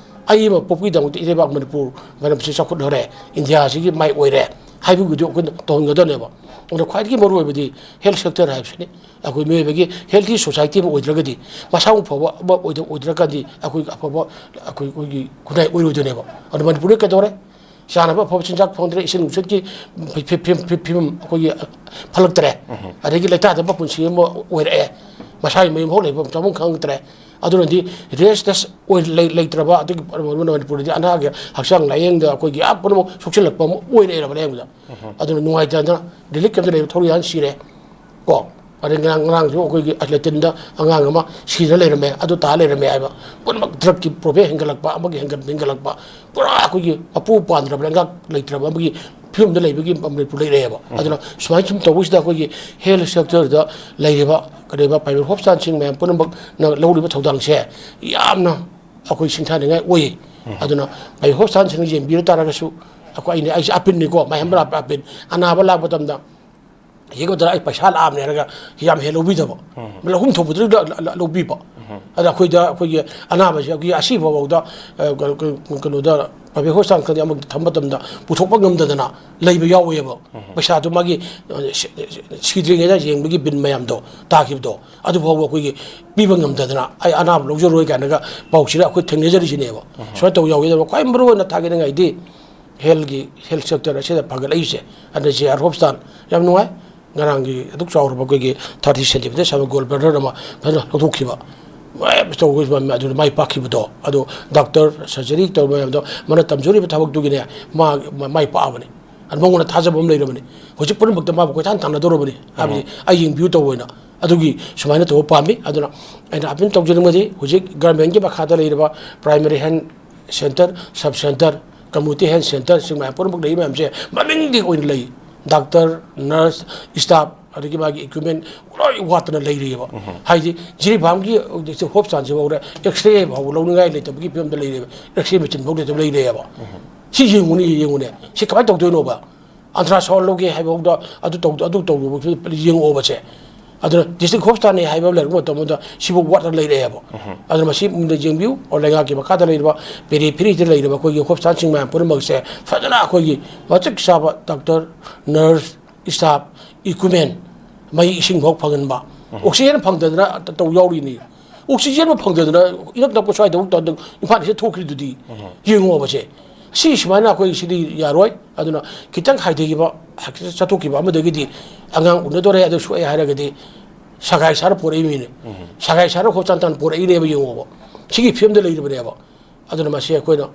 ꯑꯩ ꯑꯃ ꯄꯣꯛꯄꯒꯤꯗꯃꯛꯇ ꯏꯔꯩꯕꯥꯛ ꯃꯅꯤꯄꯨꯔ ꯃꯔꯝꯁꯤ ꯆꯥꯎꯈꯠꯍꯔꯦ, ꯏꯟꯗꯤꯌꯥꯁꯤꯒꯤ ꯃꯥꯏ ꯑꯣꯏꯔꯦ ꯍꯥꯏꯕꯒꯤꯗꯨ ꯑꯩꯈꯣꯏꯅ ꯇꯧꯍꯟꯒꯗꯕꯅꯦꯕ꯫ ꯑꯗꯨꯅ ꯈ꯭ꯋꯥꯏꯗꯒꯤ ꯃꯔꯨꯑꯣꯏꯕꯗꯤ ꯍꯦꯜꯊ ꯁꯦꯛꯇꯔ ꯍꯥꯏꯕꯁꯤꯅꯤ꯫ ꯑꯩꯈꯣꯏ ꯃꯤꯑꯣꯏꯕꯒꯤ ꯍꯦꯜꯊꯤ ꯁꯣꯁꯥꯏꯇꯤ ꯑꯃ ꯑꯣꯏꯗ꯭ꯔꯒꯗꯤ, ꯃꯁꯥ ꯃꯎ ꯐꯕ ꯑꯃ ꯑꯣꯏꯗ-, ꯑꯣꯏꯗ꯭ꯔꯒꯗꯤ ꯑꯩꯈꯣꯏ ꯑꯐꯕ ꯑꯩꯈꯣꯏ, ꯑꯩꯈꯣꯏꯒꯤ ꯈꯨꯟꯅꯥꯏ ꯑꯣꯏꯔꯣꯏꯗꯣꯏꯅꯦꯕ꯫ ꯑꯗꯨ ꯃꯅꯤꯄꯨꯔꯗ ꯀꯩꯗꯧꯔꯦ? ꯆꯥꯅꯕ ꯑꯐꯕ ꯆꯤꯟꯖꯥꯛ ꯐꯪꯗ꯭ꯔꯦ, ꯏꯁꯤꯡ ꯅꯨꯡꯁꯤꯠꯀꯤ ꯐꯤ-, ꯐꯤ-, ꯐꯤ-, ꯐꯤ-, ꯐꯤꯕꯝ ꯑꯩꯈꯣꯏꯒꯤ ꯐꯠꯂꯛꯇ꯭ꯔꯦ꯫ ꯑꯗꯒꯤ ꯂꯩꯇꯥꯗꯕ ꯄꯨꯟꯁꯤ ꯑꯃ ꯑꯣꯏꯔꯛꯑꯦ꯫ ꯃꯁꯥꯒꯤ ꯃꯌꯨꯝ ꯍꯧ ꯂꯩꯐꯝ ꯆꯥꯐꯝ ꯈꯪꯉꯛꯇ꯭ꯔꯦ꯫ ꯑꯗꯨꯅꯗꯤ ꯔꯦꯁꯂꯦꯁ ꯑꯣꯏ-, ꯂꯩ-, ꯂꯩꯇ꯭ꯔꯕ, ꯑꯗꯒꯤ ꯃꯅꯤꯄꯨꯔꯗꯗꯤ ꯑꯅꯥꯒꯤ ꯍꯛꯆꯥꯡ ꯂꯥꯏꯌꯦꯡꯗ ꯑꯩꯈꯣꯏꯒꯤ ꯑꯥ ꯄꯨꯝꯅꯃꯛ ꯁꯣꯛꯆꯤꯜꯂꯛꯄ ꯑꯃ ꯑꯣꯏꯔꯛꯑꯦꯕ ꯑꯌꯥꯝꯕꯗ꯫ ꯑꯗꯨꯅ ꯅꯨꯡꯉꯥꯏꯇꯗꯅ ꯔꯤꯂꯤꯐ ꯀꯦꯝꯞꯇ ꯂꯩꯕ ꯊꯧꯔꯤ ꯍꯥꯟ ꯁꯤꯔꯦ꯫ ꯀꯣ, ꯑꯗꯩ ꯉꯔꯥꯡ, ꯉꯔꯥꯡꯁꯨ ꯑꯩꯈꯣꯏꯒꯤ ꯂꯦꯇꯤꯟꯗ ꯑꯉꯥꯡ ꯑꯃ ꯁꯤꯔ ꯂꯩꯔꯝꯃꯦ, ꯑꯗꯨ ꯇꯥ ꯂꯩꯔꯝꯃꯦ ꯍꯥꯏꯕ꯫ ꯄꯨꯝꯅꯃꯛ ꯗ꯭ꯔꯒꯀꯤ ꯄ꯭ꯔꯣꯕ꯭ꯂꯦꯝ ꯍꯦꯟꯒꯠꯂꯛꯄ, ꯑꯃꯒꯤ ꯍꯦꯟꯒꯠ-, ꯍꯦꯟꯒꯠꯂꯛꯄ, ꯄꯨꯔꯥ ꯑꯩꯈꯣꯏꯒꯤ ꯃꯄꯨ ꯄꯥꯟꯗ꯭ꯔꯕ, ꯂꯩꯉꯥꯛ ꯂꯩꯇ꯭ꯔꯕ ꯑꯃꯒꯤ ꯐꯤꯕꯝꯗ ꯂꯩꯕꯒꯤ ꯃꯅꯤꯄꯨꯔ ꯂꯩꯔꯛꯑꯦꯕ꯫ ꯑꯗꯨꯅ ꯁꯨꯃꯥꯏꯅ ꯁꯨꯝ ꯇꯧꯕꯁꯤꯗ ꯑꯩꯈꯣꯏꯒꯤ ꯍꯦꯜꯊ ꯁꯦꯛꯇꯔꯗ ꯂꯩꯔꯤꯕ ꯀꯔꯤꯕ ꯄ꯭ꯔꯥꯏꯚꯦꯠ ꯍꯣꯁꯄꯤꯇꯥꯜꯁꯤꯡ ꯃꯌꯥꯝ ꯄꯨꯝꯅꯃꯛꯅ ꯂꯧꯔꯤꯕ ꯊꯧꯗꯥꯡꯁꯦ ꯌꯥꯝꯅ ꯑꯩꯈꯣꯏ ꯁꯤꯡꯊꯥꯅꯤꯡꯉꯥꯏ ꯑꯣꯏꯌꯦ꯫ ꯑꯗꯨꯅ ꯄ꯭ꯔꯥꯏꯚꯦꯠ ꯍꯣꯁꯄꯤꯇꯥꯜꯁꯤꯡꯅ ꯌꯦꯡꯕꯤꯔ ꯇꯥꯔꯒꯁꯨ, ꯑꯩꯈꯣꯏ ꯑꯩꯅ ꯑꯩꯁꯦ ꯑꯄꯤꯟꯅꯤꯀꯣ, ꯃꯥꯏꯍꯦꯝꯕꯔ ꯑꯄꯤꯟ꯫ ꯑꯅꯥꯕ ꯂꯥꯛꯄ ꯃꯇꯝꯗ ꯌꯦꯡꯕꯗ ꯑꯩ ꯄꯩꯁꯥ ꯂꯥꯛꯑꯕꯅꯦ ꯍꯥꯏꯔꯒ ꯌꯥꯝ ꯍꯦꯟꯅ ꯂꯧꯕꯤꯗꯕ, ꯂꯧꯐꯝ ꯊꯣꯛꯄꯗꯨꯗ ꯂ- ꯂ- ꯂꯧꯕꯤꯕ꯫ ꯑꯗ ꯑꯩꯈꯣꯏꯗ ꯑꯩꯈꯣꯏꯒꯤ ꯑꯅꯥꯕꯁꯦ ꯑꯩꯈꯣꯏꯒꯤ ꯑꯁꯤꯕ ꯐꯥꯎꯗ, ꯑ, ꯀ- ꯀ- ꯀꯩꯅꯣꯗ private hospital ꯈꯪꯗꯦ ꯑꯃ ꯊꯝꯕ ꯃꯇꯝꯗ ꯄꯨꯊꯣꯛꯄ ꯉꯝꯗꯗꯅ ꯂꯩꯕ ꯌꯥꯎꯋꯦꯕ꯫ ꯄꯩꯁꯥꯗꯨ ꯃꯥꯒꯤ, ꯑ, ꯁꯤ- ꯁꯤꯗ꯭ꯔꯤꯉꯩꯗ ꯌꯦꯡꯕꯒꯤ ꯕꯤꯜ ꯃꯌꯥꯝꯗꯣ ꯇꯥꯈꯤꯕꯗꯣ ꯑꯗꯨ ꯐꯥꯎꯕ ꯑꯩꯈꯣꯏꯒꯤ ꯄꯤꯕ ꯉꯝꯗꯗꯅ ꯑꯩ ꯑꯅꯥꯕ ꯂꯧꯖꯔꯣꯏ ꯀꯥꯏꯅꯒ ꯄꯥꯎꯁꯤꯗ ꯑꯩꯈꯣꯏ ꯊꯦꯡꯅꯖꯔꯤꯁꯤꯅꯦꯕ꯫ ꯁꯨꯃꯥꯏꯅ ꯇꯧ ꯌꯥꯎꯋꯦ꯫ ꯑꯗꯨꯅ ꯈ꯭ꯋꯥꯏ ꯃꯔꯨ ꯑꯣꯏꯅ ꯊꯥꯒꯠꯅꯤꯡꯉꯥꯏꯗꯤ healthꯀꯤ, health sector ꯑꯁꯤꯗ ꯐꯒꯠꯂꯛꯏꯁꯦ꯫ ꯑꯗ JR hospital ꯌꯥꯝ ꯅꯨꯡꯉꯥꯏ꯫ ꯉꯔꯥꯡꯒꯤ ꯑꯗꯨꯛ ꯆꯥꯎꯔꯕ ꯑꯩꯈꯣꯏꯒꯤ thirty centimeter ꯁꯥꯕ gallbladder ꯑꯃ ꯐꯖꯅ ꯂꯧꯊꯣꯛꯈꯤꯕ꯫ ꯃꯌꯥꯝ ꯇꯧꯕ ꯑꯗꯨ ꯃꯥꯏ ꯄꯥꯛꯈꯤꯕꯗꯣ, ꯑꯗꯣ doctor surgery ꯇꯧꯕ ꯃꯌꯥꯝꯗꯣ ꯃꯥꯅ ꯇꯝꯖꯔꯤꯕ ꯊꯕꯛꯇꯨꯒꯤꯅꯦ ꯃꯥ ꯃꯥꯏ ꯄꯥꯛꯑꯕꯅꯤ꯫ ꯑꯗꯨ ꯃꯉꯣꯟꯗ ꯊꯥꯖꯕ ꯑꯃ ꯂꯩꯔꯕꯅꯤ꯫ ꯍꯧꯖꯤꯛ ꯄꯨꯝꯅꯃꯛꯇ ꯃꯥꯕꯨ ꯀꯣꯏꯊꯥꯟ ꯊꯥꯅꯗꯧꯔꯕꯅꯤ꯫ ꯍꯥꯏꯕꯗꯤ ꯑꯩ ꯌꯦꯡꯕꯤꯌꯨ ꯇꯧꯕ ꯑꯣꯏꯅ꯫ ꯑꯗꯨꯒꯤ ꯁꯨꯃꯥꯏꯅ ꯇꯧꯕ ꯄꯥꯝꯃꯤ꯫ ꯑꯗꯨꯅ ꯑꯩꯅ appeal ꯇꯧꯖꯅꯤꯡꯕꯗꯤ ꯍꯧꯖꯤꯛ governmentꯀꯤ ꯃꯈꯥꯗ ꯂꯩꯔꯤꯕ primary health center, sub center, community health center, ꯁꯤ ꯃꯌꯥꯝ ꯄꯨꯝꯅꯃꯛ ꯂꯩꯔꯤ ꯃꯌꯥꯝꯁꯦ ꯃꯃꯤꯡꯗꯤ ꯑꯣꯏꯅ ꯂꯩ꯫ Doctor, nurse, staff, ꯑꯗꯒꯤ ꯃꯥꯒꯤ equipment ꯂꯣꯏ ꯋꯥꯠꯇꯅ ꯂꯩꯔꯤꯑꯕ꯫ ꯍꯥꯏꯗꯤ ꯖꯤꯔꯤꯕꯥꯝꯒꯤ hospitalꯁꯤꯐꯥꯎꯗ X-ray ꯐꯥꯎꯕ ꯂꯧꯅꯤꯡꯉꯥꯏ ꯂꯩꯇꯕꯒꯤ ꯐꯤꯕꯝꯗ ꯂꯩꯔꯦꯕ꯫ X-ray machine ꯐꯥꯎ ꯂꯩꯇꯕ ꯂꯩꯔꯦꯕ꯫ ꯁꯤ ꯌꯦꯡꯉꯨꯅꯦ, ꯌꯦꯡꯉꯨꯅꯦ꯫ ꯁꯤ ꯀꯃꯥꯏꯅ ꯇꯧꯗꯣꯏꯅꯣꯕ? Ultrasound ꯂꯧꯒꯦ ꯍꯥꯏꯕꯐꯥꯎꯗ ꯑꯗꯨ ꯇꯧ-, ꯑꯗꯨ ꯇꯧꯕ ꯌꯦꯡꯉꯛꯑꯣꯕꯁꯦ꯫ ꯑꯗꯨꯅ district hospitalꯅꯤ ꯍꯥꯏꯕ ꯑꯃ ꯂꯩꯔꯛꯄ ꯃꯇꯝꯗ ꯁꯤꯐꯥꯎ ꯋꯥꯠꯇꯅ ꯂꯩꯔꯛꯑꯦꯕ꯫ ꯑꯗꯨꯅ ꯃꯁꯤ ꯃꯨꯟꯅ ꯌꯦꯡꯕꯤꯌꯨ꯫ ꯑꯣ, ꯂꯩꯉꯥꯛꯀꯤ ꯃꯈꯥꯗ ꯂꯩꯔꯤꯕ peripheryꯗ ꯂꯩꯔꯤꯕ ꯑꯩꯈꯣꯏꯒꯤ hospitalꯁꯤꯡ ꯃꯌꯥꯝ ꯄꯨꯝꯅꯃꯛꯁꯦ ꯐꯖꯅ ꯑꯩꯈꯣꯏꯒꯤ ꯃꯇꯤꯛ ꯆꯥꯕ doctor, nurse, staff, equipment, ꯃꯩ ꯏꯁꯤꯡ ꯐꯥꯎ ꯐꯪꯍꯟꯕ꯫ Oxygen ꯐꯪꯗꯗꯅ ꯇꯧ ꯌꯥꯎꯔꯤꯅꯤ꯫ Oxygenꯕꯨ ꯐꯪꯗꯗꯅ ꯏꯅꯛ ꯅꯛꯄ ꯁ꯭ꯋꯥꯏꯗ ꯏꯝꯐꯥꯜꯁꯤꯗ ꯊꯣꯛꯈ꯭ꯔꯤꯗꯨꯗꯤ꯫ ꯌꯦꯡꯉꯣꯕꯁꯦ꯫ ꯁꯤ ꯁꯨꯃꯥꯏꯅ ꯑꯩꯈꯣꯏ ꯁꯤꯗꯤ ꯌꯥꯔꯣꯏ꯫ ꯑꯗꯨꯅ ꯈꯤꯇꯪ ꯍꯥꯏꯊꯈꯤꯕ, ꯆꯠꯊꯣꯛꯈꯤꯕ ꯑꯃꯗꯒꯤꯗꯤ ꯑꯉꯥꯡ ꯎꯅꯗꯣꯔꯦ, ꯑꯗꯨ ꯁꯣꯛꯑꯦ ꯍꯥꯏꯔꯒꯗꯤ ꯁꯒꯥꯏ ꯁꯥꯔ ꯄꯣꯔꯛꯏ ꯃꯤꯅꯦ꯫ ꯁꯒꯥꯏ ꯁꯥꯔ ꯍꯣꯁꯄꯤꯇꯥꯜ ꯄꯣꯔꯛꯏꯅꯦꯕ, ꯌꯦꯡꯉꯣꯕ꯫ ꯁꯤꯒꯤ ꯐꯤꯕꯝꯗ ꯂꯩꯔꯤꯕꯅꯦꯕ꯫ ꯑꯗꯨꯅ ꯃꯁꯤ ꯑꯩꯈꯣꯏꯅ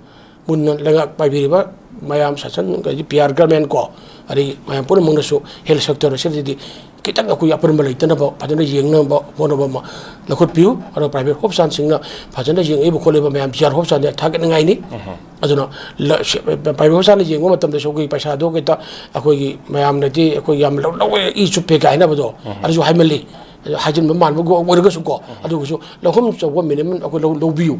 ꯃꯨꯟꯅ ꯂꯩꯉꯥꯛ ꯄꯥꯏꯕꯤꯔꯤꯕ ꯃꯌꯥꯝ, ꯁꯥꯁꯟ, ꯑꯗꯩꯗꯤ PR government ꯀꯣ, ꯑꯗꯩ ꯃꯌꯥꯝ ꯄꯨꯝꯅꯃꯛꯅꯁꯨ health sector ꯑꯁꯤꯗꯗꯤ ꯈꯤꯇꯪ ꯑꯩꯈꯣꯏꯒꯤ ꯑꯄꯨꯟꯕ ꯂꯩꯇꯅꯕ ꯐꯖꯅ ꯌꯦꯡꯅꯕ ꯍꯣꯠꯅꯕ ꯑꯃ ꯂꯧꯈꯠꯄꯤꯌꯨ꯫ ꯑꯗꯨꯒ private hospitalꯁꯤꯡꯅ ꯐꯖꯅ ꯌꯦꯡꯉꯛꯏꯕ ꯈꯣꯠꯂꯤꯕ ꯃꯌꯥꯝ JR hospitalꯗꯤ ꯊꯥꯒꯠꯅꯤꯡꯉꯥꯏꯅꯤ꯫ ꯑꯗꯨꯅ ꯂ-, ꯁ-, private hospitalꯅ ꯌꯦꯡꯕ ꯃꯇꯝꯗꯁꯨ ꯑꯩꯈꯣꯏꯒꯤ ꯄꯩꯁꯥꯗꯣ ꯈꯤꯇ ꯑꯩꯈꯣꯏꯒꯤ ꯃꯌꯥꯝꯅꯗꯤ ꯑꯩꯈꯣꯏ ꯌꯥꯝ ꯂꯧ-, ꯂꯧꯋꯦ, ꯏ ꯆꯨꯞꯄꯦ ꯀꯥꯏ ꯍꯥꯏꯅꯕꯗꯣ, ꯑꯗꯨꯁꯨ ꯍꯥꯏꯃꯜꯂꯤ꯫ ꯍꯥꯏꯖꯤꯟꯕ ꯃꯥꯟꯕ ꯑꯣꯏꯔꯒꯁꯨꯀꯣ, ꯑꯗꯨꯒꯁꯨ ꯂꯧꯐꯝ ꯆꯥꯐꯝ minimum ꯑꯩꯈꯣꯏ ꯂꯧ-, ꯂꯧꯕꯤꯌꯨ꯫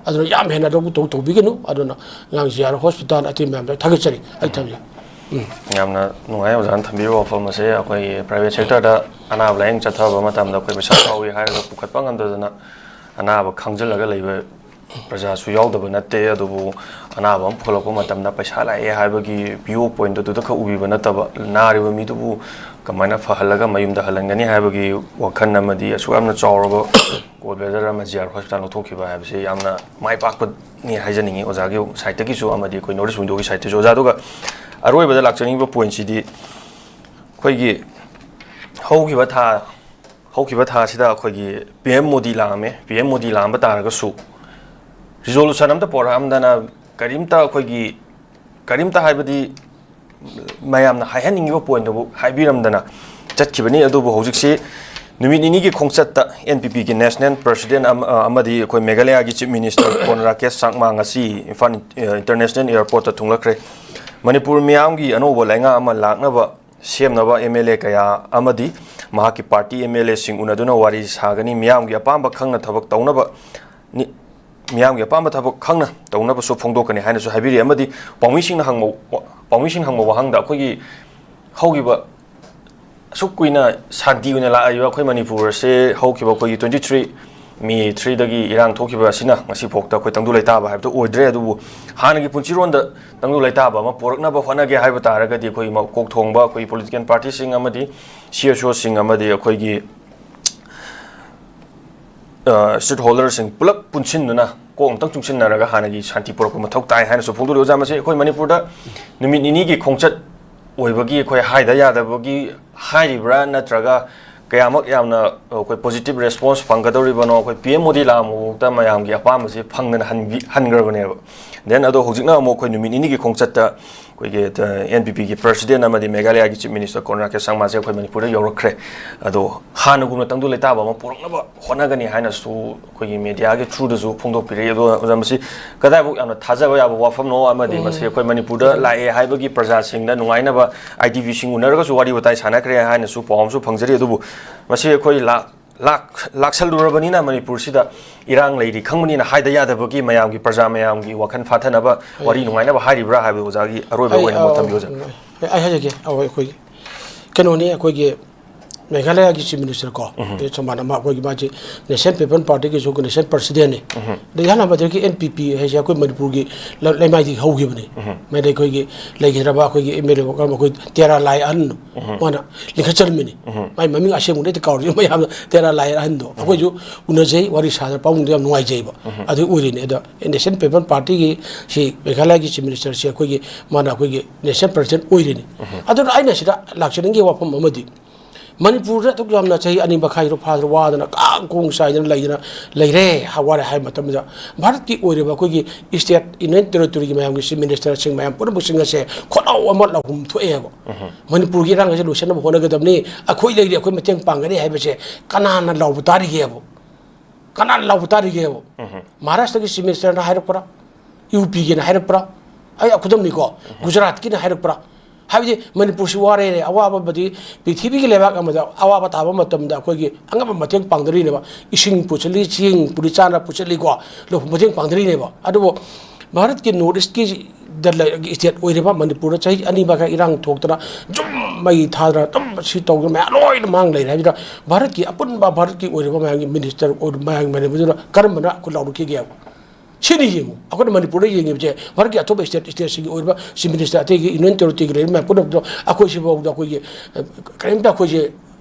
ꯑꯗꯨꯅ ꯌꯥꯝ ꯍꯦꯟꯅ ꯂꯧ-, ꯇꯧ-, ꯇꯧꯕꯤꯒꯅꯨ꯫ ꯑꯗꯨꯅ ꯑꯉꯥꯡ ꯖꯤ ꯑꯥꯔ ꯍꯣꯁꯄꯤꯇꯥꯜ ꯑꯇꯩ ꯃꯌꯥꯝꯗ ꯊꯥꯒꯠꯆꯔꯤ꯫ ꯑꯩ ꯊꯝꯖꯒꯦ꯫ ꯎꯝ꯫ ꯌꯥꯝꯅ ꯅꯨꯡꯉꯥꯏ ꯑꯣꯖꯥꯅ ꯊꯝꯕꯤꯔꯤꯕ ꯋꯥꯐꯝ ꯑꯁꯦ꯫ ꯑꯩꯈꯣꯏꯒꯤ private sectorꯗ ꯑꯅꯥꯕ ꯂꯥꯌꯦꯡ ꯆꯠꯊꯕ ꯃꯇꯝꯗ ꯑꯩꯈꯣꯏ ꯄꯩꯁꯥ ꯆꯥꯎꯏ ꯍꯥꯏꯔꯒ ꯄꯨꯈꯠꯄ ꯉꯝꯗꯗꯅ ꯑꯅꯥꯕ ꯈꯥꯡꯖꯤꯜꯂꯒ ꯂꯩꯕ ꯄ꯭ꯔꯖꯥꯁꯨ ꯌꯥꯎꯗꯕ ꯅꯠꯇꯦ꯫ ꯑꯗꯨꯕꯨ ꯑꯅꯥꯕ ꯑꯃ ꯄꯨꯈꯠꯂꯛꯄ ꯃꯇꯝꯗ ꯄꯩꯁꯥ ꯂꯥꯛꯑꯦ ꯍꯥꯏꯕꯒꯤ view point ꯑꯗꯨꯗ ꯈꯛ ꯎꯕꯤꯕ ꯅꯠꯇꯕ, ꯅꯥꯔꯤꯕ ꯃꯤꯗꯨꯕꯨ ꯀꯃꯥꯏꯅ ꯐꯍꯜꯂꯒ ꯃꯌꯨꯝꯗ ꯍꯜꯍꯟꯒꯅꯤ ꯍꯥꯏꯕꯒꯤ ꯋꯥꯈꯜ ꯑꯃꯗꯤ ꯑꯁꯨꯛ ꯌꯥꯝꯅ ꯆꯥꯎꯔꯕ gallbladder ꯑꯃ ꯖꯤ ꯑꯥꯔ ꯍꯣꯁꯄꯤꯇꯥꯜ ꯂꯧꯊꯣꯛꯈꯤꯕ ꯍꯥꯏꯕꯁꯤ ꯌꯥꯝꯅ ꯃꯥꯏ ꯄꯥꯛꯄꯅꯤ ꯍꯥꯏꯖꯅꯤꯡꯉꯤ ꯑꯣꯖꯥꯒꯤ siteꯇꯒꯤꯁꯨ ꯑꯃꯗꯤ ꯑꯩꯈꯣꯏ North East Windowꯒꯤ siteꯇꯁꯨ꯫ ꯑꯣꯖꯥ, ꯑꯗꯨꯒ ꯑꯔꯣꯏꯕꯗ ꯂꯥꯛꯆꯅꯤꯡꯕ pointꯁꯤꯗꯤ ꯑꯩꯈꯣꯏꯒꯤ ꯍꯧꯈꯤꯕ ꯊꯥ ꯍꯧꯈꯤꯕ ꯊꯥ ꯑꯁꯤꯗ ꯑꯩꯈꯣꯏꯒꯤ ꯄꯤ ꯑꯦꯝ ꯃꯣꯗꯤ ꯂꯥꯛꯑꯝꯃꯦ꯫ ꯄꯤ ꯑꯦꯝ ꯃꯣꯗꯤ ꯂꯥꯛꯑꯝꯕ ꯇꯥꯔꯒꯁꯨ resolution ꯑꯝꯇ ꯄꯣꯔꯛꯑꯝꯗꯅ, ꯀꯔꯤꯝꯇ ꯑꯩꯈꯣꯏꯒꯤ, ꯀꯔꯤꯝꯇ ꯍꯥꯏꯕꯗꯤ ꯃꯌꯥꯝꯅ ꯍꯥꯏꯍꯟꯅꯤꯡꯉꯤꯕ pointꯗꯨꯕꯨ ꯍꯥꯏꯕꯤꯔꯝꯗꯅ ꯆꯠꯈꯤꯕꯅꯤ꯫ ꯑꯗꯨꯕꯨ ꯍꯧꯖꯤꯛꯁꯤ ꯅꯨꯃꯤꯠ ꯅꯤꯅꯤꯒꯤ ꯈꯣꯡꯆꯠꯇ N P Pꯒꯤ national president ꯑꯃ, ꯑ, ꯑꯃꯗꯤ ꯑꯩꯈꯣꯏ ꯃꯦꯘꯥꯂꯌꯥꯒꯤ chief minister ꯀꯣꯟ ꯔꯥꯀꯦꯁ ꯁꯥꯡꯃꯥ ꯉꯁꯤ ꯏꯝꯐꯥꯜ, ꯑ, international airportꯇ ꯊꯨꯡꯂꯛꯈ꯭ꯔꯦ꯫ ꯃꯅꯤꯄꯨꯔ ꯃꯤꯌꯥꯝꯒꯤ ꯑꯅꯧꯕ ꯂꯩꯉꯥꯛ ꯑꯃ ꯂꯥꯛꯅꯕ ꯁꯦꯝꯅꯕ M L A ꯀꯌꯥ ꯑꯃꯗꯤ ꯃꯍꯥꯛꯀꯤ party M L Aꯁꯤꯡ ꯎꯅꯗꯨꯅ ꯋꯥꯔꯤ ꯁꯥꯒꯅꯤ꯫ ꯃꯤꯌꯥꯝꯒꯤ ꯑꯄꯥꯝꯕ ꯈꯪꯅ ꯊꯕꯛ ꯇꯧꯅꯕ ꯅꯤ-, ꯃꯤꯌꯥꯝꯒꯤ ꯑꯄꯥꯝꯕ ꯊꯕꯛ ꯈꯪꯅ ꯇꯧꯅꯕꯁꯨ ꯐꯣꯡꯗꯣꯛꯀꯅꯤ ꯍꯥꯏꯅꯁꯨ ꯍꯥꯏꯕꯤꯔꯤ꯫ ꯑꯃꯗꯤ ꯄꯥꯎꯃꯤꯁꯤꯡꯅ ꯍꯪꯕ, ꯄꯥꯎꯃꯤꯁꯤꯡ ꯍꯪꯕ ꯋꯥꯍꯪꯗ ꯑꯩꯈꯣꯏꯒꯤ ꯍꯧꯈꯤꯕ ꯑꯁꯨꯛ ꯀꯨꯏꯅ ꯁꯥꯟꯇꯤ ꯑꯣꯏꯅ ꯂꯥꯛꯏꯕ ꯑꯩꯈꯣꯏ ꯃꯅꯤꯄꯨꯔ ꯑꯁꯦ ꯍꯧꯈꯤꯕ ꯑꯩꯈꯣꯏꯒꯤ twenty three May threeꯗꯒꯤ ꯏꯔꯥꯡ ꯊꯣꯛꯈꯤꯕ ꯑꯁꯤꯅ ꯉꯁꯤ ꯐꯥꯎꯗ ꯑꯩꯈꯣꯏ ꯇꯪꯗꯨ ꯂꯩꯇꯥꯕ ꯍꯥꯏꯕꯗꯨ ꯑꯣꯏꯗ꯭ꯔꯦ꯫ ꯑꯗꯨꯕꯨ ꯍꯥꯟꯅꯒꯤ ꯄꯨꯟꯁꯤꯔꯣꯟꯗ ꯇꯪꯗꯨ ꯂꯩꯇꯥꯕ ꯑꯃ ꯄꯨꯔꯛꯅꯕ ꯍꯣꯠꯅꯒꯦ ꯍꯥꯏꯕ ꯇꯥꯔꯒꯗꯤ ꯑꯩꯈꯣꯏꯒꯤ ꯃꯀꯣꯛ ꯊꯣꯡꯕ ꯑꯩꯈꯣꯏꯒꯤ political partyꯁꯤꯡ ꯑꯃꯗꯤ C S Oꯁꯤꯡ ꯑꯃꯗꯤ ꯑꯩꯈꯣꯏꯒꯤ, ꯑ, stakeholderꯁꯤꯡ ꯄꯨꯂꯞ ꯄꯨꯟꯁꯤꯟꯗꯨꯅ ꯀꯣꯛ ꯑꯃꯇꯪ ꯆꯨꯡꯁꯤꯟꯅꯔꯒ ꯍꯥꯟꯅꯒꯤ ꯁꯥꯟꯇꯤ ꯄꯨꯔꯛꯄ ꯃꯊꯧ ꯇꯥꯏ ꯍꯥꯏꯅꯁꯨ ꯐꯣꯡꯗꯣꯔꯛꯏ꯫ ꯑꯣꯖꯥ, ꯃꯁꯤ ꯑꯩꯈꯣꯏ ꯃꯅꯤꯄꯨꯔꯗ ꯅꯨꯃꯤꯠ ꯅꯤꯅꯤꯒꯤ ꯈꯣꯡꯆꯠ ꯑꯣꯏꯕꯒꯤ ꯑꯩꯈꯣꯏ ꯍꯥꯏꯗ ꯌꯥꯗꯕꯒꯤ ꯍꯥꯏꯔꯤꯕ꯭ꯔꯥ, ꯅꯠꯇ꯭ꯔꯒ ꯀꯌꯥꯃꯛ ꯌꯥꯝꯅ ꯑꯩꯈꯣꯏ positive response ꯐꯪꯒꯗꯧꯔꯤꯕꯅꯣ? ꯑꯩꯈꯣꯏ ꯄꯤ ꯑꯦꯝ ꯃꯣꯗꯤ ꯂꯥꯛꯑꯝꯕꯐꯥꯎꯗ ꯃꯌꯥꯝꯒꯤ ꯑꯄꯥꯝꯕꯁꯤ ꯐꯪꯗꯅ ꯍꯟꯕꯤ-, ꯍꯟꯈ꯭ꯔꯕꯅꯦꯕ꯫ Then ꯑꯗꯣ ꯍꯧꯖꯤꯛꯅ ꯑꯃꯨꯛ ꯑꯩꯈꯣꯏ ꯅꯨꯃꯤꯠ ꯅꯤꯅꯤꯒꯤ ꯈꯣꯡꯆꯠꯇ ꯑꯩꯈꯣꯏꯒꯤ, ꯑ, N P Pꯒꯤ president ꯑꯃꯗꯤ ꯃꯦꯘꯥꯂꯌꯥꯒꯤ chief minister ꯀꯣꯟ ꯔꯥꯀꯦꯁ ꯁꯪꯃꯥꯁꯦ ꯑꯩꯈꯣꯏ ꯃꯅꯤꯄꯨꯔꯗ ꯌꯧꯔꯛꯈ꯭ꯔꯦ꯫ ꯑꯗꯣ ꯍꯥꯟꯅꯒꯨꯝꯅ ꯇꯪꯗꯨ ꯂꯩꯇꯥꯕ ꯑꯃ ꯄꯨꯔꯛꯅꯕ ꯍꯣꯠꯅꯒꯅꯤ ꯍꯥꯏꯅꯁꯨ ꯑꯩꯈꯣꯏꯒꯤ mediaꯒꯤ throughꯗꯁꯨ ꯐꯣꯡꯗꯣꯛꯄꯤꯔꯛꯏ꯫ ꯑꯗꯣ ꯑꯣꯖꯥ, ꯃꯁꯤ ꯀꯗꯥꯏꯐꯥꯎ ꯌꯥꯝꯅ ꯊꯥꯖꯕ ꯌꯥꯕ ꯋꯥꯐꯝꯅꯣ? ꯑꯃꯗꯤ ꯃꯁꯤ ꯑꯩꯈꯣꯏ ꯃꯅꯤꯄꯨꯔꯗ ꯂꯥꯛꯑꯦ ꯍꯥꯏꯕꯒꯤ ꯄ꯭ꯔꯖꯥꯁꯤꯡꯗ ꯅꯨꯡꯉꯥꯏꯅꯕ I D Pꯁꯤꯡ ꯎꯅꯔꯒꯁꯨ ꯋꯥꯔꯤ ꯋꯥꯇꯥꯏ ꯁꯥꯟꯅꯈ꯭ꯔꯦ ꯍꯥꯏꯅꯁꯨ ꯄꯥꯎ ꯑꯃꯁꯨ ꯐꯪꯖꯔꯤ꯫ ꯑꯗꯨꯕꯨ ꯃꯁꯤ ꯑꯩꯈꯣꯏ ꯂꯥꯛ ꯂꯥꯛ ꯂꯥꯛꯁꯜꯂꯨꯔꯕꯅꯤꯅ ꯃꯅꯤꯄꯨꯔꯁꯤꯗ ꯏꯔꯥꯡ ꯂꯩꯔꯤ ꯈꯪꯕꯅꯤꯅ ꯍꯥꯏꯗ ꯌꯥꯗꯕꯒꯤ ꯃꯌꯥꯝꯒꯤ, ꯄ꯭ꯔꯖꯥ ꯃꯌꯥꯝꯒꯤ ꯋꯥꯈꯜ ꯐꯥꯊꯅꯕ, ꯋꯥꯔꯤ ꯅꯨꯡꯉꯥꯏꯅꯕ ꯍꯥꯏꯔꯤꯕ꯭ꯔꯥ ꯍꯥꯏꯕꯗꯨ ꯑꯣꯖꯥꯒꯤ ꯑꯔꯣꯏꯕ ꯑꯩ, ꯑꯣꯏꯅ ꯃꯣꯠ ꯑ, ꯊꯝꯕꯤꯌꯨ, ꯑꯣꯖꯥ꯫ ꯑꯩ ꯍꯥꯏꯖꯒꯦ꯫ ꯑꯩꯈꯣꯏ ꯀꯩꯅꯣꯅꯤ, ꯑꯩꯈꯣꯏꯒꯤ ꯃꯦꯘꯥꯂꯌꯥꯒꯤ Chief Minister ꯀꯣ, ꯎꯝ꯫ ꯑꯦ, ꯁꯣꯃꯥꯟ ꯑꯃ ꯑꯩꯈꯣꯏꯒꯤ ꯃꯥꯁꯤ National People Partyꯒꯤꯁꯨ National Presidentꯅꯤ꯫ ꯎꯝ꯫ ꯑꯗ ꯏꯍꯥꯟ ꯍꯥꯟꯕꯗꯒꯤ N P P ꯍꯥꯏꯁꯦ ꯑꯩꯈꯣꯏ ꯃꯅꯤꯄꯨꯔꯒꯤ ꯂ-, ꯂꯩꯃꯥꯏꯗꯒꯤ ꯍꯧꯈꯤꯕꯅꯤ꯫ ꯎꯝ꯫ ꯃꯗ ꯑꯩꯈꯣꯏꯒꯤ ꯂꯩꯈꯤꯗ꯭ꯔꯕ ꯑꯩꯈꯣꯏꯒꯤ M L A ꯑꯩꯈꯣꯏ ꯇꯦꯔꯥ ꯂꯥꯏ ꯑꯍꯟꯗꯣ, ꯎꯝ꯫ ꯃꯥꯅ ꯂꯤꯡꯈꯠꯆꯔꯝꯃꯤꯅꯤ꯫ ꯎꯝ꯫ ꯃꯥꯏ ꯃꯃꯤꯡ ꯑꯁꯦꯡꯕꯗꯤ ꯑꯩꯗꯤ ꯀꯥꯎꯔꯦ, ꯃꯌꯥꯝꯅ ꯇꯦꯔꯥ ꯂꯥꯏ ꯑꯍꯟꯗꯣ꯫ ꯎꯝ꯫ ꯑꯩꯈꯣꯏꯁꯨ ꯎꯅꯖꯩ, ꯋꯥꯔꯤ ꯁꯥꯗꯅ ꯄꯥꯎꯗ ꯌꯥꯝ ꯅꯨꯡꯉꯥꯏꯖꯩꯕ꯫ ꯎꯝ꯫ ꯑꯗꯨ ꯑꯣꯏꯔꯤꯅꯤ꯫ ꯑꯗꯣ National People Partyꯒꯤ ꯁꯤ ꯃꯦꯘꯥꯂꯌꯥꯒꯤ Chief Ministerꯁꯤ ꯑꯩꯈꯣꯏꯒꯤ, ꯃꯥꯅ ꯑꯩꯈꯣꯏꯒꯤ National President ꯑꯣꯏꯔꯤꯅꯤ꯫ ꯎꯝ꯫ ꯑꯗꯨꯅ ꯑꯩꯅ ꯁꯤꯗ ꯂꯥꯛꯆꯅꯤꯡꯉꯤ ꯋꯥꯐꯝ ꯑꯃꯗꯤ, ꯃꯅꯤꯄꯨꯔꯗ ꯑꯗꯨꯛ ꯌꯥꯝꯅ ꯆꯍꯤ ꯑꯅꯤ ꯃꯈꯥꯏꯗꯣ ꯐꯥꯗꯅ ꯋꯥꯗꯅ ꯀꯥꯡ ꯈꯣꯡ ꯆꯥꯏꯗꯅ ꯂꯩꯗꯅ ꯂꯩꯔꯦ꯫ ꯍꯥ-, ꯋꯥꯔꯦ ꯍꯥꯏꯕ ꯃꯇꯝꯗ, ꯚꯥꯔꯠꯀꯤ ꯑꯣꯏꯔꯤꯕ ꯑꯩꯈꯣꯏꯒꯤ state, Union Territoryꯒꯤ ꯃꯌꯥꯝꯒꯤ Chief Ministerꯁꯤꯡ ꯃꯌꯥꯝ ꯄꯨꯝꯅꯃꯛꯁꯤꯡ ꯑꯁꯦ ꯈꯣꯜꯂꯥꯎ ꯑꯃ ꯂꯥꯎꯍꯨꯝ ꯊꯣꯛꯑꯦꯕ꯫ ꯎꯝ꯫ ꯃꯅꯤꯄꯨꯔꯒꯤ ꯏꯔꯥꯡ ꯑꯁꯦ ꯂꯣꯏꯁꯤꯟꯅꯕ ꯍꯣꯠꯅꯒꯗꯕꯅꯤ, ꯑꯩꯈꯣꯏ ꯂꯩꯔꯤ, ꯑꯩꯈꯣꯏ ꯃꯇꯦꯡ ꯄꯥꯡꯒꯅꯤ ꯍꯥꯏꯕꯁꯦ ꯀꯅꯥꯅ ꯂꯥꯎꯕ ꯇꯥꯔꯤꯒꯦꯕ? ꯀꯅꯥꯅ ꯂꯥꯎꯕ ꯇꯥꯔꯤꯒꯦꯕ? ꯎꯝ꯫ ꯃꯍꯥꯔꯥꯁꯇ꯭ꯔꯒꯤ Chief Ministerꯅ ꯍꯥꯏꯔꯛꯄ꯭ꯔꯥ? UPꯒꯤꯅ ꯍꯥꯏꯔꯛꯄ꯭ꯔꯥ? ꯑꯩ ꯈꯨꯗꯝꯅꯤꯀꯣ, ꯎꯝ꯫ ꯒꯨꯖꯔꯥꯠꯀꯤꯅ ꯍꯥꯏꯔꯛꯄ꯭ꯔꯥ? ꯍꯥꯏꯕꯗꯤ ꯃꯅꯤꯄꯨꯔꯁꯤ ꯋꯥꯔꯦꯅꯦ, ꯑꯋꯥꯕꯕꯨꯗꯤ ꯄ꯭ꯔꯤꯊꯤꯕꯤꯒꯤ ꯂꯩꯕꯥꯛ ꯑꯃꯗ ꯑꯋꯥꯕ ꯇꯥꯕ ꯃꯇꯝꯗ ꯑꯩꯈꯣꯏꯒꯤ ꯑꯉꯝꯕ ꯃꯇꯦꯡ ꯄꯥꯡꯗꯔꯤꯅꯦꯕ꯫ ꯏꯁꯤꯡ ꯄꯨꯁꯤꯜꯂꯤ, ꯆꯦꯡ ꯄꯨꯔꯤ ꯆꯥꯅ ꯄꯨꯁꯤꯜꯂꯤꯀꯣ, ꯂꯧ-, ꯃꯇꯦꯡ ꯄꯥꯡꯗꯔꯤꯅꯦꯕ꯫ ꯑꯗꯨꯕꯨ ꯚꯥꯔꯠꯀꯤ North Eastꯀꯤ ꯗ ꯂꯩ-, state ꯑꯣꯏꯔꯤꯕ ꯃꯅꯤꯄꯨꯔꯗ ꯆꯍꯤ ꯑꯅꯤ ꯃꯈꯥꯏ ꯏꯔꯥꯡ ꯊꯣꯛꯇꯅ, ꯖꯨꯝ ꯃꯩ ꯊꯥꯗꯅ, ꯑꯗꯨꯝ ꯁꯤ ꯇꯧꯗꯅ ꯃꯌꯥꯝ ꯂꯣꯏꯅ ꯃꯥꯡ ꯂꯩꯔꯦ ꯍꯥꯏꯕꯗ, ꯚꯥꯔꯠꯀꯤ ꯑꯄꯨꯟꯕ ꯚꯥꯔꯠꯀꯤ ꯑꯣꯏꯔꯤꯕ ꯃꯌꯥꯝꯒꯤ minister ꯑꯣꯏꯔꯤꯕ ꯃꯌꯥꯝꯒꯤ ꯃꯅꯤꯄꯨꯔꯗꯨꯅ ꯀꯔꯝꯕꯅ ꯑꯩꯈꯣꯏ ꯂꯥꯎꯔꯛꯈꯤꯒꯦꯕ? ꯁꯤꯅꯤ ꯌꯦꯡꯉꯨ, ꯑꯩꯈꯣꯏꯅ ꯃꯅꯤꯄꯨꯔꯗ ꯌꯦꯡꯉꯤꯕꯁꯦ, ꯚꯥꯔꯠꯀꯤ ꯑꯇꯣꯞꯄ state, stateꯁꯤꯡꯒꯤ ꯑꯣꯏꯔꯤꯕ Chief Minister, ꯑꯇꯩꯒꯤ Union Territoryꯒꯤ ꯂꯩꯔꯤꯕ ꯃꯌꯥꯝ ꯄꯨꯝꯅꯃꯛꯇꯣ ꯑꯩꯈꯣꯏ ꯁꯤꯐꯥꯎꯗ ꯑꯩꯈꯣꯏꯒꯤ, ꯑ, ꯀꯔꯤꯝꯇ ꯑꯩꯈꯣꯏꯁꯦ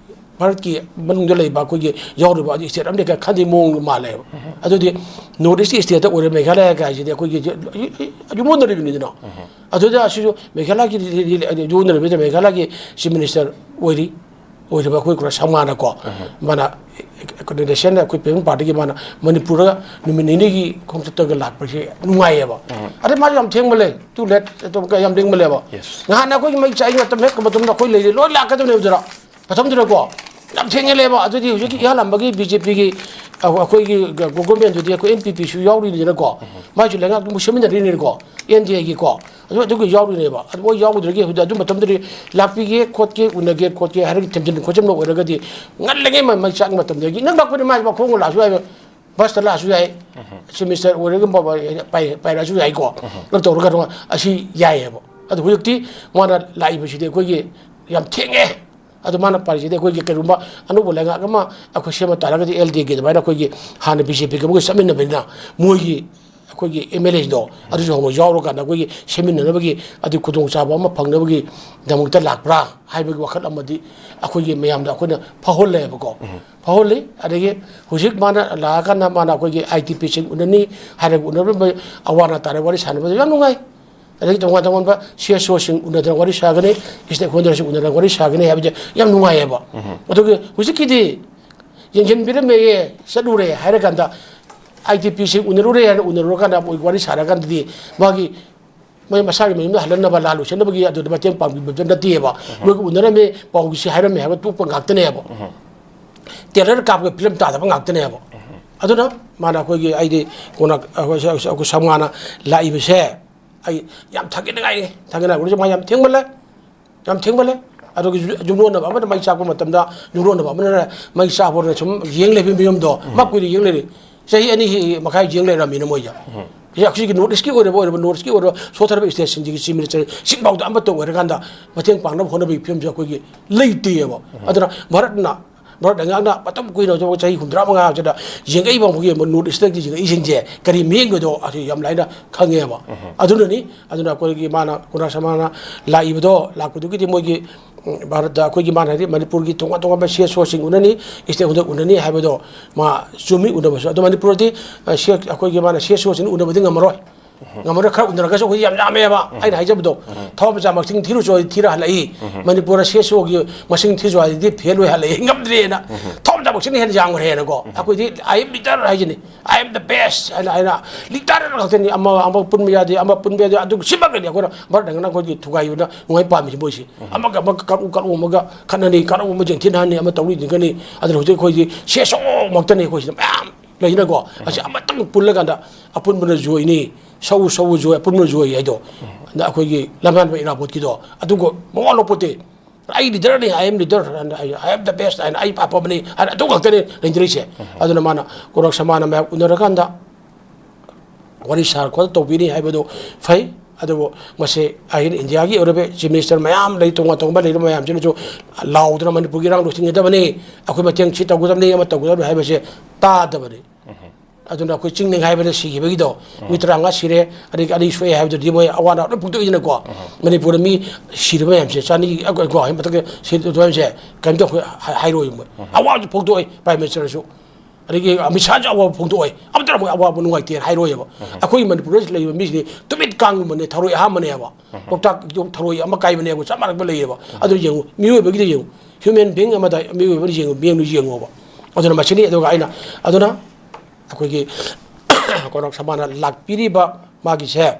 ꯚꯥꯔꯠꯀꯤ ꯃꯅꯨꯡꯗ ꯂꯩꯕ ꯑꯩꯈꯣꯏꯒꯤ ꯌꯥꯎꯔꯤꯕ ꯑꯗꯨ state ꯑꯃꯗꯤ ꯈꯔ ꯈꯟꯗꯤ ꯃꯑꯣꯡ ꯃꯥꯜꯂꯦꯕ꯫ ꯎꯝ꯫ ꯑꯗꯨꯗꯤ North East stateꯇ ꯑꯣꯏꯔꯤꯕ ꯃꯦꯘꯥꯂꯌꯥ ꯀꯥꯏꯁꯤꯗꯤ ꯑꯩꯈꯣꯏꯒꯤ ꯌꯨꯝꯂꯣꯟꯅꯔꯤꯕꯅꯤꯗꯅ꯫ ꯎꯝ꯫ ꯑꯗꯨꯗ ꯑꯁꯤꯁꯨ ꯃꯦꯘꯥꯂꯌꯥꯒꯤ ꯌꯨꯝꯂꯣꯟꯅꯔꯤꯕꯗ ꯃꯦꯘꯥꯂꯌꯥꯒꯤ Chief Minister ꯑꯣꯏꯔꯤ, ꯑꯣꯏꯔꯤꯕ ꯑꯩꯈꯣꯏ ꯀ꯭ꯔꯣꯁ ꯁꯪꯃꯥꯅꯀꯣ, ꯎꯝ꯫ ꯃꯥꯅ ꯀꯩꯅꯣ, National ꯑꯩꯈꯣꯏ People Partyꯒꯤ ꯃꯥꯅ ꯃꯅꯤꯄꯨꯔꯗ ꯅꯨꯃꯤꯠ ꯅꯤꯅꯤꯒꯤ ꯈꯣꯡꯆꯠꯇꯒ ꯂꯥꯛꯄꯁꯦ ꯅꯨꯡꯉꯥꯏꯌꯦꯕ꯫ ꯎꯝ꯫ ꯑꯗꯩ ꯃꯥꯁꯨ ꯌꯥꯝ ꯊꯦꯡꯃꯜꯂꯦ, too late, ꯑꯗꯨꯝ ꯌꯥꯝ ꯊꯦꯡꯃꯜꯂꯦꯕ꯫ Yes꯫ ꯅꯍꯥꯟ ꯑꯩꯈꯣꯏꯒꯤ ꯃꯩ ꯆꯥꯛꯏ ꯃꯇꯝ ꯍꯦꯛ ꯃꯇꯝꯗ ꯑꯩꯈꯣꯏ ꯂꯩꯔꯤ ꯂꯣꯏ ꯂꯥꯛꯀꯗꯕꯅꯦꯕ ꯑꯗꯨꯗ꯫ ꯃꯇꯝꯗꯨꯗꯀꯣ ꯌꯥꯝ ꯊꯦꯡꯃꯜꯂꯦꯕ꯫ ꯑꯗꯨꯗꯤ ꯍꯧꯖꯤꯛꯀꯤ ꯏꯍꯥꯟ ꯍꯥꯟꯕꯒꯤ BJPꯒꯤ, ꯑ, ꯑꯩꯈꯣꯏꯒꯤ ꯒ-, governmentꯗꯨꯗꯤ ꯑꯩꯈꯣꯏ NPPꯁꯨ ꯌꯥꯎꯔꯤꯅꯤꯗꯅꯀꯣ꯫ ꯎꯝ꯫ ꯃꯥꯏꯁꯨ ꯂꯩꯉꯥꯛꯇꯨ ꯁꯦꯝꯃꯤꯟꯅꯔꯤꯅꯤꯅꯀꯣ, NDAꯒꯤꯀꯣ꯫ ꯑꯗꯨ ꯑꯗꯨꯒꯤ ꯌꯥꯎꯔꯤꯅꯦꯕ꯫ ꯑꯗꯨ ꯃꯣꯏ ꯌꯥꯎꯗ꯭ꯔꯒꯦ ꯍꯧꯖꯤꯛ ꯑꯗꯨ ꯃꯇꯝꯗꯨꯗꯤ ꯂꯥꯛꯄꯤꯒꯦ ꯈꯣꯠꯀꯦ ꯎꯅꯒꯦ ꯈꯣꯠꯀꯦ ꯍꯥꯏꯔꯒ ꯊꯦꯝꯖꯤꯟ ꯈꯣꯠꯆꯤꯟꯕ ꯑꯣꯏꯔꯒꯗꯤ ꯉꯜꯂꯤꯉꯩ ꯃ- ꯃꯩ ꯆꯥꯛ ꯃꯇꯝꯗꯒꯤ ꯅꯪ ꯂꯥꯛꯄꯅꯤ ꯃꯥꯏ ꯃꯈꯣꯡꯅ ꯂꯥꯛꯁꯨ ꯌꯥꯏꯕ, ꯕꯁꯇ ꯂꯥꯛꯑꯁꯨ ꯌꯥꯏ, ꯁꯤꯃꯤꯁꯇꯔ ꯑꯣꯏꯔꯒ ꯄ- ꯄꯥꯏ- ꯄꯥꯏꯔꯛꯑꯁꯨ ꯌꯥꯏꯀꯣ꯫ ꯅꯪ ꯇꯧꯔꯒ ꯑꯗꯨꯝ ꯑꯁꯤ ꯌꯥꯏꯌꯦꯕ꯫ ꯑꯗꯨ ꯍꯧꯖꯤꯛꯇꯤ ꯃꯥꯅ ꯂꯥꯛꯏꯕꯁꯤꯗꯤ ꯑꯩꯈꯣꯏꯒꯤ ꯌꯥꯝ ꯊꯦꯡꯉꯦ꯫ ꯑꯗꯨ ꯃꯥꯅ ꯄꯥꯔꯤꯁꯤꯗꯤ ꯑꯩꯈꯣꯏꯒꯤ ꯀꯩꯒꯨꯝꯕ ꯑꯅꯧꯕ ꯂꯩꯉꯥꯛ ꯑꯃ ꯑꯩꯈꯣꯏ ꯁꯦꯝꯕ ꯇꯥꯔꯒꯗꯤ ꯑꯦꯜ ꯗꯤꯒꯤ ꯑꯗꯨꯃꯥꯏꯅ ꯑꯩꯈꯣꯏꯒꯤ ꯍꯥꯟꯅ ꯕꯤ ꯖꯦ ꯄꯤꯒ ꯑꯩꯈꯣꯏ ꯆꯠꯃꯤꯟꯅꯕꯅꯤꯅ ꯃꯣꯏꯒꯤ ꯑꯩꯈꯣꯏꯒꯤ ꯑꯦꯝ ꯑꯦꯜ ꯑꯦꯗꯣ ꯑꯗꯨꯁꯨ ꯍꯧꯅ ꯌꯥꯎꯔꯀꯥꯟꯗ ꯑꯩꯈꯣꯏꯒꯤ ꯁꯦꯝꯃꯤꯟꯅꯅꯕꯒꯤ ꯑꯗꯨ ꯈꯨꯗꯣꯡꯆꯥꯕ ꯑꯃ ꯐꯪꯅꯕꯒꯤꯗꯃꯛꯇ ꯂꯥꯛꯄ꯭ꯔꯥ ꯍꯥꯏꯕꯒꯤ ꯋꯥꯈꯜ ꯑꯃꯗꯤ ꯑꯩꯈꯣꯏꯒꯤ ꯃꯌꯥꯝꯗ ꯑꯩꯈꯣꯏꯅ ꯐꯥꯎꯍꯜꯂꯦꯕꯀꯣ꯫ ꯐꯥꯎꯍꯜꯂꯤ꯫ ꯑꯗꯒꯤ ꯍꯧꯖꯤꯛ ꯃꯥꯅ ꯂꯥꯛꯑꯀꯥꯟꯗ ꯃꯥꯅ ꯑꯩꯈꯣꯏꯒꯤ ꯑꯥꯏ ꯗꯤ ꯄꯤꯁꯤꯡ ꯎꯅꯅꯤ ꯍꯥꯏꯔꯒ ꯎꯅꯔꯝꯕ ꯑꯋꯥ ꯑꯅꯥ ꯇꯥꯔꯒ ꯋꯥꯔꯤ ꯁꯥꯟꯅꯕꯗ ꯌꯥꯝ ꯅꯨꯡꯉꯥꯏ꯫ ꯑꯗꯒꯤ ꯇꯣꯉꯥꯟ ꯇꯣꯉꯥꯟꯕ ꯁꯤ ꯑꯦꯁ ꯑꯣꯁꯤꯡ ꯎꯅꯗꯅ ꯋꯥꯔꯤ ꯁꯥꯒꯅꯤ, ꯁ꯭ꯇꯦꯛ ꯍꯣꯜꯗꯔꯁꯤꯡ ꯎꯅꯗꯅ ꯋꯥꯔꯤ ꯁꯥꯒꯅꯤ ꯍꯥꯏꯕꯁꯦ ꯌꯥꯝ ꯅꯨꯡꯉꯥꯏꯌꯦꯕ꯫ ꯑꯗꯨꯒ ꯍꯧꯖꯤꯛꯀꯤꯗꯤ ꯌꯦꯡꯁꯤꯟꯕꯤꯔꯝꯃꯦꯌꯦ, ꯆꯠꯂꯨꯔꯦ ꯍꯥꯏꯔꯀꯥꯟꯗ ꯑꯥꯏ ꯗꯤ ꯄꯤꯁꯤꯡ ꯎꯅꯔꯨꯔꯦ ꯍꯥꯏꯅ ꯎꯅꯔꯨꯔꯀꯥꯟꯗ ꯃꯣꯏ ꯋꯥꯔꯤ ꯁꯥꯔꯀꯥꯟꯗꯗꯤ ꯃꯥꯒꯤ ꯃꯣꯏ ꯃꯁꯥꯒꯤ ꯃꯌꯨꯝꯗ ꯍꯜꯍꯟꯅꯕ ꯂꯥꯜ ꯂꯣꯏꯁꯟꯅꯕꯒꯤ ꯑꯗꯨꯗ ꯃꯇꯦꯡ ꯄꯥꯡꯕꯤꯕꯗꯨ ꯅꯠꯇꯦꯕ꯫ ꯃꯣꯏꯒ ꯎꯅꯔꯝꯃꯦ, ꯄꯥꯎꯒꯤꯁꯤ ꯍꯥꯏꯔꯝꯃꯦ ꯍꯥꯏꯕ ꯇꯣꯛꯄ ꯉꯥꯛꯇꯅꯦꯕ꯫ ꯇꯦꯂꯔ ꯀꯥꯞꯄꯒ ꯐꯤꯂꯝ ꯇꯥꯗꯕ ꯉꯥꯛꯇꯅꯦꯕ꯫ ꯑꯗꯨꯅ ꯃꯥꯅ ꯑꯩꯈꯣꯏꯒꯤ ꯑꯩꯗꯤ ꯀꯣꯟꯅ ꯑꯩꯈꯣꯏ ꯑꯩꯈꯣꯏ ꯁꯝꯉꯥꯅ ꯂꯥꯛꯏꯕꯁꯦ ꯑꯩ ꯌꯥꯝ ꯊꯥꯒꯠꯅꯤꯡꯉꯥꯏꯅꯤ꯫ ꯊꯥꯒꯠꯅꯤꯡꯉꯥꯏ ꯃꯥ ꯌꯥꯝ ꯊꯦꯡꯃꯜꯂꯦ꯫ ꯌꯥꯝ ꯊꯦꯡꯃꯜꯂꯦ꯫ ꯑꯗꯨꯒꯤ ꯌꯨ- ꯌꯨꯝꯂꯣꯟꯅꯕ ꯑꯃꯅ ꯃꯩ ꯆꯥꯛꯄ ꯃꯇꯝꯗ ꯌꯨꯝꯂꯣꯟꯅꯕ ꯑꯃꯅ ꯃꯩ ꯆꯥꯛꯄꯗ ꯁꯨꯝ ꯌꯦꯡ ꯂꯩꯕꯒꯤ ꯃꯌꯨꯝꯗꯣ ꯃꯥ ꯀꯨꯏꯅ ꯌꯦꯡ ꯂꯩꯔꯦ꯫ ꯆꯍꯤ ꯑꯅꯤ ꯍꯤ- ꯃꯈꯥꯏ ꯌꯦꯡ ꯂꯩꯔꯝꯃꯤꯅ ꯃꯣꯏꯁꯦ꯫ ꯁꯤ ꯑꯩꯈꯣꯏꯒꯤ ꯅꯣꯔꯠ ꯏꯁꯀꯤ ꯑꯣꯏꯔꯕ ꯑꯣꯏꯔꯕ ꯅꯣꯔꯠ ꯏꯁꯀꯤ ꯑꯣꯏꯔꯕ ꯁꯣꯊꯔꯕ ꯁ꯭ꯇꯦꯠꯁꯤꯡꯁꯤꯒꯤ ꯆꯤꯐ ꯃꯤꯅꯤꯁꯇꯔ ꯁꯤꯠ ꯐꯥꯎꯗ ꯑꯃꯠꯇ ꯑꯣꯏꯔꯀꯥꯟꯗ ꯃꯇꯦꯡ ꯄꯥꯡꯅꯕ ꯍꯣꯠꯅꯕꯒꯤ ꯐꯤꯕꯝꯁꯦ ꯑꯩꯈꯣꯏꯒꯤ ꯂꯩꯇꯦꯕ꯫ ꯑꯗꯨꯅ ꯚꯥꯔꯠꯅ ꯚꯥꯔꯠ ꯂꯩꯉꯥꯛꯅ ꯃꯇꯝ ꯀꯨꯏꯅ ꯍꯧꯖꯤꯛ ꯆꯍꯤ ꯍꯨꯝꯗ꯭ꯔꯥ ꯃꯉꯥ ꯁꯤꯗ ꯌꯦꯡꯉꯛꯏꯕ ꯑꯩꯈꯣꯏꯒꯤ ꯅꯣꯔꯠ ꯏꯁꯇꯒꯤ ꯌꯦꯡꯉꯛꯏꯁꯤꯡꯁꯦ ꯀꯔꯤ ꯃꯤꯠꯌꯦꯡꯗꯣ ꯑꯁꯤ ꯌꯥꯝ ꯂꯥꯏꯅ ꯈꯪꯉꯦꯕ꯫ ꯑꯗꯨꯅꯅꯤ꯫ ꯑꯗꯨꯅ ꯑꯩꯈꯣꯏꯒꯤ ꯃꯥꯅ ꯀꯣꯅꯥ ꯁꯃꯥꯅ ꯂꯥꯛꯏꯕꯗꯣ ꯂꯥꯛꯄꯗꯨꯒꯤꯗꯤ ꯃꯣꯏꯒꯤ ꯎꯝ, ꯚꯥꯔꯠꯇ ꯑꯩꯈꯣꯏꯒꯤ ꯃꯥꯅ ꯍꯥꯏꯗꯤ ꯃꯅꯤꯄꯨꯔꯒꯤ ꯇꯣꯉꯥꯟ ꯇꯣꯉꯥꯟꯕ ꯁꯤ ꯑꯦꯁ ꯑꯣꯁꯤꯡ ꯎꯅꯅꯤ, ꯏꯁꯇꯦꯛ ꯍꯣꯜꯗꯔ ꯎꯅꯅꯤ ꯍꯥꯏꯕꯗꯣ ꯃꯥ ꯆꯨꯝꯃꯤ꯫ ꯎꯅꯕꯁꯨ ꯑꯗꯣ ꯃꯅꯤꯄꯨꯔꯗꯤ ꯑ, ꯁꯤ ꯑꯩꯈꯣꯏꯒꯤ ꯃꯥꯅ ꯁꯤ ꯑꯦꯁ ꯑꯣꯁꯤꯡ ꯎꯅꯕꯗꯤ ꯉꯝꯃꯔꯣꯏ꯫ ꯉꯝꯃꯔꯣꯏ꯫ ꯈꯔ ꯎꯅꯔꯒꯁꯨ ꯑꯩꯈꯣꯏ ꯌꯥꯝ ꯌꯥꯝꯃꯦꯕ꯫ ꯑꯩꯅ ꯍꯥꯏꯖꯕꯗꯣ ꯊꯋꯥ ꯃꯆꯥ ꯃꯁꯤꯡ ꯊꯤꯔꯨꯁꯨ ꯍꯥꯏꯗꯤ ꯊꯤꯔ ꯍꯜꯂꯛꯏ꯫ ꯃꯅꯤꯄꯨꯔꯗ ꯁꯤ ꯑꯦꯁ ꯑꯣꯒꯤ ꯃꯁꯤꯡ ꯊꯤꯔꯁꯨ ꯍꯥꯏꯗꯤ ꯐꯦꯜ ꯑꯣꯏ ꯍꯜꯂꯛꯏ꯫ ꯉꯝꯗ꯭ꯔꯦꯅ꯫ ꯊꯋꯥ ꯃꯆꯥ ꯃꯁꯤꯡꯅ ꯍꯦꯟꯅ ꯌꯥꯝꯈ꯭ꯔꯦꯅꯀꯣ꯫ ꯑꯩꯈꯣꯏꯗꯤ ꯑꯥꯏ ꯑꯦꯝ ꯂꯤꯗꯔ ꯍꯥꯏꯁꯤꯅꯤ꯫ ꯑꯥꯏ ꯑꯦꯝ ꯗ ꯕꯦꯁ ꯍꯥꯏꯅ ꯍꯥꯏꯅ ꯂꯤꯗꯔ ꯉꯥꯛꯇꯅꯤ꯫ ꯑꯃ ꯑꯃ ꯄꯨꯟꯕ ꯌꯥꯗꯦ, ꯑꯃ ꯄꯨꯟꯕ ꯌꯥꯗꯦ꯫ ꯑꯗꯨ ꯁꯤꯃꯛꯇꯅꯤ ꯑꯩꯈꯣꯏꯅ ꯚꯥꯔꯠ ꯂꯩꯉꯥꯛꯅ ꯑꯩꯈꯣꯏꯒꯤ ꯊꯨꯒꯥꯏꯕꯗ ꯅꯨꯡꯉꯥꯏ ꯄꯥꯝꯃꯤꯁꯤ ꯃꯣꯏꯁꯤ꯫ ꯑꯃꯒ ꯑꯃꯒ ꯀꯔꯨ ꯀꯔꯨ ꯑꯃꯒ ꯈꯠꯅꯅꯤ, ꯀꯔꯨ ꯑꯃ ꯌꯦꯡꯊꯤꯅꯍꯟꯅꯤ, ꯑꯃ ꯇꯧꯔꯤ ꯊꯤꯡꯒꯅꯤ꯫ ꯑꯗꯨꯅ ꯍꯧꯖꯤꯛ ꯑꯩꯈꯣꯏꯗꯤ ꯁꯦꯁꯣꯃꯛꯇꯅꯤ ꯑꯩꯈꯣꯏꯁꯤꯗ ꯃꯌꯥꯝ ꯂꯩꯅꯀꯣ꯫ ꯑꯁꯤ ꯑꯃꯇꯪ ꯄꯨꯜꯂꯀꯥꯟꯗ ꯑꯄꯨꯟꯕꯅ ꯖꯣꯏꯅꯤ, ꯁꯧ ꯁꯧ ꯖꯣꯏ, ꯑꯄꯨꯟꯕꯅ ꯖꯣꯏ ꯍꯥꯏꯗꯣ꯫ ꯑꯩꯈꯣꯏꯒꯤ ꯂꯝꯍꯥꯟꯕ ꯏꯔꯥꯕꯣꯠꯀꯤꯗꯣ ꯑꯗꯨꯒ ꯃꯋꯥ ꯂꯧꯄꯣꯠꯇꯦ꯫ "ꯑꯩ ꯂꯤꯗꯔꯅꯤ, I am leader, and I, I am the best, and ꯑꯩ ꯑꯐꯕꯅꯤ" ꯍꯥꯏꯅ ꯑꯗꯨ ꯉꯥꯛꯇꯅꯤ ꯂꯩꯅꯔꯤꯁꯦ꯫ ꯑꯗꯨꯅ ꯃꯥꯅ ꯀꯣꯔꯛ ꯁꯃꯥꯅ ꯃꯌꯥꯝ ꯎꯅꯔꯀꯥꯟꯗ ꯋꯥꯔꯤ ꯁꯥꯔ ꯈꯣꯠꯇ ꯇꯧꯕꯤꯅꯤ ꯍꯥꯏꯕꯗꯨ ꯐꯩ꯫ ꯑꯗꯨꯕꯨ ꯃꯁꯤ ꯑꯩꯅ ꯏꯟꯗꯤꯌꯥꯒꯤ ꯑꯣꯏꯔꯤꯕ ꯆꯤꯐ ꯃꯤꯅꯤꯁꯇꯔ ꯃꯌꯥꯝ ꯂꯩ, ꯇꯣꯉꯥꯟ ꯇꯣꯉꯥꯟꯕ ꯂꯩꯔꯤꯕ ꯃꯌꯥꯝꯁꯤꯅꯁꯨ ꯂꯥꯎꯗꯅ "ꯃꯅꯤꯄꯨꯔꯒꯤ ꯏꯔꯥꯡ ꯂꯣꯏꯁꯤꯟꯒꯗꯕꯅꯤ, ꯑꯩꯈꯣꯏ ꯃꯇꯦꯡ ꯁꯤ ꯇꯧꯒꯗꯕꯅꯤ, ꯑꯃ ꯇꯧꯒꯗꯕꯅꯤ" ꯍꯥꯏꯕꯁꯦ ꯇꯥꯗꯕꯅꯤ꯫ ꯑꯗꯨꯅ ꯑꯩꯈꯣꯏ ꯆꯤꯡ ꯅꯤꯡꯈꯥꯏꯕꯗ ꯁꯤꯈꯤꯕꯒꯤꯗꯣ ꯃꯤ ꯇꯔꯥꯃꯉꯥ ꯁꯤꯔꯦ, ꯑꯗꯒꯤ ꯑꯅꯤ ꯁꯣꯛꯑꯦ ꯍꯥꯏꯕꯗꯨꯗꯤ ꯃꯣꯏ ꯑꯋꯥ ꯑꯅꯥ ꯂꯣꯏ ꯐꯣꯡꯗꯣꯛꯏꯗꯅꯀꯣ꯫ ꯃꯅꯤꯄꯨꯔꯗ ꯃꯤ ꯁꯤꯔꯕ ꯃꯌꯥꯝꯁꯦ, ꯆꯅꯤ ꯀꯣ, ꯃꯊꯛꯇ ꯁꯤꯔꯕ ꯃꯌꯥꯝꯁꯦ ꯀꯔꯤꯝꯇ ꯑꯩꯈꯣꯏ ꯍꯥꯏ-, ꯍꯥꯏꯔꯣꯏ ꯃꯣꯏ꯫ ꯑꯋꯥꯕꯁꯨ ꯐꯣꯡꯗꯣꯛꯑꯣꯏ ꯄ꯭ꯔꯥꯏꯝ ꯃꯤꯅꯤꯁꯇꯔꯁꯨ꯫ ꯑꯗꯒꯤ ꯑꯃꯤꯠ ꯁꯥꯍꯁꯨ ꯑꯋꯥꯕ ꯐꯣꯡꯗꯣꯛꯑꯣꯏ꯫ ꯑꯃꯠꯇꯅ ꯃꯣꯏ ꯑꯋꯥꯕ ꯅꯨꯡꯉꯥꯏꯇꯦ ꯍꯥꯏꯔꯣꯏꯕ꯫ ꯑꯩꯈꯣꯏꯒꯤ ꯃꯅꯤꯄꯨꯔꯗ ꯂꯩꯔꯤꯕ ꯃꯤꯁꯤꯗꯤ ꯇꯨꯃꯤꯠ ꯀꯥꯡꯒꯨꯝꯕꯅꯦ, ꯊꯔꯣꯏ ꯑꯍꯥꯝꯕꯅꯦꯕ꯫ ꯄꯥꯎꯇꯥꯛ ꯊꯔꯣꯏ ꯑꯃ ꯀꯥꯏꯕꯅꯦꯕ, ꯆꯞ ꯃꯥꯟꯅꯕ ꯂꯩꯌꯦꯕ꯫ ꯑꯗꯨ ꯌꯦꯡꯉꯨ, ꯃꯤꯑꯣꯏꯕꯒꯤꯗ ꯌꯦꯡꯉꯨ, ꯍ꯭ꯌꯨꯃꯦꯟ ꯕꯤꯡ ꯑꯃꯗ ꯃꯤꯑꯣꯏꯕ ꯑꯃ ꯌꯦꯡꯉꯨ, ꯃꯤꯠꯌꯦꯡꯗꯨ ꯌꯦꯡꯉꯣꯕ꯫ ꯑꯗꯨꯅ ꯃꯁꯤꯅꯤ꯫ ꯑꯗꯨꯒ ꯑꯩꯅ, ꯑꯗꯨꯅ ꯑꯩꯈꯣꯏꯒꯤ ꯀꯣꯔꯛ ꯁꯃꯥꯅ ꯂꯥꯛꯄꯤꯔꯤꯕ ꯃꯥꯒꯤꯁꯦ,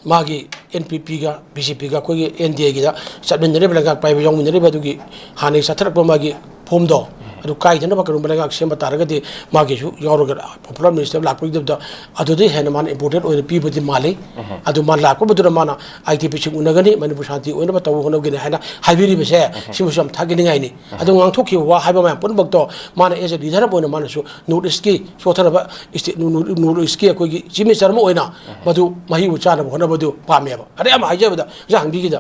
ꯃꯥꯒꯤ ꯑꯦꯟ ꯄꯤ ꯄꯤꯒ ꯕꯤ ꯖꯦ ꯄꯤꯒ ꯑꯩꯈꯣꯏꯒꯤ ꯑꯦꯟ ꯗꯤ ꯑꯦꯒꯤꯗ ꯆꯠꯃꯤꯟꯅꯔꯤꯕ, ꯂꯩꯉꯥꯛ ꯄꯥꯏꯕ ꯌꯥꯎꯃꯤꯟꯅꯔꯤꯕ ꯑꯗꯨꯒꯤ ꯍꯥꯟꯅꯒꯤ ꯆꯠꯊꯔꯛꯄ ꯃꯥꯒꯤ ꯐꯣꯝꯗꯣ ꯑꯗꯨ ꯀꯥꯏꯗꯅꯕ ꯀꯔꯤꯒꯨꯝꯕ ꯂꯩꯉꯥꯛ ꯁꯦꯝꯕ ꯇꯥꯔꯒꯗꯤ ꯃꯥꯒꯤꯁꯨ ꯌꯥꯎꯔꯒ ꯄꯣꯄꯨꯂꯔ ꯃꯤꯅꯤꯁꯇꯔ ꯂꯥꯛꯄꯒꯤꯗꯃꯛꯇ ꯑꯗꯨꯗꯩ ꯍꯦꯟꯅ ꯃꯥꯅ ꯏꯝꯄꯣꯔꯇꯦꯟ ꯑꯣꯏꯅ ꯄꯤꯕꯗꯤ ꯃꯥꯜꯂꯤ꯫ ꯑꯗꯨ ꯃꯥ ꯂꯥꯛꯄ ꯃꯇꯨꯡꯗ ꯃꯥꯅ ꯑꯥꯏ ꯇꯤ ꯄꯤꯁꯤꯡ ꯎꯅꯒꯅꯤ, ꯃꯅꯤꯄꯨꯔ ꯁꯥꯟꯇꯤ ꯑꯣꯏꯅꯕ ꯇꯧꯕ ꯍꯣꯠꯅꯒꯅꯤ ꯍꯥꯏꯅ ꯍꯥꯏꯕꯤꯔꯤꯕꯁꯦ, ꯁꯤꯃꯁꯨ ꯌꯥꯝ ꯊꯥꯒꯠꯅꯤꯡꯉꯥꯏꯅꯤ꯫ ꯑꯗꯨ ꯉꯥꯡꯊꯣꯛꯈꯤꯕ ꯋꯥ ꯍꯥꯏꯕ ꯃꯌꯥꯝ ꯄꯨꯝꯅꯃꯛꯇꯣ ꯃꯥꯅ as a leader ꯑꯃ ꯑꯣꯏꯅ ꯃꯥꯅꯁꯨ ꯅꯣꯔꯠ ꯏꯁꯀꯤ ꯁꯣꯠꯊꯔꯕ ꯏꯁꯇꯦꯠ, ꯅꯣꯔꯠ ꯏꯁꯀꯤ ꯑꯩꯈꯣꯏꯒꯤ ꯆꯤꯐ ꯃꯤꯅꯤꯁꯇꯔ ꯑꯃ ꯑꯣꯏꯅ ꯃꯗꯨ ꯃꯍꯩꯕꯨ ꯆꯥꯅꯕ ꯍꯣꯠꯅꯕꯗꯨ ꯄꯥꯝꯃꯦꯕ꯫ ꯑꯗꯩ ꯑꯃ ꯍꯥꯏꯖꯕꯗ, ꯑꯣꯖꯥ ꯍꯪꯕꯤꯒꯤꯗ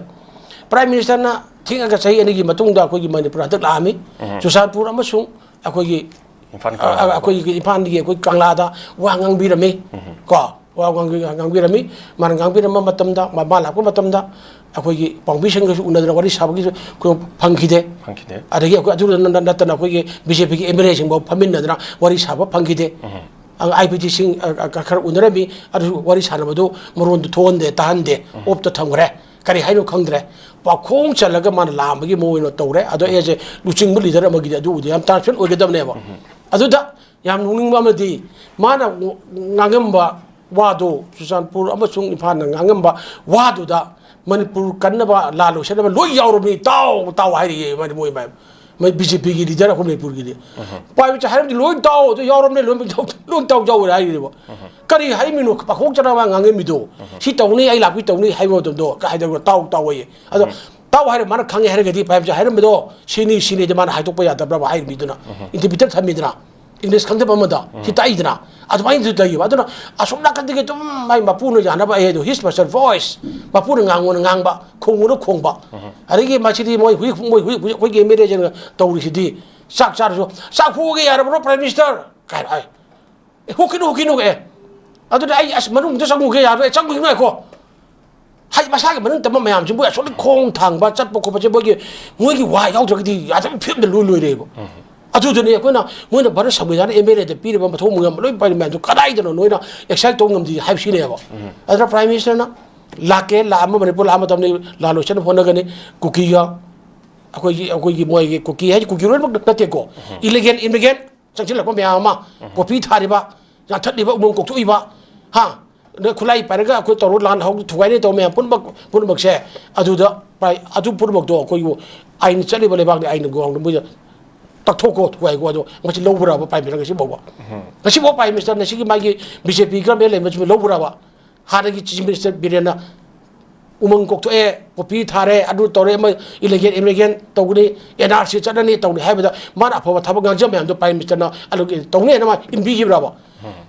ꯄ꯭ꯔꯥꯏꯝ ꯃꯤꯅꯤꯁꯇꯔꯅ ꯊꯦꯡꯉꯒ ꯆꯍꯤ ꯑꯅꯤꯒꯤ ꯃꯇꯨꯡꯗ ꯑꯩꯈꯣꯏꯒꯤ ꯃꯅꯤꯄꯨꯔ ꯍꯟꯗꯛ ꯂꯥꯛꯑꯝꯃꯤ꯫ ꯆꯨꯔꯆꯥꯟꯄꯨꯔ ꯑꯃꯁꯨꯡ ꯑꯩꯈꯣꯏꯒꯤ, ꯏꯝꯐꯥꯜ ꯑ, ꯀꯪꯂꯥ꯫ ꯑꯩꯈꯣꯏꯒꯤ ꯏꯝꯐꯥꯜꯒꯤ ꯑꯩꯈꯣꯏ ꯀꯪꯂꯥꯗ ꯋꯥ ꯉꯥꯡꯕꯤꯔꯝꯃꯤ꯫ ꯀꯣ, ꯋꯥ ꯉꯥꯡꯕꯤ-, ꯉꯥꯡꯕꯤꯔꯝꯃꯤ꯫ ꯃꯥꯅ ꯉꯥꯡꯕꯤꯔꯝꯕ ꯃꯇꯝꯗ, ꯃꯥ, ꯃꯥ ꯂꯥꯛꯄ ꯃꯇꯝꯗ ꯑꯩꯈꯣꯏꯒꯤ ꯄꯥꯎꯃꯤꯁꯤꯡꯒꯁꯨ ꯎꯅꯗꯅ ꯋꯥꯔꯤ ꯁꯥꯕꯒꯤꯁꯨ ꯈꯨꯗꯣꯡ ꯐꯪꯈꯤꯗꯦ꯫ ꯐꯪꯈꯤꯗꯦ꯫ ꯑꯗꯒꯤ ꯑꯩꯈꯣꯏ ꯑꯗꯨꯗ ꯅꯠꯇꯅ ꯑꯩꯈꯣꯏꯒꯤ ꯕꯤ ꯖꯦ ꯄꯤꯒꯤ ꯑꯦꯝ ꯑꯦꯜ ꯑꯦꯁꯤꯡꯐꯥꯎ ꯐꯝꯃꯤꯟꯅꯗꯅ ꯋꯥꯔꯤ ꯁꯥꯕ ꯐꯪꯈꯤꯗꯦ꯫ ꯑꯥꯏ ꯄꯤ ꯇꯤꯁꯤꯡ, ꯑ, ꯑ, ꯈꯔ ꯎꯅꯔꯝꯃꯤ, ꯑꯗꯨꯁꯨ ꯋꯥꯔꯤ ꯁꯥꯟꯅꯕꯗꯨ ꯃꯔꯣꯟꯗꯨ ꯊꯣꯛꯍꯟꯗꯦ, ꯇꯥꯍꯟꯗꯦ, ꯑꯣꯞꯇ ꯊꯝꯈ꯭ꯔꯦ꯫ ꯀꯔꯤ ꯍꯥꯏꯅꯣ ꯈꯪꯗ꯭ꯔꯦ꯫ ꯄꯥꯈꯣꯡ ꯆꯜꯂꯒ ꯃꯥꯅ ꯂꯥꯛꯑꯝꯕꯒꯤ ꯃꯑꯣꯡ ꯑꯣꯏꯅ ꯇꯧꯔꯦ꯫ ꯑꯗꯣ ꯑꯩꯁꯦ ꯂꯨꯆꯤꯡꯕ ꯂꯤꯗꯔ ꯑꯃꯒꯤꯗꯤ ꯑꯗꯨ ꯎꯗꯤ ꯌꯥꯝ ꯇ꯭ꯔꯥꯟꯁꯄꯦꯔꯦꯟ ꯑꯣꯏꯒꯗꯕꯅꯦꯕ꯫ ꯑꯗꯨꯗ ꯌꯥꯝ ꯅꯣꯛꯅꯤꯡꯕ ꯑꯃꯗꯤ ꯃꯥꯅ ꯉꯥꯡꯉꯝꯕ ꯋꯥꯗꯣ, ꯆꯨꯔꯆꯥꯟꯄꯨꯔ ꯑꯃꯁꯨꯡ ꯏꯝꯐꯥꯜꯅ ꯉꯥꯡꯉꯝꯕ ꯋꯥꯗꯨꯗ ꯃꯅꯤꯄꯨꯔ ꯀꯟꯅꯕ, ꯂꯥꯟ ꯂꯣꯏꯁꯤꯟꯅꯕ ꯂꯣꯏ ꯌꯥꯎꯔꯕꯅꯤ, ꯇꯥꯎ, ꯇꯥꯎ ꯍꯥꯏꯔꯤꯌꯦ ꯃꯣꯏ ꯃꯌꯥꯝ꯫ ꯃꯣꯏ ꯕꯤ ꯖꯦ ꯄꯤꯒꯤ ꯂꯤꯗꯔ ꯑꯩꯈꯣꯏ ꯃꯅꯤꯄꯨꯔꯒꯤꯗꯤ꯫ ꯄꯥꯏꯕꯁꯦ ꯍꯥꯏꯔꯝꯗꯤ ꯂꯣꯏ ꯇꯥꯎ, ꯑꯗꯨ ꯌꯥꯎꯔꯝꯅꯦ, ꯂꯣꯏ ꯇꯥꯎ, ꯂꯣꯏ ꯇꯥꯎ ꯌꯥꯎꯔꯦ ꯍꯥꯏꯔꯤꯕ꯫ ꯀꯔꯤ ꯍꯥꯏꯃꯤꯅꯣ? ꯄꯥꯈꯣꯡ ꯆꯅꯕ ꯉꯥꯡꯉꯝꯃꯤꯗꯣ꯫ ꯁꯤ ꯇꯧꯅꯤ, ꯑꯩ ꯂꯥꯛꯄꯤ ꯇꯧꯅꯤ ꯍꯥꯏꯕ ꯃꯇꯝꯗꯣ ꯀ ꯍꯥꯏꯗꯕ ꯇꯥꯎ ꯇꯥꯎ ꯑꯌꯦ꯫ ꯑꯗꯣ ꯇꯥꯎ ꯍꯥꯏꯔꯦ, ꯃꯥꯅ ꯈꯪꯉꯦ ꯍꯥꯏꯔꯒꯗꯤ ꯄꯥꯏꯕꯁꯦ ꯍꯥꯏꯔꯝꯕꯗꯣ ꯁꯤꯅꯤ ꯁꯤꯅꯤꯗꯤ ꯃꯥꯅ ꯍꯥꯏꯗꯣꯛꯄ ꯌꯥꯗꯕ꯭ꯔꯕ ꯍꯥꯏꯔꯤꯕꯗꯨꯅ? ꯏꯟꯇꯔꯄ꯭ꯔꯤꯇꯔ ꯊꯝꯃꯤꯗꯅ, ꯏꯪꯂꯤꯁ ꯈꯪꯗꯕ ꯑꯃꯗ ꯁꯤ ꯇꯥꯛꯏꯗꯅ, ꯑꯗꯨꯃꯥꯏꯅꯁꯨ ꯇꯧꯏꯕ꯫ ꯑꯗꯨꯅ ꯑꯁꯣꯝ ꯅꯥꯀꯟꯗꯒꯤ ꯑꯗꯨꯝ ꯃꯥꯏ ꯃꯄꯨꯅ ꯌꯥꯅꯕ ꯑꯩ ꯑꯗꯨ his master voice, ꯃꯄꯨꯅ ꯉꯥꯡꯉꯣꯅ ꯉꯥꯡꯕ, ꯈꯣꯡꯉꯣꯅ ꯈꯣꯡꯕ꯫ ꯑꯗꯒꯤ ꯃꯁꯤꯗꯤ ꯃꯣꯏ ꯍꯨꯏ, ꯃꯣꯏ ꯍꯨꯏ, ꯍꯨꯏ, ꯑꯩꯈꯣꯏꯒꯤ ꯑꯦꯝ ꯑꯦꯜ ꯑꯦꯁꯤꯡꯅ ꯇꯧꯔꯤꯁꯤꯗꯤ, ꯆꯥꯛ ꯆꯥꯔꯁꯨ "ꯆꯥꯛ ꯍꯣꯛꯑꯒꯦ ꯌꯥꯔꯕ꯭ꯔꯣ, Prime Minister?" ꯀꯥꯏꯅ ꯍꯥꯏ꯫ "ꯑꯦ, ꯍꯣꯛꯈꯤꯅꯨ, ꯍꯣꯛꯈꯤꯅꯨ, ꯑꯦ, ꯑꯗꯨꯗꯤ ꯑꯩ ꯑꯁ ꯃꯅꯨꯡꯗ ꯆꯪꯉꯨꯒꯦ ꯌꯥꯔꯣꯏ, ꯑꯩ ꯆꯪꯉꯨꯈꯤꯅꯨ ꯉꯥꯏꯈꯣ"꯫ ꯍꯥꯏꯗꯤ ꯃꯁꯥꯒꯤ ꯃꯅꯨꯡ ꯇꯝꯕ ꯃꯌꯥꯝꯁꯤ ꯃꯣꯏ ꯑꯁꯣꯝꯗ ꯈꯣꯡ ꯊꯥꯡꯕ ꯆꯠꯄ ꯈꯣꯠꯄꯁꯦ ꯃꯣꯏꯒꯤ, ꯃꯣꯏꯒꯤ ꯋꯥ ꯌꯥꯎꯗ꯭ꯔꯒꯗꯤ ꯌꯥꯗꯕ ꯐꯤꯕꯝꯗ ꯂꯣꯏ ꯂꯣꯏꯔꯦꯕ꯫ ꯑꯗꯨꯗꯨꯅꯤ ꯑꯩꯈꯣꯏꯅ, ꯃꯣꯏꯅ ꯚꯥꯔꯠ ꯁꯪꯕꯤꯙꯥꯟ ꯑꯦꯝ ꯑꯦꯜ ꯑꯦꯗ ꯄꯤꯔꯤꯕ ꯃꯊꯧ ꯃꯉꯝ ꯂꯣꯏ ꯄꯥꯏꯔꯤ ꯃꯌꯥꯝꯗꯣ ꯀꯗꯥꯏꯗꯅꯣ ꯅꯣꯏꯅ ꯑꯦꯛꯁꯥꯏꯠ ꯇꯧꯕ ꯉꯝꯗꯦ ꯍꯥꯏꯕꯁꯤꯅꯦꯕ꯫ ꯑꯗꯨꯅ Prime Ministerꯅ ꯂꯥꯛꯀꯦ, ꯂꯥꯛꯑꯝꯕ ꯃꯅꯤꯄꯨꯔ ꯂꯥꯛꯑ ꯃꯇꯝꯗ ꯂꯥꯜ ꯂꯣꯏꯁꯟꯅ ꯍꯣꯠꯅꯒꯅꯤ꯫ ꯀꯨꯀꯤꯒ ꯑꯩꯈꯣꯏꯒꯤ, ꯑꯩꯈꯣꯏꯒꯤ ꯃꯣꯏꯒꯤ ꯀꯨꯀꯤ ꯍꯥꯏꯗꯤ ꯀꯨꯀꯤ ꯂꯣꯏꯅꯃꯛ ꯅꯠꯇꯦꯀꯣ, ꯏꯂꯤꯒꯦꯜ ꯏꯃꯤꯒ꯭ꯔꯦꯟ ꯆꯪꯁꯤꯜꯂꯛꯄ ꯃꯌꯥꯝ ꯑꯃ, ꯀꯣꯐꯤ ꯊꯥꯔꯤꯕ, ꯌꯥꯟꯊꯠꯂꯤꯕ, ꯎꯃꯪ ꯀꯣꯛꯊꯣꯛꯏꯕ, ꯍꯥ, ꯑꯗ ꯈꯨꯠꯂꯥꯏ ꯄꯥꯏꯔꯒ ꯑꯩꯈꯣꯏ ꯇꯧꯔ ꯂꯥꯟ ꯍꯧ-, ꯊꯨꯒꯥꯏꯅ ꯇꯧꯕ ꯃꯌꯥꯝ ꯄꯨꯝꯅꯃꯛ, ꯄꯨꯝꯅꯃꯛꯁꯦ ꯑꯗꯨꯗ ꯄ꯭ꯔꯥꯏ-, ꯑꯗꯨ ꯄꯨꯝꯅꯃꯛꯇꯣ ꯑꯩꯈꯣꯏꯒꯤ ꯑꯥꯏꯟ ꯆꯠꯂꯤꯕ ꯂꯩꯕꯥꯛꯅꯤ, ꯑꯥꯏꯟ ꯒ꯭ꯔꯥꯎꯟꯗ ꯃꯣꯏꯗ ꯇꯛꯊꯣꯛꯀꯣ, ꯊꯨꯒꯥꯏꯀꯣ꯫ ꯑꯗꯣ ꯃꯁꯤ ꯂꯧꯕ꯭ꯔꯕ Prime Minister ꯉꯁꯤꯐꯥꯎꯕ? ꯉꯁꯤꯐꯥꯎ Prime Minister ꯉꯁꯤꯒꯤ ꯃꯥꯒꯤ ꯕꯤ ꯖꯦ ꯄꯤ ꯒꯚꯔꯟꯃꯦꯟ ꯂꯩꯕꯁꯤꯕꯨ ꯂꯧꯕ꯭ꯔꯕ? ꯍꯥꯟꯅꯒꯤ Chief Minister ꯕꯤꯔꯦꯟꯅ ꯎꯃꯪ ꯀꯣꯛꯊꯣꯛꯑꯦ, ꯀꯣꯐꯤ ꯊꯥꯔꯦ, ꯑꯗꯨ ꯇꯧꯔꯦ, ꯑꯃ ꯏꯂꯤꯒꯦꯜ ꯏꯃꯤꯒ꯭ꯔꯦꯟ ꯇꯧꯒꯅꯤ, ꯑꯦꯟ ꯑꯥꯔ ꯁꯤ ꯆꯠꯅꯅꯤ, ꯇꯧꯅꯤ ꯍꯥꯏꯕꯗ ꯃꯥꯅ ꯑꯐꯕ ꯊꯕꯛ ꯉꯥꯡꯖꯕ ꯃꯌꯥꯝꯗꯣ Prime Ministerꯅ ꯑꯗꯨꯒꯤ ꯇꯧꯅꯤ ꯍꯥꯏꯅ ꯃꯥ ꯏꯟꯕꯤꯈꯤꯕ꯭ꯔꯕ?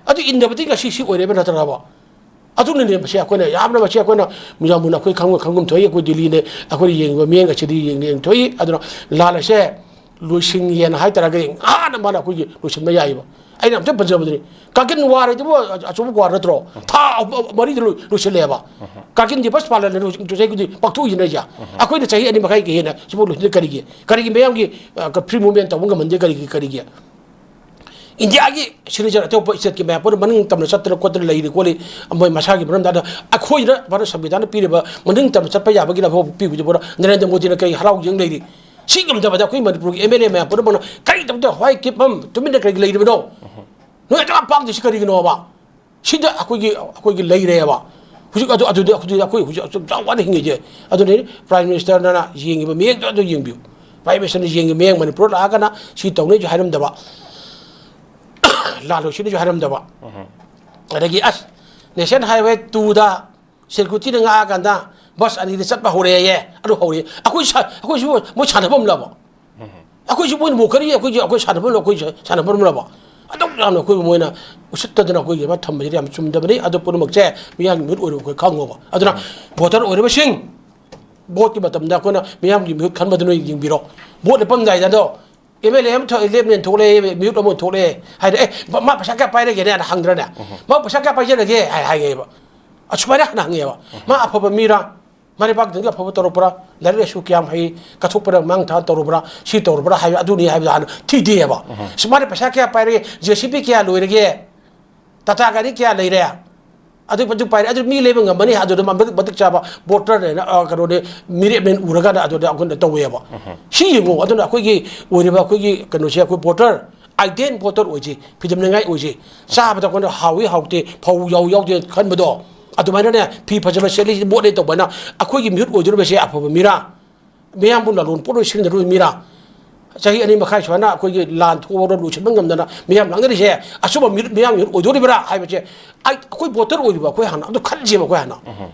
ꯑꯗꯨ ꯏꯟꯗꯕꯗꯤ ꯉꯁꯤ ꯁꯤ ꯑꯣꯏꯔꯦꯕ ꯅꯠꯇ꯭ꯔꯕ? ꯑꯗꯨꯅꯅꯦ ꯃꯁꯤ ꯑꯩꯈꯣꯏꯅ ꯌꯥꯝꯅ, ꯃꯁꯤ ꯑꯩꯈꯣꯏꯅ ꯃꯤꯌꯥꯝꯕꯅ ꯑꯩꯈꯣꯏ ꯈꯪꯕ ꯈꯪꯒꯨꯝ ꯊꯣꯛꯏ, ꯑꯩꯈꯣꯏ ꯗꯤꯜꯂꯤꯅꯦ, ꯑꯩꯈꯣꯏꯅ ꯌꯦꯡꯉꯤꯕ ꯃꯤꯠꯌꯦꯡ ꯑꯁꯤꯗꯤ ꯌꯦꯡ-, ꯌꯦꯡ ꯊꯣꯛꯏ꯫ ꯑꯗꯨꯅ ꯂꯥꯟ ꯑꯁꯦ ꯂꯣꯏꯁꯤꯟꯒꯦꯅ ꯍꯥꯏꯇꯥꯔꯒꯗꯤ ꯉꯥꯅ ꯃꯥꯅ ꯑꯩꯈꯣꯏꯒꯤ ꯂꯣꯏꯁꯤꯟꯕ ꯌꯥꯏꯑꯕ꯫ ꯑꯩꯅ ꯑꯝꯇ ꯄꯟꯖꯕꯗꯨꯅꯤ, ꯀꯥꯔꯒꯤꯜ ꯋꯥꯔ ꯍꯥꯏꯗꯨꯕꯨ ꯑꯆꯧꯕ ꯋꯥꯔ ꯅꯠꯇ꯭ꯔꯣ? ꯊꯥ ꯑꯍꯨꯝ, ꯃꯔꯤꯗ ꯂꯣꯏ-, ꯂꯣꯏꯁꯤꯜꯂꯦꯕ꯫ ꯀꯥꯔꯒꯤꯜ ꯗꯤꯕꯁ ꯄꯥꯂꯟ ꯍꯥꯏꯅ ꯍꯧꯖꯤꯛ ꯆꯍꯤ ꯈꯨꯗꯤꯡ ꯄꯥꯡꯊꯣꯛꯏꯁꯤꯅ ꯑꯩꯁꯦ꯫ ꯑꯩꯈꯣꯏꯅ ꯆꯍꯤ ꯑꯅꯤ ꯃꯈꯥꯏꯒꯤ ꯍꯦꯟꯅ ꯁꯤꯐꯥꯎ ꯂꯣꯏꯁꯤꯟꯗꯦ꯫ ꯀꯔꯤꯒꯤ? ꯀꯔꯤꯒꯤ ꯃꯌꯥꯝꯒꯤ, ꯑ, ꯀ-, free movement ꯇꯧꯕ ꯉꯝꯍꯟꯗꯦ? ꯀꯔꯤꯒꯤ, ꯀꯔꯤꯒꯤ? ꯏꯟꯗꯤꯌꯥꯒꯤ citizen ꯑꯇꯣꯞꯄ stateꯀꯤ ꯃꯌꯥꯝ ꯄꯨꯝꯅ ꯃꯅꯤꯡ ꯇꯝꯅ ꯆꯠꯇꯅ ꯈꯣꯠꯇꯅ ꯂꯩꯔꯤ ꯈꯣꯠꯂꯤ, ꯃꯣꯏ ꯃꯁꯥꯒꯤ ꯃꯔꯝꯗ꯫ ꯑꯗ ꯑꯩꯈꯣꯏꯅ ꯚꯥꯔꯠ ꯁꯪꯕꯤꯙꯥꯟꯅ ꯄꯤꯔꯤꯕ ꯃꯅꯤꯡ ꯇꯝꯅ ꯆꯠꯄ ꯌꯥꯕꯒꯤ ꯂꯥꯟꯐꯝ ꯄꯤꯕꯗꯨ ꯄꯨꯔꯥ ꯅꯔꯦꯟꯗ꯭ꯔ ꯃꯣꯗꯤꯅ ꯀꯔꯤ ꯍꯔꯥꯎ ꯌꯦꯡ ꯂꯩꯔꯤ? ꯁꯤ ꯉꯝꯗꯕꯗ ꯑꯩꯈꯣꯏ ꯃꯅꯤꯄꯨꯔꯒꯤ ꯑꯦꯝ ꯑꯦꯜ ꯑꯦ ꯃꯌꯥꯝ ꯄꯨꯝꯅꯃꯛꯅ ꯀꯔꯤꯒꯤꯗꯃꯛꯇ ꯍ꯭ꯋꯥꯏ ꯀꯤꯞ ꯑꯃ ꯇꯨꯃꯤꯟꯅ ꯀꯔꯤꯒꯤ ꯂꯩꯔꯤꯕꯅꯣ? ꯅꯣꯏ ꯑꯗꯨꯛ ꯌꯥꯝ ꯄꯥꯝꯗꯣꯏꯁꯤ ꯀꯔꯤꯒꯤꯅꯣꯕ? ꯁꯤꯗ ꯑꯩꯈꯣꯏꯒꯤ, ꯑꯩꯈꯣꯏꯒꯤ ꯂꯩꯔꯦꯕ꯫ ꯍꯧꯖꯤꯛ ꯑꯗꯨ, ꯑꯗꯨꯗꯤ ꯑꯩꯈꯣꯏ, ꯑꯩꯈꯣꯏ ꯍꯧꯖꯤꯛ ꯑꯁꯨꯛ ꯌꯥꯝ ꯋꯥꯅ ꯍꯤꯡꯉꯤꯁꯦ꯫ ꯑꯗꯨꯅꯤ Prime Ministerꯅ ꯌꯦꯡꯉꯤꯕ ꯃꯤꯠꯌꯦꯡꯗꯣ ꯑꯗꯨ ꯌꯦꯡꯕꯤꯌꯨ꯫ ꯄ꯭ꯔꯥꯏꯝ ꯃꯤꯅꯤꯁꯇꯔꯅ ꯌꯦꯡꯒꯦ, ꯃꯌꯥꯡ ꯃꯅꯤꯄꯨꯔ ꯂꯥꯛꯑꯒꯅ ꯁꯤ ꯇꯧꯅꯤꯁꯨ ꯍꯥꯏꯔꯝꯗꯕ, ꯂꯥꯜꯂꯣꯏꯁꯤꯅꯁꯨ ꯍꯥꯏꯔꯝꯗꯕ꯫ ꯑꯗꯒꯤ ꯑꯁ, ꯅꯦꯁꯅꯦꯜ ꯍꯥꯏꯋꯦ ꯇꯨꯗ ꯁꯦꯀ꯭ꯌꯨꯔꯤꯇꯤꯅ ꯉꯥꯛꯑꯀꯥꯟꯗ ꯕꯁ ꯑꯅꯤꯗ ꯆꯠꯄ ꯍꯧꯔꯛꯑꯦꯌꯦ꯫ ꯑꯗꯨ ꯍꯧꯔꯛꯑꯦ꯫ ꯑꯩꯈꯣꯏ ꯁꯥ-, ꯑꯩꯈꯣꯏꯁꯨ ꯃꯣꯏ ꯁꯥꯟꯅꯐꯝꯂꯕ? ꯑꯩꯈꯣꯏꯁꯨ ꯃꯣꯏꯅ ꯃꯣꯛꯀꯅꯤ, ꯑꯩꯈꯣꯏꯁꯨ ꯑꯩꯈꯣꯏ ꯁꯥꯟꯅꯐꯝꯂꯕ? ꯑꯩꯈꯣꯏꯁꯨ ꯁꯥꯟꯅꯐꯝꯂꯕ? ꯑꯗꯨꯛ ꯌꯥꯝꯅ ꯑꯩꯈꯣꯏꯕꯨ ꯃꯣꯏꯅ ꯎꯁꯤꯠꯇꯗꯅ ꯑꯩꯈꯣꯏꯒꯤ ꯑꯃ ꯊꯝꯕꯁꯤꯗꯤ ꯌꯥꯝ ꯆꯨꯝꯗꯕꯅꯤ꯫ ꯑꯗꯨ ꯄꯨꯝꯅꯃꯛꯁꯦ ꯃꯤꯌꯥꯝꯒꯤ ꯃꯤꯍꯨꯠ ꯑꯣꯏꯔꯤꯕ ꯑꯩꯈꯣꯏ ꯈꯪꯉꯣꯕ꯫ ꯑꯗꯨꯅ ꯚꯣꯇꯔ ꯑꯣꯏꯔꯤꯕꯁꯤꯡ, ꯚꯣꯠꯀꯤ ꯃꯇꯝꯗ ꯑꯩꯈꯣꯏꯅ ꯃꯤꯌꯥꯝꯒꯤ ꯃꯤꯍꯨꯠ ꯈꯟꯕꯗꯨ ꯅꯣꯏ ꯌꯦꯡꯕꯤꯔꯣ꯫ ꯚꯣꯠ ꯂꯦꯞꯄꯝꯗꯥꯏꯗ ꯑꯗꯣ ꯑꯦꯝ ꯑꯦꯜ ꯑꯦ ꯑꯃ ꯊꯣꯛ-, ꯂꯦꯞꯅꯦꯅ ꯊꯣꯛꯂꯛꯑꯦ, ꯃꯤꯍꯨꯠ ꯑꯃ ꯊꯣꯛꯂꯛꯑꯦ ꯍꯥꯏꯗꯤ, "ꯑꯦ, ꯃꯥ ꯄꯩꯁꯥ ꯀꯌꯥ ꯄꯥꯏꯔꯒꯦꯅꯦ?" ꯍꯥꯏꯅ ꯍꯪꯗ꯭ꯔꯅꯦ? ꯃꯥ ꯄꯩꯁꯥ ꯀꯌꯥ ꯄꯥꯏꯖꯔꯒꯦ ꯍꯥꯏ, ꯍꯥꯏꯌꯦꯕ꯫ ꯑꯁꯨꯃꯥꯏꯅ ꯍꯥꯟꯅ ꯍꯪꯉꯦꯕ꯫ ꯃꯥ ꯑꯐꯕ ꯃꯤꯔꯥ? ꯃꯥ ꯂꯩꯕꯥꯛꯇꯨꯒꯤ ꯑꯐꯕ ꯇꯧꯔꯛꯄ꯭ꯔꯥ? ꯂꯥꯏꯔꯤꯛ ꯂꯥꯏꯁꯨ ꯀꯌꯥꯝ ꯍꯩ, ꯀꯠꯊꯣꯛꯄꯗ ꯃꯥꯡ ꯊꯥ ꯇꯧꯔꯨꯕ꯭ꯔꯥ? ꯁꯤ ꯇꯧꯔꯨꯕ꯭ꯔꯥ ꯍꯥꯏꯕ, ꯑꯗꯨꯅꯤ ꯍꯥꯏꯕꯗ ꯍꯥꯟꯅ ꯊꯤꯗꯦꯕ꯫ ꯁꯨꯃꯥꯏꯅ ꯄꯩꯁꯥ ꯀꯌꯥ ꯄꯥꯏꯔꯒꯦ, ꯖꯦ ꯁꯤ ꯕꯤ ꯀꯌꯥ ꯂꯣꯏꯔꯒꯦ, ꯇꯥꯇꯥ ꯒꯥꯔꯤ ꯀꯌꯥ ꯂꯩꯔꯦ, ꯑꯗꯨ, ꯑꯗꯨ ꯄꯥꯏꯔꯦ, ꯑꯗꯨ ꯃꯤ ꯂꯩꯕ ꯉꯝꯃꯅꯤ, ꯑꯗꯨꯗ ꯃ-, ꯃꯇꯤꯛ ꯆꯥꯕ ꯚꯣꯇꯔꯅꯦꯅ, ꯑ, ꯀꯩꯅꯣꯅꯦ, ꯃꯤꯔꯦꯞꯅꯦꯅ ꯎꯔꯀꯥꯟꯗ ꯑꯗꯨꯗ ꯑꯩꯈꯣꯏꯅ ꯇꯧꯋꯦꯕ꯫ ꯁꯤ ꯌꯦꯡꯉꯣ, ꯑꯗꯨꯅ ꯑꯩꯈꯣꯏꯒꯤ ꯑꯣꯏꯔꯤꯕ ꯑꯩꯈꯣꯏꯒꯤ ꯀꯩꯅꯣꯁꯦ, ꯑꯩꯈꯣꯏ ꯚꯣꯇꯔ, ꯑꯥꯏꯗꯦꯟ ꯚꯣꯇꯔ ꯑꯣꯏꯁꯤ, ꯐꯤꯗꯝꯅꯤꯡꯉꯥꯏ ꯑꯣꯏꯁꯤ꯫ ꯆꯥꯕꯗ ꯑꯩꯈꯣꯏꯅ ꯍꯥꯎꯏ ꯍꯥꯎꯇꯦ, ꯐꯧ ꯌꯥꯎꯏ ꯌꯥꯎꯗꯦ ꯈꯟꯕꯗꯣ, ꯑꯗꯨꯃꯥꯏꯅꯅꯦ, ꯐꯤ ꯐꯖꯕ ꯁꯦꯠꯂꯤ, ꯚꯣꯠꯅꯦ ꯇꯧꯕꯅ ꯑꯩꯈꯣꯏꯒꯤ ꯃꯤꯍꯨꯠ ꯑꯣꯏꯗꯣꯔꯤꯕꯁꯦ ꯑꯐꯕ ꯃꯤꯔꯥ? ꯃꯤꯌꯥꯝꯕꯨ ꯂꯥꯂꯣꯟ ꯄꯣꯠ ꯑꯣꯏꯅ ꯁꯤꯖꯤꯟꯅꯔꯨꯕ ꯃꯤꯔꯥ? ꯆꯍꯤ ꯑꯅꯤ ꯃꯈꯥꯏ ꯁꯨꯃꯥꯏꯅ ꯑꯩꯈꯣꯏꯒꯤ ꯂꯥꯟ ꯊꯣꯛꯑꯒ ꯂꯣꯏꯁꯤꯟꯕ ꯉꯝꯗꯅ ꯃꯤꯌꯥꯝ ꯂꯥꯡꯅꯔꯤꯁꯦ, ꯑꯆꯨꯝꯕ ꯃꯤ-, ꯃꯤꯌꯥꯝꯒꯤ ꯑꯣꯏꯗꯣꯔꯤꯕ꯭ꯔꯥ ꯍꯥꯏꯕꯁꯦ, ꯑꯩ, ꯑꯩꯈꯣꯏ ꯚꯣꯇꯔ ꯑꯣꯏꯔꯤꯕ ꯑꯩꯈꯣꯏ ꯍꯥꯟꯅ ꯑꯗꯨ ꯈꯟꯁꯦꯕ꯫ ꯑꯩꯈꯣꯏ ꯍꯥꯟꯅ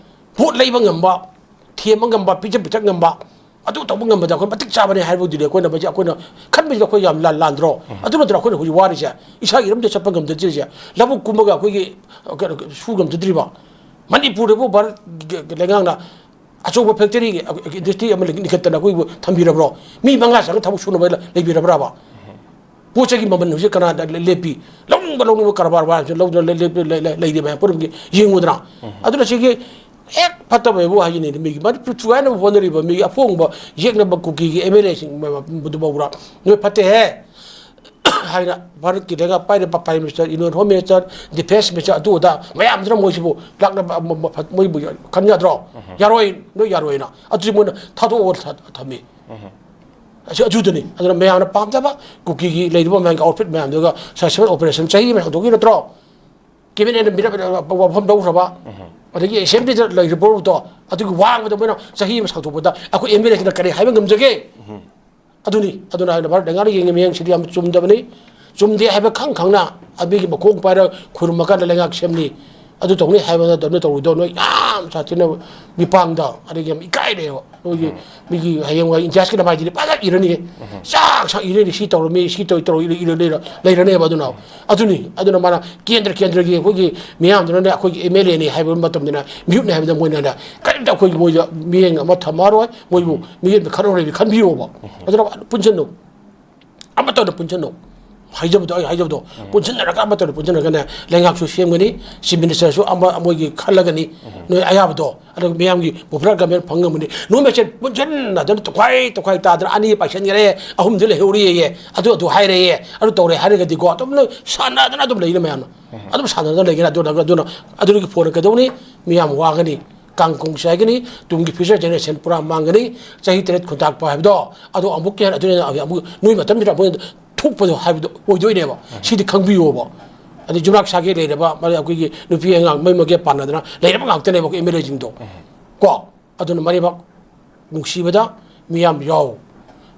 ꯚꯣꯠ ꯂꯩꯕ ꯉꯝꯕ, ꯊꯦꯝꯕ ꯉꯝꯕ, ꯄꯤꯖ ꯄꯤꯊꯛ ꯉꯝꯕ, ꯑꯗꯨ ꯇꯧꯕ ꯉꯝꯕꯗ ꯑꯩꯈꯣꯏ ꯃꯇꯤꯛ ꯆꯥꯕꯅꯤ ꯍꯥꯏꯕꯗꯨꯗꯤ ꯑꯩꯈꯣꯏꯅ, ꯃꯁꯤ ꯑꯩꯈꯣꯏꯅ ꯈꯟꯕꯁꯤꯗ ꯑꯩꯈꯣꯏ ꯌꯥꯝ ꯂꯥꯟ-, ꯂꯥꯟꯗ꯭ꯔꯣ? ꯑꯗꯨ ꯅꯠꯇ꯭ꯔꯣ ꯑꯩꯈꯣꯏꯅ ꯍꯧꯖꯤꯛ ꯋꯥꯔꯤꯁꯦ? ꯏꯁꯥꯒꯤ ꯏꯔꯝꯗ ꯆꯠꯄ ꯉꯝꯖꯗ꯭ꯔꯤꯁꯦ, ꯂꯧꯕꯨꯛ ꯀꯨꯝꯃꯒ ꯑꯩꯈꯣꯏꯒꯤ, ꯑ, ꯀꯩꯅꯣ, ꯁꯨ ꯉꯝꯖꯗ꯭ꯔꯤꯕ? ꯃꯅꯤꯄꯨꯔꯗꯕꯨ ꯚꯥꯔꯠ ꯂꯩꯉꯥꯛꯅ ꯑꯆꯧꯕ ꯐꯦꯛꯇꯔꯤ, ꯏꯟꯗꯁꯇ꯭ꯔꯤ ꯑꯃ ꯂꯤꯡꯈꯠꯇꯅ ꯑꯩꯈꯣꯏꯕꯨ ꯊꯝꯕꯤꯔꯕ꯭ꯔꯣ? ꯃꯤ ꯃꯉꯥ ꯆꯪꯉ ꯊꯕꯛ ꯁꯨꯅꯕ ꯂꯩꯕꯤꯔꯕ꯭ꯔꯕ? ꯄꯣꯠ ꯆꯩꯒꯤ ꯃꯃꯜ ꯍꯧꯖꯤꯛ ꯀꯅꯥꯗ ꯂꯦꯞꯄꯤ? ꯂꯧꯅꯤꯡꯕ, ꯂꯧꯅꯤꯡꯕ ꯀꯔꯕꯥꯔ ꯋꯥꯁꯨ ꯂꯧꯗꯅ ꯂꯩ-, ꯂꯩ-, ꯂꯩ-, ꯂꯩ-, ꯂꯩꯔꯤꯕ ꯃꯌꯥꯝ ꯄꯨꯝꯅꯃꯛꯀꯤ ꯌꯦꯡꯉꯨꯗꯅ꯫ ꯑꯗꯨꯅ ꯁꯤꯒꯤ ꯍꯦꯛ ꯐꯠꯇꯕ ꯍꯥꯏꯕꯨ ꯍꯥꯏꯖꯅꯤꯡꯗꯦ, ꯃꯤꯒꯤ ꯃꯅꯤꯄꯨꯔ ꯊꯨꯒꯥꯏꯅꯕ ꯍꯣꯠꯅꯔꯤꯕ ꯃꯤꯒꯤ ꯑꯄꯣꯡꯕ ꯌꯦꯛꯅꯕ ꯀꯨꯀꯤꯒꯤ ꯑꯦꯝ ꯑꯦꯜ ꯑꯦꯁꯤꯡ ꯃꯗꯨ ꯐꯥꯎꯕ꯭ꯔꯥ? ꯅꯣꯏ ꯐꯠꯇꯦꯍꯦ꯫ ꯍꯥꯏꯅ ꯚꯥꯔꯠꯀꯤ ꯂꯩꯉꯥꯛ ꯄꯥꯏꯔꯤꯕ prime minister, Indian home minister, defence minister, ꯑꯗꯨ ꯑꯗꯥ ꯃꯌꯥꯝꯗꯨꯅ ꯃꯣꯏꯁꯤꯕꯨ ꯂꯥꯛꯅꯕ ꯑꯃ-, ꯑꯃ-, ꯃꯣꯏꯕꯨ ꯈꯟ ꯌꯥꯗ꯭ꯔꯣ? ꯌꯥꯔꯣꯏ, ꯅꯣꯏ ꯌꯥꯔꯣꯏꯅ꯫ ꯑꯗꯨꯗꯤ ꯃꯣꯏꯅ ꯊꯥꯗꯣꯛꯑꯒ ꯊ-, ꯊꯝꯃꯤ꯫ ꯑꯁꯤ ꯑꯗꯨꯗꯅꯤ꯫ ꯑꯗꯨꯅ ꯃꯌꯥꯝꯅ ꯄꯥꯝꯖꯕ ꯀꯨꯀꯤꯒꯤ ꯂꯩꯔꯤꯕ ꯃꯌꯥꯝꯒꯤ ꯑꯥꯎꯠꯐꯤꯠ ꯃꯌꯥꯝꯗꯨꯒ ꯁꯁꯄꯦꯟ ꯑꯣꯄꯔꯦꯁꯟ ꯆꯍꯤ ꯑꯃ ꯁꯥꯡꯗꯣꯛꯈꯤ ꯅꯠꯇ꯭ꯔꯣ? ꯀꯦꯕꯤꯅꯦꯠꯅ ꯃꯤꯔꯛ ꯋꯥꯐꯝ ꯂꯧꯈ꯭ꯔꯕ, ꯑꯗꯒꯤ ꯑꯦꯁꯦꯝꯕ꯭ꯂꯤꯗ ꯂꯩꯔꯤꯕ ꯄꯣꯠꯇꯣ, ꯑꯗꯨꯒꯤ ꯋꯥꯡꯃꯗ ꯃꯣꯏꯅ ꯆꯍꯤ ꯑꯃ ꯁꯥꯡꯗꯣꯛꯄꯗ ꯑꯩꯈꯣꯏ ꯑꯦꯝ ꯑꯦꯜ ꯑꯦꯁꯤꯅ ꯀꯔꯤ ꯍꯥꯏꯕ ꯉꯝꯖꯒꯦ? ꯑꯗꯨꯅꯤ꯫ ꯑꯗꯨꯅ ꯑꯩꯅ ꯚꯥꯔꯠ ꯂꯩꯉꯥꯛꯅ ꯌꯦꯡꯉꯤ ꯃꯤꯠꯌꯦꯡꯁꯤꯗꯤ ꯌꯥꯝ ꯆꯨꯝꯗꯕꯅꯤ꯫ ꯆꯨꯝꯗꯦ ꯍꯥꯏꯕ ꯈꯪ ꯈꯪꯅ ꯑꯗꯨꯒꯤ ꯃꯈꯣꯡ ꯄꯥꯏꯔ ꯈꯨꯔꯨꯝꯃꯀꯥꯟꯗ ꯂꯩꯉꯥꯛ ꯁꯦꯝꯅꯤ꯫ ꯑꯗꯨ ꯇꯧꯅꯤ ꯍꯥꯏꯕ ꯅꯠꯇꯕꯅ ꯇꯧꯔꯨꯗꯣ ꯅꯣꯏ ꯌꯥꯝ ꯁꯥꯊꯤꯅ ꯃꯤꯄꯥꯡꯗ ꯑꯗꯒꯤ ꯌꯥꯝ ꯏꯀꯥꯏꯔꯦꯕ꯫ ꯅꯣꯏꯒꯤ ꯃꯤꯒꯤ ꯍꯌꯦꯡꯋꯥꯏ ꯏꯟꯗꯤꯌꯥꯁꯀꯤ ꯅꯃꯥꯏꯗꯨꯗꯤ ꯐꯖꯅ ꯏꯔꯅꯤ꯫ ꯆꯥꯛ ꯁꯥꯛ ꯏꯔꯅꯤ, ꯁꯤ ꯇꯧꯔꯝꯃꯤ, ꯁꯤ ꯇꯧꯔ ꯏꯔ ꯂꯩꯔꯅꯦꯕ꯫ ꯑꯗꯨꯅ ꯑꯗꯨꯅꯤ꯫ ꯑꯗꯨꯅ ꯃꯥꯅ ꯀꯦꯟꯗ꯭ꯔ ꯀꯦꯟꯗ꯭ꯔꯒꯤ ꯑꯩꯈꯣꯏꯒꯤ ꯃꯤꯌꯥꯝꯗꯨꯅꯅꯦ ꯑꯩꯈꯣꯏꯒꯤ ꯑꯦꯝ ꯑꯦꯜ ꯑꯦꯅꯤ ꯍꯥꯏꯕ ꯃꯇꯝꯗꯅ ꯃꯤꯍꯨꯠꯅꯤ ꯍꯥꯏꯕꯗ ꯃꯣꯏꯅꯅꯦ ꯀꯔꯤꯝꯇ ꯑꯩꯈꯣꯏꯒꯤ ꯃꯣꯏꯗ ꯃꯤꯠꯌꯦꯡ ꯑꯃ ꯊꯝꯃꯔꯣꯏ꯫ ꯃꯣꯏꯕꯨ ꯃꯤꯍꯨꯠ ꯈꯔ ꯑꯣꯏꯔꯕꯤ ꯈꯟꯕꯤꯌꯣꯕ꯫ ꯑꯗꯨꯅ ꯄꯨꯟꯁꯤꯟꯅꯧ꯫ ꯑꯃꯠꯇ ꯑꯣꯏꯅ ꯄꯨꯟꯁꯤꯟꯅꯧ꯫ ꯍꯥꯏꯖꯕꯗꯣ, ꯑꯩ ꯍꯥꯏꯖꯕꯗꯣ ꯄꯨꯟꯁꯤꯟꯅꯔꯒ ꯑꯃꯠꯇ ꯑꯣꯏꯅ ꯄꯨꯟꯁꯤꯟꯅꯔꯒꯅꯦ ꯂꯩꯉꯥꯛꯁꯨ ꯁꯦꯝꯒꯅꯤ, ꯆꯤꯐ ꯃꯤꯅꯤꯁꯇꯔꯁꯨ ꯑꯃ ꯃꯣꯏꯒꯤ ꯈꯜꯂꯒꯅꯤ꯫ ꯅꯣꯏ ꯑꯌꯥꯕꯗꯣ ꯑꯗꯨꯒ ꯃꯤꯌꯥꯝꯒꯤ ꯄꯣꯄꯨꯂꯔ ꯒꯃꯦꯟ ꯐꯪꯉꯝꯒꯅꯤ꯫ ꯅꯣꯏ ꯃꯁꯦꯟ ꯄꯨꯟꯁꯤꯟꯅꯗꯅ ꯇꯣꯈꯥꯏ ꯇꯣꯈꯥꯏ ꯇꯥꯗꯅ ꯑꯅꯤ ꯄꯥꯏꯁꯟꯈꯔꯦ, ꯑꯍꯨꯝꯗꯤ ꯂꯩꯍꯧꯔꯤꯌꯦ, ꯑꯗꯨ ꯑꯗꯨ ꯍꯥꯏꯔꯦꯌꯦ, ꯑꯗꯨ ꯇꯧꯔꯦ ꯍꯥꯏꯔꯒꯗꯤꯀꯣ ꯑꯗꯨꯝ ꯅꯣꯏ ꯁꯥꯟꯅꯗꯅ ꯑꯗꯨꯝ ꯂꯩꯅ ꯃꯌꯥꯝꯅ ꯑꯗꯨꯝ ꯁꯥꯟꯅꯗꯅ ꯂꯩꯒꯅꯤ꯫ ꯑꯗꯨꯅ ꯑꯗꯨꯅ ꯑꯗꯨꯒꯤ ꯐꯣꯟ ꯀꯩꯗꯧꯅꯤ? ꯃꯤꯌꯥꯝ ꯋꯥꯒꯅꯤ, ꯀꯥꯡꯈꯣꯡ ꯆꯥꯏꯒꯅꯤ, ꯇꯨꯡꯒꯤ ꯐ꯭ꯌꯨꯆꯔ ꯖꯦꯅꯦꯔꯦꯁꯟ ꯄꯨꯔꯥ ꯃꯥꯡꯒꯅꯤ꯫ ꯆꯍꯤ ꯇꯔꯦꯠ ꯈꯨꯟꯇꯥꯛꯄ ꯍꯥꯏꯕꯗꯣ ꯑꯗꯣ ꯑꯃꯨꯛꯀ ꯍꯦꯟꯅ ꯑꯗꯨꯅ ꯑꯃꯨꯛ ꯅꯣꯏ ꯃꯇꯝꯁꯤꯗ ꯑꯃꯨꯛ ꯊꯣꯛꯄꯗꯣ ꯍꯥꯏꯕꯗꯣ ꯑꯣꯏꯗꯣꯏꯅꯦꯕ꯫ ꯁꯤꯗꯤ ꯈꯪꯕꯤꯌꯣꯕ꯫ ꯑꯗꯩ ꯌꯨꯝꯅꯥꯛ ꯁꯥꯒꯦ ꯂꯩꯔꯕ ꯃꯔꯝ ꯑꯩꯈꯣꯏꯒꯤ ꯅꯨꯄꯤ ꯑꯉꯥꯡ ꯃꯩ ꯃꯒꯦ ꯄꯥꯟꯅꯗꯅ ꯂꯩꯔꯕ ꯉꯥꯛꯇꯅꯦꯕ ꯑꯩꯈꯣꯏ ꯑꯦꯝ ꯑꯦꯜ ꯑꯦꯁꯤꯡꯗꯣ꯫ ꯀꯣ ꯑꯗꯨꯅ ꯃꯔꯤꯃꯛ ꯅꯨꯡꯁꯤꯕꯗ ꯃꯤꯌꯥꯝ ꯌꯥꯎ꯫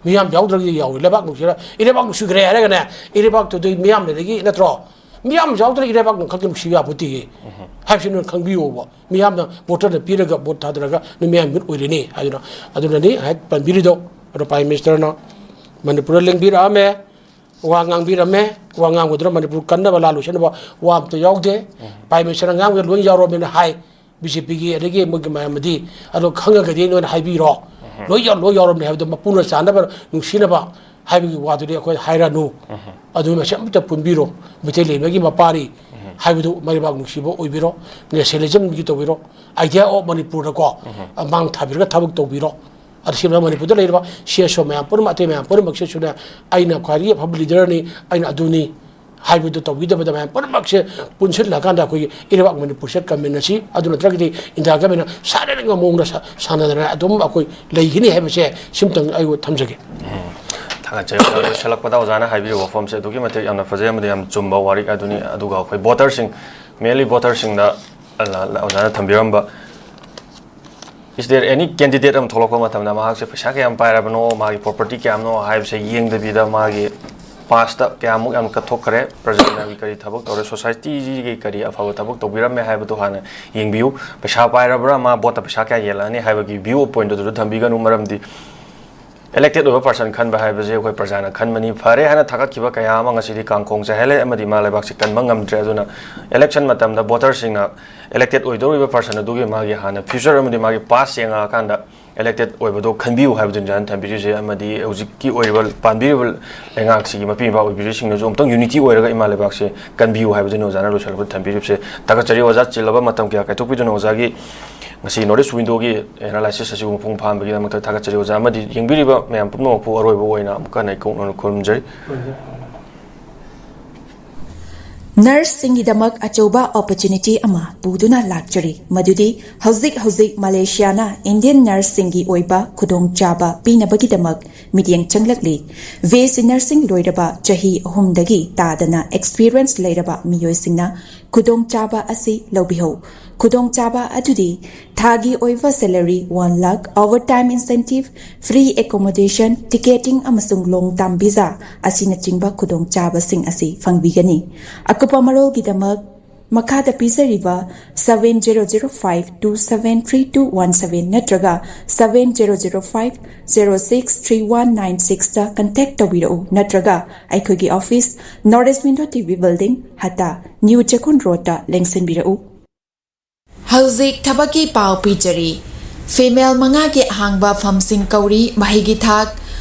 ꯃꯤꯌꯥꯝ ꯌꯥꯎꯗ꯭ꯔꯒꯗꯤ ꯌꯥꯎꯏ꯫ ꯂꯩꯕꯥꯛ ꯅꯨꯡꯁꯤꯔ ꯏꯔꯩꯕꯥꯛ ꯅꯨꯡꯁꯤꯈ꯭ꯔꯦ ꯍꯥꯏꯔꯒꯅꯦ ꯏꯔꯩꯕꯥꯛꯇꯨꯗꯤ ꯃꯤꯌꯥꯝ ꯂꯩꯔꯒꯤ ꯅꯠꯇ꯭ꯔꯣ? ꯃꯤꯌꯥꯝ ꯌꯥꯎꯗ꯭ꯔꯒ ꯏꯔꯩꯕꯥꯛ ꯈꯛꯇ ꯅꯨꯡꯁꯤꯕ ꯌꯥꯄꯣꯠꯇꯦꯌꯦ꯫ ꯍꯥꯏꯕꯁꯤ ꯅꯣꯏ ꯈꯪꯕꯤꯌꯣꯕ꯫ ꯃꯤꯌꯥꯝꯅ ꯚꯣꯇꯔꯅ ꯄꯤꯔꯒ ꯚꯣꯠ ꯊꯥꯗꯔꯒ ꯅꯣꯏ ꯃꯌꯥꯝ ꯃꯤꯍꯨꯠ ꯑꯣꯏꯔꯤꯅꯤ ꯍꯥꯏꯗꯨꯅ꯫ ꯑꯗꯨꯅꯅꯤ ꯉꯁꯥꯏ ꯄꯟꯕꯤꯔꯤꯗꯣ꯫ ꯑꯗꯣ ꯄ꯭ꯔꯥꯏꯝ ꯃꯤꯅꯤꯁꯇꯔꯅ ꯃꯅꯤꯄꯨꯔꯗ ꯂꯦꯡꯕꯤꯔꯛꯑꯝꯃꯦ, ꯋꯥ ꯉꯥꯡꯕꯤꯔꯝꯃꯦ꯫ ꯋꯥ ꯉꯥꯡꯕꯗꯨꯅ ꯃꯅꯤꯄꯨꯔ ꯀꯟꯅꯕ, ꯂꯥꯜ ꯂꯣꯏꯁꯤꯟꯅꯕ ꯋꯥ ꯑꯝꯇ ꯌꯥꯎꯗꯦ꯫ ꯄ꯭ꯔꯥꯏꯝ ꯃꯤꯅꯤꯁꯇꯔꯅ ꯉꯥꯡꯕꯗ ꯂꯣꯏ ꯌꯥꯎꯔꯝꯃꯦꯅ ꯍꯥꯏ꯫ ꯕꯤ ꯖꯦ ꯄꯤꯒꯤ ꯑꯗꯒꯤ ꯃꯣꯏꯒꯤ ꯃꯌꯥꯝ ꯑꯃꯗꯤ ꯑꯗꯣ ꯈꯪꯉꯒꯗꯤ ꯅꯣꯏꯅ ꯍꯥꯏꯕꯤꯔꯣ꯫ ꯂꯣꯏ ꯌꯥꯎ-, ꯂꯣꯏ ꯌꯥꯎꯔꯝꯃꯦ ꯍꯥꯏꯕꯗꯣ ꯃꯄꯨꯅ ꯆꯥꯅꯕ ꯅꯨꯡꯁꯤꯅꯕ ꯍꯥꯏꯕꯒꯤ ꯋꯥꯗꯨꯗꯤ ꯑꯩꯈꯣꯏ ꯍꯥꯏꯔꯅꯨ꯫ ꯑꯗꯨ ꯃꯁꯤ ꯑꯃꯇ ꯄꯨꯟꯕꯤꯔꯣ꯫ ꯃꯩꯇꯩ ꯂꯩꯃꯒꯤ ꯃꯄꯥꯔꯤ ꯍꯥꯏꯕꯗꯨ ꯃꯔꯩꯕꯥꯛ ꯅꯨꯡꯁꯤꯕ ꯑꯣꯏꯕꯤꯔꯣ꯫ ꯅꯦꯁꯅꯦꯂꯤꯖꯝꯒꯤ ꯇꯧꯕꯤꯔꯣ꯫ ꯑꯥꯏꯗꯤꯌꯥ ꯑꯣꯐ ꯃꯅꯤꯄꯨꯔꯗꯀꯣ ꯃꯥꯡ ꯊꯥꯕꯤꯔꯒ ꯊꯕꯛ ꯇꯧꯕꯤꯔꯣ꯫ ꯑꯗ ꯁꯤ ꯃꯅꯤꯄꯨꯔꯗ ꯂꯩꯔꯤꯕ ꯁꯤ ꯑꯦꯁ ꯑꯣ ꯃꯌꯥꯝ ꯄꯨꯝꯅꯃꯛ, ꯑꯇꯩ ꯃꯌꯥꯝ ꯄꯨꯝꯅꯃꯛꯁꯤꯁꯨꯅꯦ ꯑꯩꯅ ꯈ꯭ꯋꯥꯏꯗꯒꯤ ꯑꯐꯕ ꯂꯤꯗꯔꯅꯤ, ꯑꯩꯅ ꯑꯗꯨꯅꯤ ꯍꯥꯏꯕꯗꯨ ꯇꯧꯕꯤꯗꯕꯗ ꯃꯌꯥꯝ ꯄꯨꯝꯅꯃꯛꯁꯦ ꯄꯨꯟꯁꯤꯜꯂꯀꯥꯟꯗ ꯑꯩꯈꯣꯏꯒꯤ ꯏꯔꯩꯕꯥꯛ ꯃꯅꯤꯄꯨꯔꯁꯦ ꯀꯟꯃꯤꯟꯅꯁꯤ꯫ ꯑꯗꯨ ꯅꯠꯇ꯭ꯔꯒꯗꯤ ꯏꯟꯗꯤꯌꯥ ꯒꯃꯦꯟꯅ ꯁꯥꯟꯅꯅꯤꯡꯕ ꯃꯑꯣꯡꯗ ꯁꯥ-, ꯁꯥꯟꯅꯗꯅ ꯑꯗꯨꯝ ꯑꯩꯈꯣꯏ ꯂꯩꯒꯅꯤ ꯍꯥꯏꯕꯁꯦ ꯁꯤꯝꯇꯪ ꯑꯩ ꯊꯝꯖꯒꯦ꯫ ꯊꯥꯒꯠꯆꯔꯤ꯫ ꯑꯣꯖꯥ, ꯂꯣꯏꯁꯤꯜꯂꯛꯄꯗ ꯑꯣꯖꯥꯅ ꯍꯥꯏꯕꯤꯔꯤꯕ ꯋꯥꯐꯝꯁꯦ ꯑꯗꯨꯛꯀꯤ ꯃꯇꯤꯛ ꯌꯥꯝꯅ ꯐꯖꯩ ꯑꯃꯗꯤ ꯌꯥꯝ ꯆꯨꯝꯕ ꯋꯥꯔꯤ ꯑꯗꯨꯅꯤ꯫ ꯑꯗꯨꯒ ꯑꯩꯈꯣꯏ ꯚꯣꯇꯔꯁꯤꯡ, ꯃꯦꯟꯂꯤ ꯚꯣꯇꯔꯁꯤꯡꯗ, ꯑ, ꯑꯣꯖꯥꯅ ꯊꯝꯕꯤꯔꯝꯕ Is there any candidate ꯑꯃ ꯊꯣꯛꯂꯛꯄ ꯃꯇꯝꯗ ꯃꯍꯥꯛꯁꯦ ꯄꯩꯁꯥ ꯀꯌꯥꯝ ꯄꯥꯏꯔꯕꯅꯣ, ꯃꯥꯒꯤ property ꯀꯌꯥꯝꯅꯣ ꯍꯥꯏꯕꯁꯦ ꯌꯦꯡꯗꯕꯤꯗ, ꯃꯥꯒꯤ past ꯀꯌꯥꯃꯨꯛ ꯌꯥꯝ ꯀꯠꯊꯣꯛꯈ꯭ꯔꯦ, ꯄ꯭ꯔꯖꯥꯅ ꯀꯔꯤ ꯊꯕꯛ ꯇꯧꯔꯦ, societyꯒꯤ ꯀꯔꯤ ꯑꯐꯕ ꯊꯕꯛ ꯇꯧꯕꯤꯔꯝꯃꯦ ꯍꯥꯏꯕꯗꯣ ꯍꯥꯟꯅ ꯌꯦꯡꯕꯤꯌꯨ꯫ ꯄꯩꯁꯥ ꯄꯥꯏꯔꯕ꯭ꯔꯥ, ꯃꯥ voteꯇ ꯄꯩꯁꯥ ꯀꯌꯥ ꯌꯦꯜꯂꯛꯑꯅꯤ ꯍꯥꯏꯕꯒꯤ view pointꯇꯨ ꯑꯗꯨꯗ ꯊꯝꯕꯤꯒꯅꯨ꯫ ꯃꯔꯝꯗꯤ elected ꯑꯣꯏꯕ person ꯈꯟꯕ ꯍꯥꯏꯕꯁꯦ ꯑꯩꯈꯣꯏ ꯄ꯭ꯔꯖꯥꯅ ꯈꯟꯕꯅꯤ꯫ ꯐꯔꯦ ꯍꯥꯏꯅ ꯊꯥꯒꯠꯈꯤꯕ ꯀꯌꯥ ꯑꯃ ꯉꯁꯤꯗꯤ ꯀꯥꯡꯈꯣꯡ ꯆꯥꯏꯍꯜꯂꯦ ꯑꯃꯗꯤ ꯃꯥ ꯂꯩꯕꯥꯛꯁꯤ ꯀꯟꯕ ꯉꯝꯗ꯭ꯔꯦ꯫ ꯑꯗꯨꯅ election ꯃꯇꯝꯗ voterꯁꯤꯡꯅ elected ꯑꯣꯏꯗꯧꯔꯤꯕ person ꯑꯗꯨꯒꯤ ꯃꯥꯒꯤ ꯍꯥꯟꯅ future ꯑꯃꯗꯤ ꯃꯥꯒꯤ past ꯌꯦꯡꯉꯛꯑꯀꯥꯟꯗ elected ꯑꯣꯏꯕꯗꯣ ꯈꯟꯕꯤꯌꯨ ꯍꯥꯏꯕꯗꯨꯅꯤ ꯑꯣꯖꯥꯅ ꯊꯝꯕꯤꯔꯤꯁꯦ꯫ ꯑꯃꯗꯤ ꯍꯧꯖꯤꯛꯀꯤ ꯑꯣꯏꯔꯤꯕ ꯄꯥꯟꯕꯤꯔꯤꯕ ꯂꯩꯉꯥꯛꯁꯤꯒꯤ ꯃꯄꯤ ꯃꯄꯥ ꯑꯣꯏꯕꯤꯔꯤꯁꯤꯡꯅꯁꯨ ꯑꯃꯨꯛꯇꯪ unity ꯑꯣꯏꯔꯒ ꯏꯃꯥ ꯂꯩꯕꯥꯛꯁꯦ ꯀꯟꯕꯤꯌꯨ ꯍꯥꯏꯕꯗꯨꯅꯤ ꯑꯣꯖꯥꯅ ꯂꯣꯏꯁꯤꯜꯂꯛꯄꯗ ꯊꯝꯕꯤꯔꯤꯕꯁꯦ꯫ ꯊꯥꯒꯠꯆꯔꯤ ꯑꯣꯖꯥ, ꯆꯤꯜꯂꯕ ꯃꯇꯝ ꯀꯌꯥ ꯀꯥꯏꯊꯣꯛꯄꯤꯗꯨꯅ ꯑꯣꯖꯥꯒꯤ ꯉꯁꯤ North East Windowꯒꯤ analysis ꯑꯁꯤꯕꯨ ꯃꯄꯨꯡ ꯐꯥꯍꯟꯕꯒꯤꯗꯃꯛꯇ ꯊꯥꯒꯠꯆꯔꯤ ꯑꯣꯖꯥ꯫ ꯑꯃꯗꯤ ꯌꯦꯡꯕꯤꯔꯤꯕ ꯃꯌꯥꯝ ꯄꯨꯝꯅꯃꯛꯄꯨ ꯑꯔꯣꯏꯕ ꯑꯣꯏꯅ ꯑꯃꯨꯛꯀ ꯍꯟꯅ ꯏꯀꯣꯛꯅꯅ ꯈꯨꯔꯨꯝꯖꯔꯤ꯫ ꯅꯔꯁꯁꯤꯡꯒꯤꯗꯃꯛ ꯑꯆꯧꯕ opportunity ꯑꯃ ꯄꯨꯗꯨꯅ ꯂꯥꯛꯆꯔꯤ, ꯃꯗꯨꯗꯤ ꯍꯧꯖꯤꯛ ꯍꯧꯖꯤꯛ ꯃꯂꯦꯁꯤꯌꯥꯅ Indian ꯅꯔꯁꯁꯤꯡꯒꯤ ꯑꯣꯏꯕ ꯈꯨꯗꯣꯡꯆꯥꯕ ꯄꯤꯅꯕꯒꯤꯗꯃꯛ ꯃꯤꯠꯌꯦꯡ ꯆꯪꯂꯛꯂꯤ꯫ ꯕꯤ ꯑꯦꯁ ꯁꯤ ꯅꯔꯁꯤꯡ ꯂꯣꯏꯔꯕ ꯆꯍꯤ ꯑꯍꯨꯝꯗꯒꯤ ꯇꯥꯗꯅ experience ꯂꯩꯔꯕ ꯃꯤꯑꯣꯏꯁꯤꯡꯅ ꯈꯨꯗꯣꯡꯆꯥꯕ ꯑꯁꯤ ꯂꯧꯕꯤꯍꯧ꯫ ꯈꯨꯗꯣꯡꯆꯥꯕ ꯑꯗꯨꯗꯤ ꯊꯥꯒꯤ ꯑꯣꯏꯕ salary one lakh, overtime incentive, free accommodation, ticketing ꯑꯃꯁꯨꯡ long term visa ꯑꯁꯤꯅꯆꯤꯡꯕ ꯈꯨꯗꯣꯡꯆꯥꯕꯁꯤꯡ ꯑꯁꯤ ꯐꯪꯕꯤꯒꯅꯤ꯫ ꯑꯀꯨꯞꯄ ꯃꯔꯣꯜꯒꯤꯗꯃꯛ ꯃꯈꯥꯗ ꯄꯤꯖꯔꯤꯕ seven zero zero five two seven three two one seven ꯅꯠꯇ꯭ꯔꯒ seven zero zero five zero six three one nine sixꯇ contact ꯇꯧꯕꯤꯔꯛꯎ, ꯅꯠꯇ꯭ꯔꯒ ꯑꯩꯈꯣꯏꯒꯤ office North East Window T V Building, ꯍꯠꯇꯥ, New ꯆꯦꯛꯀꯣꯟ ꯔꯣꯗꯇ ꯂꯦꯡꯁꯤꯟꯕꯤꯔꯛꯎ꯫ ꯍꯧꯖꯤꯛ ꯊꯕꯛꯀꯤ ꯄꯥꯎ ꯄꯤꯖꯔꯤ꯫ Female ꯃꯉꯥꯒꯤ ꯑꯍꯥꯡꯕ ꯐꯝꯁꯤꯡ ꯀꯧꯔꯤ꯫ ꯃꯍꯩꯒꯤ ꯊꯥꯛ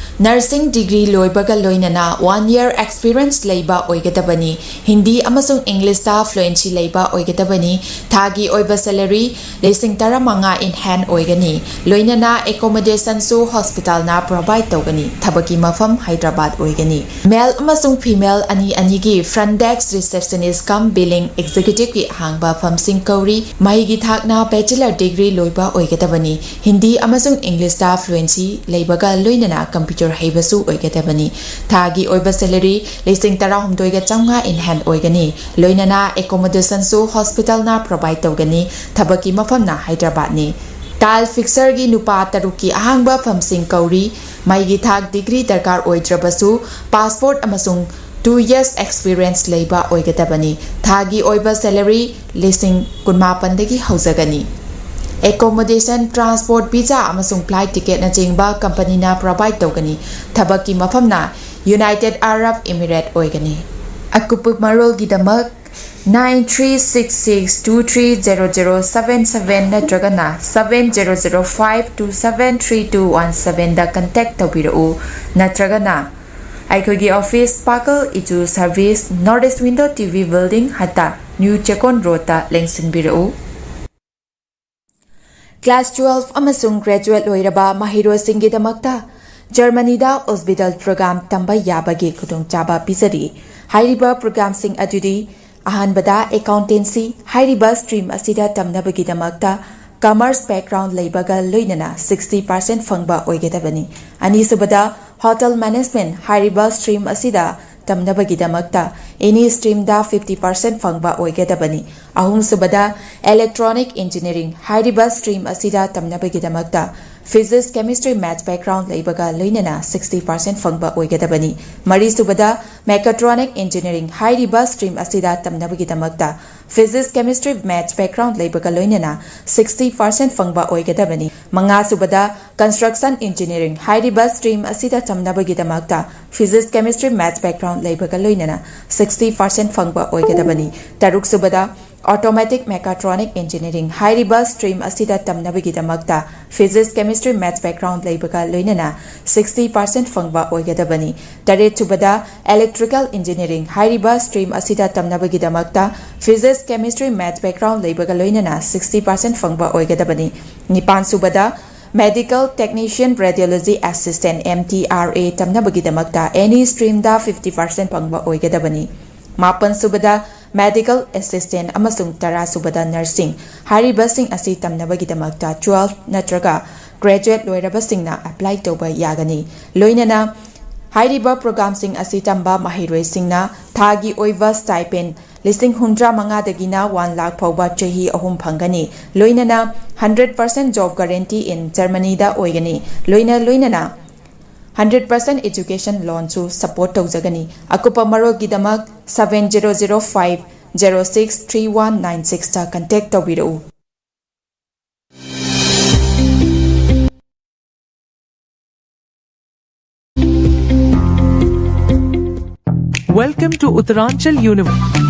nursing degree ꯂꯣꯏꯕꯒ ꯂꯣꯏꯅꯅ one year experience ꯂꯩꯕ ꯑꯣꯏꯒꯗꯕꯅꯤ꯫ ꯍꯤꯟꯗꯤ ꯑꯃꯁꯨꯡ Englishꯇ fluency ꯂꯩꯕ ꯑꯣꯏꯒꯗꯕꯅꯤ꯫ ꯊꯥꯒꯤ ꯑꯣꯏꯕ salary ꯂꯤꯁꯤꯡ ꯇꯔꯥꯃꯉꯥ in hand ꯑꯣꯏꯒꯅꯤ꯫ ꯂꯣꯏꯅꯅ accommodationꯁꯨ hospitalꯅ provide ꯇꯧꯒꯅꯤ꯫ ꯊꯕꯛꯀꯤ ꯃꯐꯝ ꯍꯥꯏꯗ꯭ꯔꯕꯥꯗ ꯑꯣꯏꯒꯅꯤ꯫ Male ꯑꯃꯁꯨꯡ female ꯑꯅꯤ ꯑꯅꯤꯒꯤ front desk receptionist cum billing executiveꯀꯤ ꯑꯍꯥꯡꯕ ꯐꯝꯁꯤꯡ ꯀꯧꯔꯤ꯫ ꯃꯍꯩꯒꯤ ꯊꯥꯛꯅ bachelor degree ꯂꯣꯏꯕ ꯑꯣꯏꯒꯗꯕꯅꯤ꯫ ꯍꯤꯟꯗꯤ ꯑꯃꯁꯨꯡ Englishꯇ fluency ꯂꯩꯕꯒ ꯂꯣꯏꯅꯅ computer ꯍꯩꯕꯁꯨ ꯑꯣꯏꯒꯗꯕꯅꯤ꯫ ꯊꯥꯒꯤ ꯑꯣꯏꯕ salary ꯂꯤꯁꯤꯡ ꯇꯔꯥꯍꯨꯝꯗꯣꯏꯒ ꯆꯥꯝꯃꯉꯥ in hand ꯑꯣꯏꯒꯅꯤ꯫ ꯂꯣꯏꯅꯅ accommodationꯁꯨ hospitalꯅ provide ꯇꯧꯒꯅꯤ꯫ ꯊꯕꯛꯀꯤ ꯃꯐꯝꯅ ꯍꯥꯏꯗ꯭ꯔꯕꯥꯗꯅꯤ꯫ Tile fixerꯒꯤ ꯅꯨꯄꯥ ꯇꯔꯨꯛꯀꯤ ꯑꯍꯥꯡꯕ ꯐꯝꯁꯤꯡ ꯀꯧꯔꯤ꯫ ꯃꯍꯩꯒꯤ ꯊꯥꯛ degree ꯗꯔꯀꯥꯔ ꯑꯣꯏꯗ꯭ꯔꯕꯁꯨ passport ꯑꯃꯁꯨꯡ two years experience ꯂꯩꯕ ꯑꯣꯏꯒꯗꯕꯅꯤ꯫ ꯊꯥꯒꯤ ꯑꯣꯏꯕ salary ꯂꯤꯁꯤꯡ ꯀꯨꯟꯃꯥꯄꯟꯗꯒꯤ ꯍꯧꯖꯒꯅꯤ꯫ Accommodation, transport, visa ꯑꯃꯁꯨꯡ flight ticketꯅꯆꯤꯡꯕ companyꯅ provide ꯇꯧꯒꯅꯤ꯫ ꯊꯕꯛꯀꯤ ꯃꯐꯝꯅ United Arab Emirates ꯑꯣꯏꯒꯅꯤ꯫ ꯑꯀꯨꯞꯄ ꯃꯔꯣꯜꯒꯤꯗꯃꯛ nine three six six two three zero zero seven seven ꯅꯠꯇ꯭ꯔꯒꯅ seven zero zero five two seven three two one sevenꯗ contact ꯇꯧꯕꯤꯔꯛꯎ, ꯅꯠꯇ꯭ꯔꯒꯅ ꯑꯩꯈꯣꯏꯒꯤ office, ꯄꯥꯀꯜ ꯏꯆꯨ service, North East Window TV building, ꯍꯠꯇꯥ, New ꯆꯦꯀꯣꯟ roadꯇ ꯂꯦꯡꯁꯤꯟꯕꯤꯔꯛꯎ꯫ Class twelve ꯑꯃꯁꯨꯡ graduate ꯂꯣꯏꯔꯕ ꯃꯍꯩꯔꯣꯏꯁꯤꯡꯒꯤꯗꯃꯛꯇ ꯖꯔꯃꯅꯤꯗ Ausbildung program ꯇꯝꯕ ꯌꯥꯕꯒꯤ ꯈꯨꯗꯣꯡꯆꯥꯕ ꯄꯤꯖꯔꯤ꯫ ꯍꯥꯏꯔꯤꯕ programꯁꯤꯡ ꯑꯗꯨꯗꯤ: ꯑꯍꯥꯟꯕꯗ, accountancy꯫ ꯍꯥꯏꯔꯤꯕ stream ꯑꯁꯤꯗ ꯇꯝꯅꯕꯒꯤꯗꯃꯛꯇ commerce background ꯂꯩꯕꯒ ꯂꯣꯏꯅꯅ sixty percent ꯐꯪꯕ ꯑꯣꯏꯒꯗꯕꯅꯤ꯫ ꯑꯅꯤꯁꯨꯕꯗ, hotel management꯫ ꯍꯥꯏꯔꯤꯕ stream ꯑꯁꯤꯗ ꯇꯝꯅꯕꯒꯤꯗꯃꯛꯇ any streamꯗ fifty percent ꯐꯪꯕ ꯑꯣꯏꯒꯗꯕꯅꯤ꯫ ꯑꯍꯨꯝꯁꯨꯕꯗ, electronic engineering꯫ ꯍꯥꯏꯔꯤꯕ stream ꯑꯁꯤꯗ ꯇꯝꯅꯕꯒꯤꯗꯃꯛꯇ physics, chemistry, maths background ꯂꯩꯕꯒ ꯂꯣꯏꯅꯅ sixty percent ꯐꯪꯕ ꯑꯣꯏꯒꯗꯕꯅꯤ꯫ ꯃꯔꯤꯁꯨꯕꯗ, mechatronic engineering꯫ ꯍꯥꯏꯔꯤꯕ stream ꯑꯁꯤꯗ ꯇꯝꯅꯕꯒꯤꯗꯃꯛꯇ physics, chemistry, maths background ꯂꯩꯕꯒ ꯂꯣꯏꯅꯅ sixty percent ꯐꯪꯕ ꯑꯣꯏꯒꯗꯕꯅꯤ꯫ ꯃꯉꯥꯁꯨꯕꯗ, construction engineering꯫ ꯍꯥꯏꯔꯤꯕ stream ꯑꯁꯤꯗ ꯇꯝꯅꯕꯒꯤꯗꯃꯛꯇ physics, chemistry, maths background ꯂꯩꯕꯒ ꯂꯣꯏꯅꯅ sixty percent ꯐꯪꯕ ꯑꯣꯏꯒꯗꯕꯅꯤ꯫ ꯇꯔꯨꯛꯁꯨꯕꯗ, automatic mechatronic engineering꯫ ꯍꯥꯏꯔꯤꯕ stream ꯑꯁꯤꯗ ꯇꯝꯅꯕꯒꯤꯗꯃꯛꯇ physics, chemistry, maths background ꯂꯩꯕꯒ ꯂꯣꯏꯅꯅ sixty percent ꯐꯪꯕ ꯑꯣꯏꯒꯗꯕꯅꯤ꯫ ꯇꯔꯦꯠꯁꯨꯕꯗ, electrical engineering꯫ ꯍꯥꯏꯔꯤꯕ stream ꯑꯁꯤꯗ ꯇꯝꯅꯕꯒꯤꯗꯃꯛꯇ physics, chemistry, maths background ꯂꯩꯕꯒ ꯂꯣꯏꯅꯅ sixty percent ꯐꯪꯕ ꯑꯣꯏꯒꯗꯕꯅꯤ꯫ ꯅꯤꯄꯥꯟꯁꯨꯕꯗ, medical technician, radiology assistant, M T R A ꯇꯝꯅꯕꯒꯤꯗꯃꯛꯇ any streamꯗ fifty percent ꯐꯪꯕ ꯑꯣꯏꯒꯗꯕꯅꯤ꯫ ꯃꯥꯄꯟꯁꯨꯕꯗ, medical assistant ꯑꯃꯁꯨꯡ ꯇꯔꯥꯁꯨꯕꯗ, nursing꯫ ꯍꯥꯏꯔꯤꯕꯁꯤꯡ ꯑꯁꯤ ꯇꯝꯅꯕꯒꯤꯗꯃꯛꯇ twelve ꯅꯠꯇ꯭ꯔꯒ graduate ꯂꯣꯏꯔꯕꯁꯤꯡꯅ apply ꯇꯧꯕ ꯌꯥꯒꯅꯤ꯫ ꯂꯣꯏꯅꯅ ꯍꯥꯏꯔꯤꯕ programꯁꯤꯡ ꯑꯁꯤ ꯇꯝꯕ ꯃꯍꯩꯔꯣꯏꯁꯤꯡꯅ ꯊꯥꯒꯤ ꯑꯣꯏꯕ stipend ꯂꯤꯁꯤꯡ ꯍꯨꯝꯗ꯭ꯔꯥ ꯃꯉꯥꯗꯒꯤꯅ ꯋꯥꯟ ꯂꯥꯈ ꯐꯥꯎꯕ ꯆꯍꯤ ꯑꯍꯨꯝ ꯐꯪꯒꯅꯤ꯫ ꯂꯣꯏꯅꯅ hundred percent job guarantee in Germanyꯗ ꯑꯣꯏꯒꯅꯤ꯫ ꯂꯣꯏꯅ ꯂꯣꯏꯅꯅ hundred percent education loanꯁꯨ support ꯇꯧꯖꯒꯅꯤ꯫ ꯑꯀꯨꯞꯄ ꯃꯔꯣꯜꯒꯤꯗꯃꯛ seven zero zero five zero six three one nine sixꯇ contact ꯇꯧꯕꯤꯔꯛꯎ꯫ Welcome to Uttaranchal University.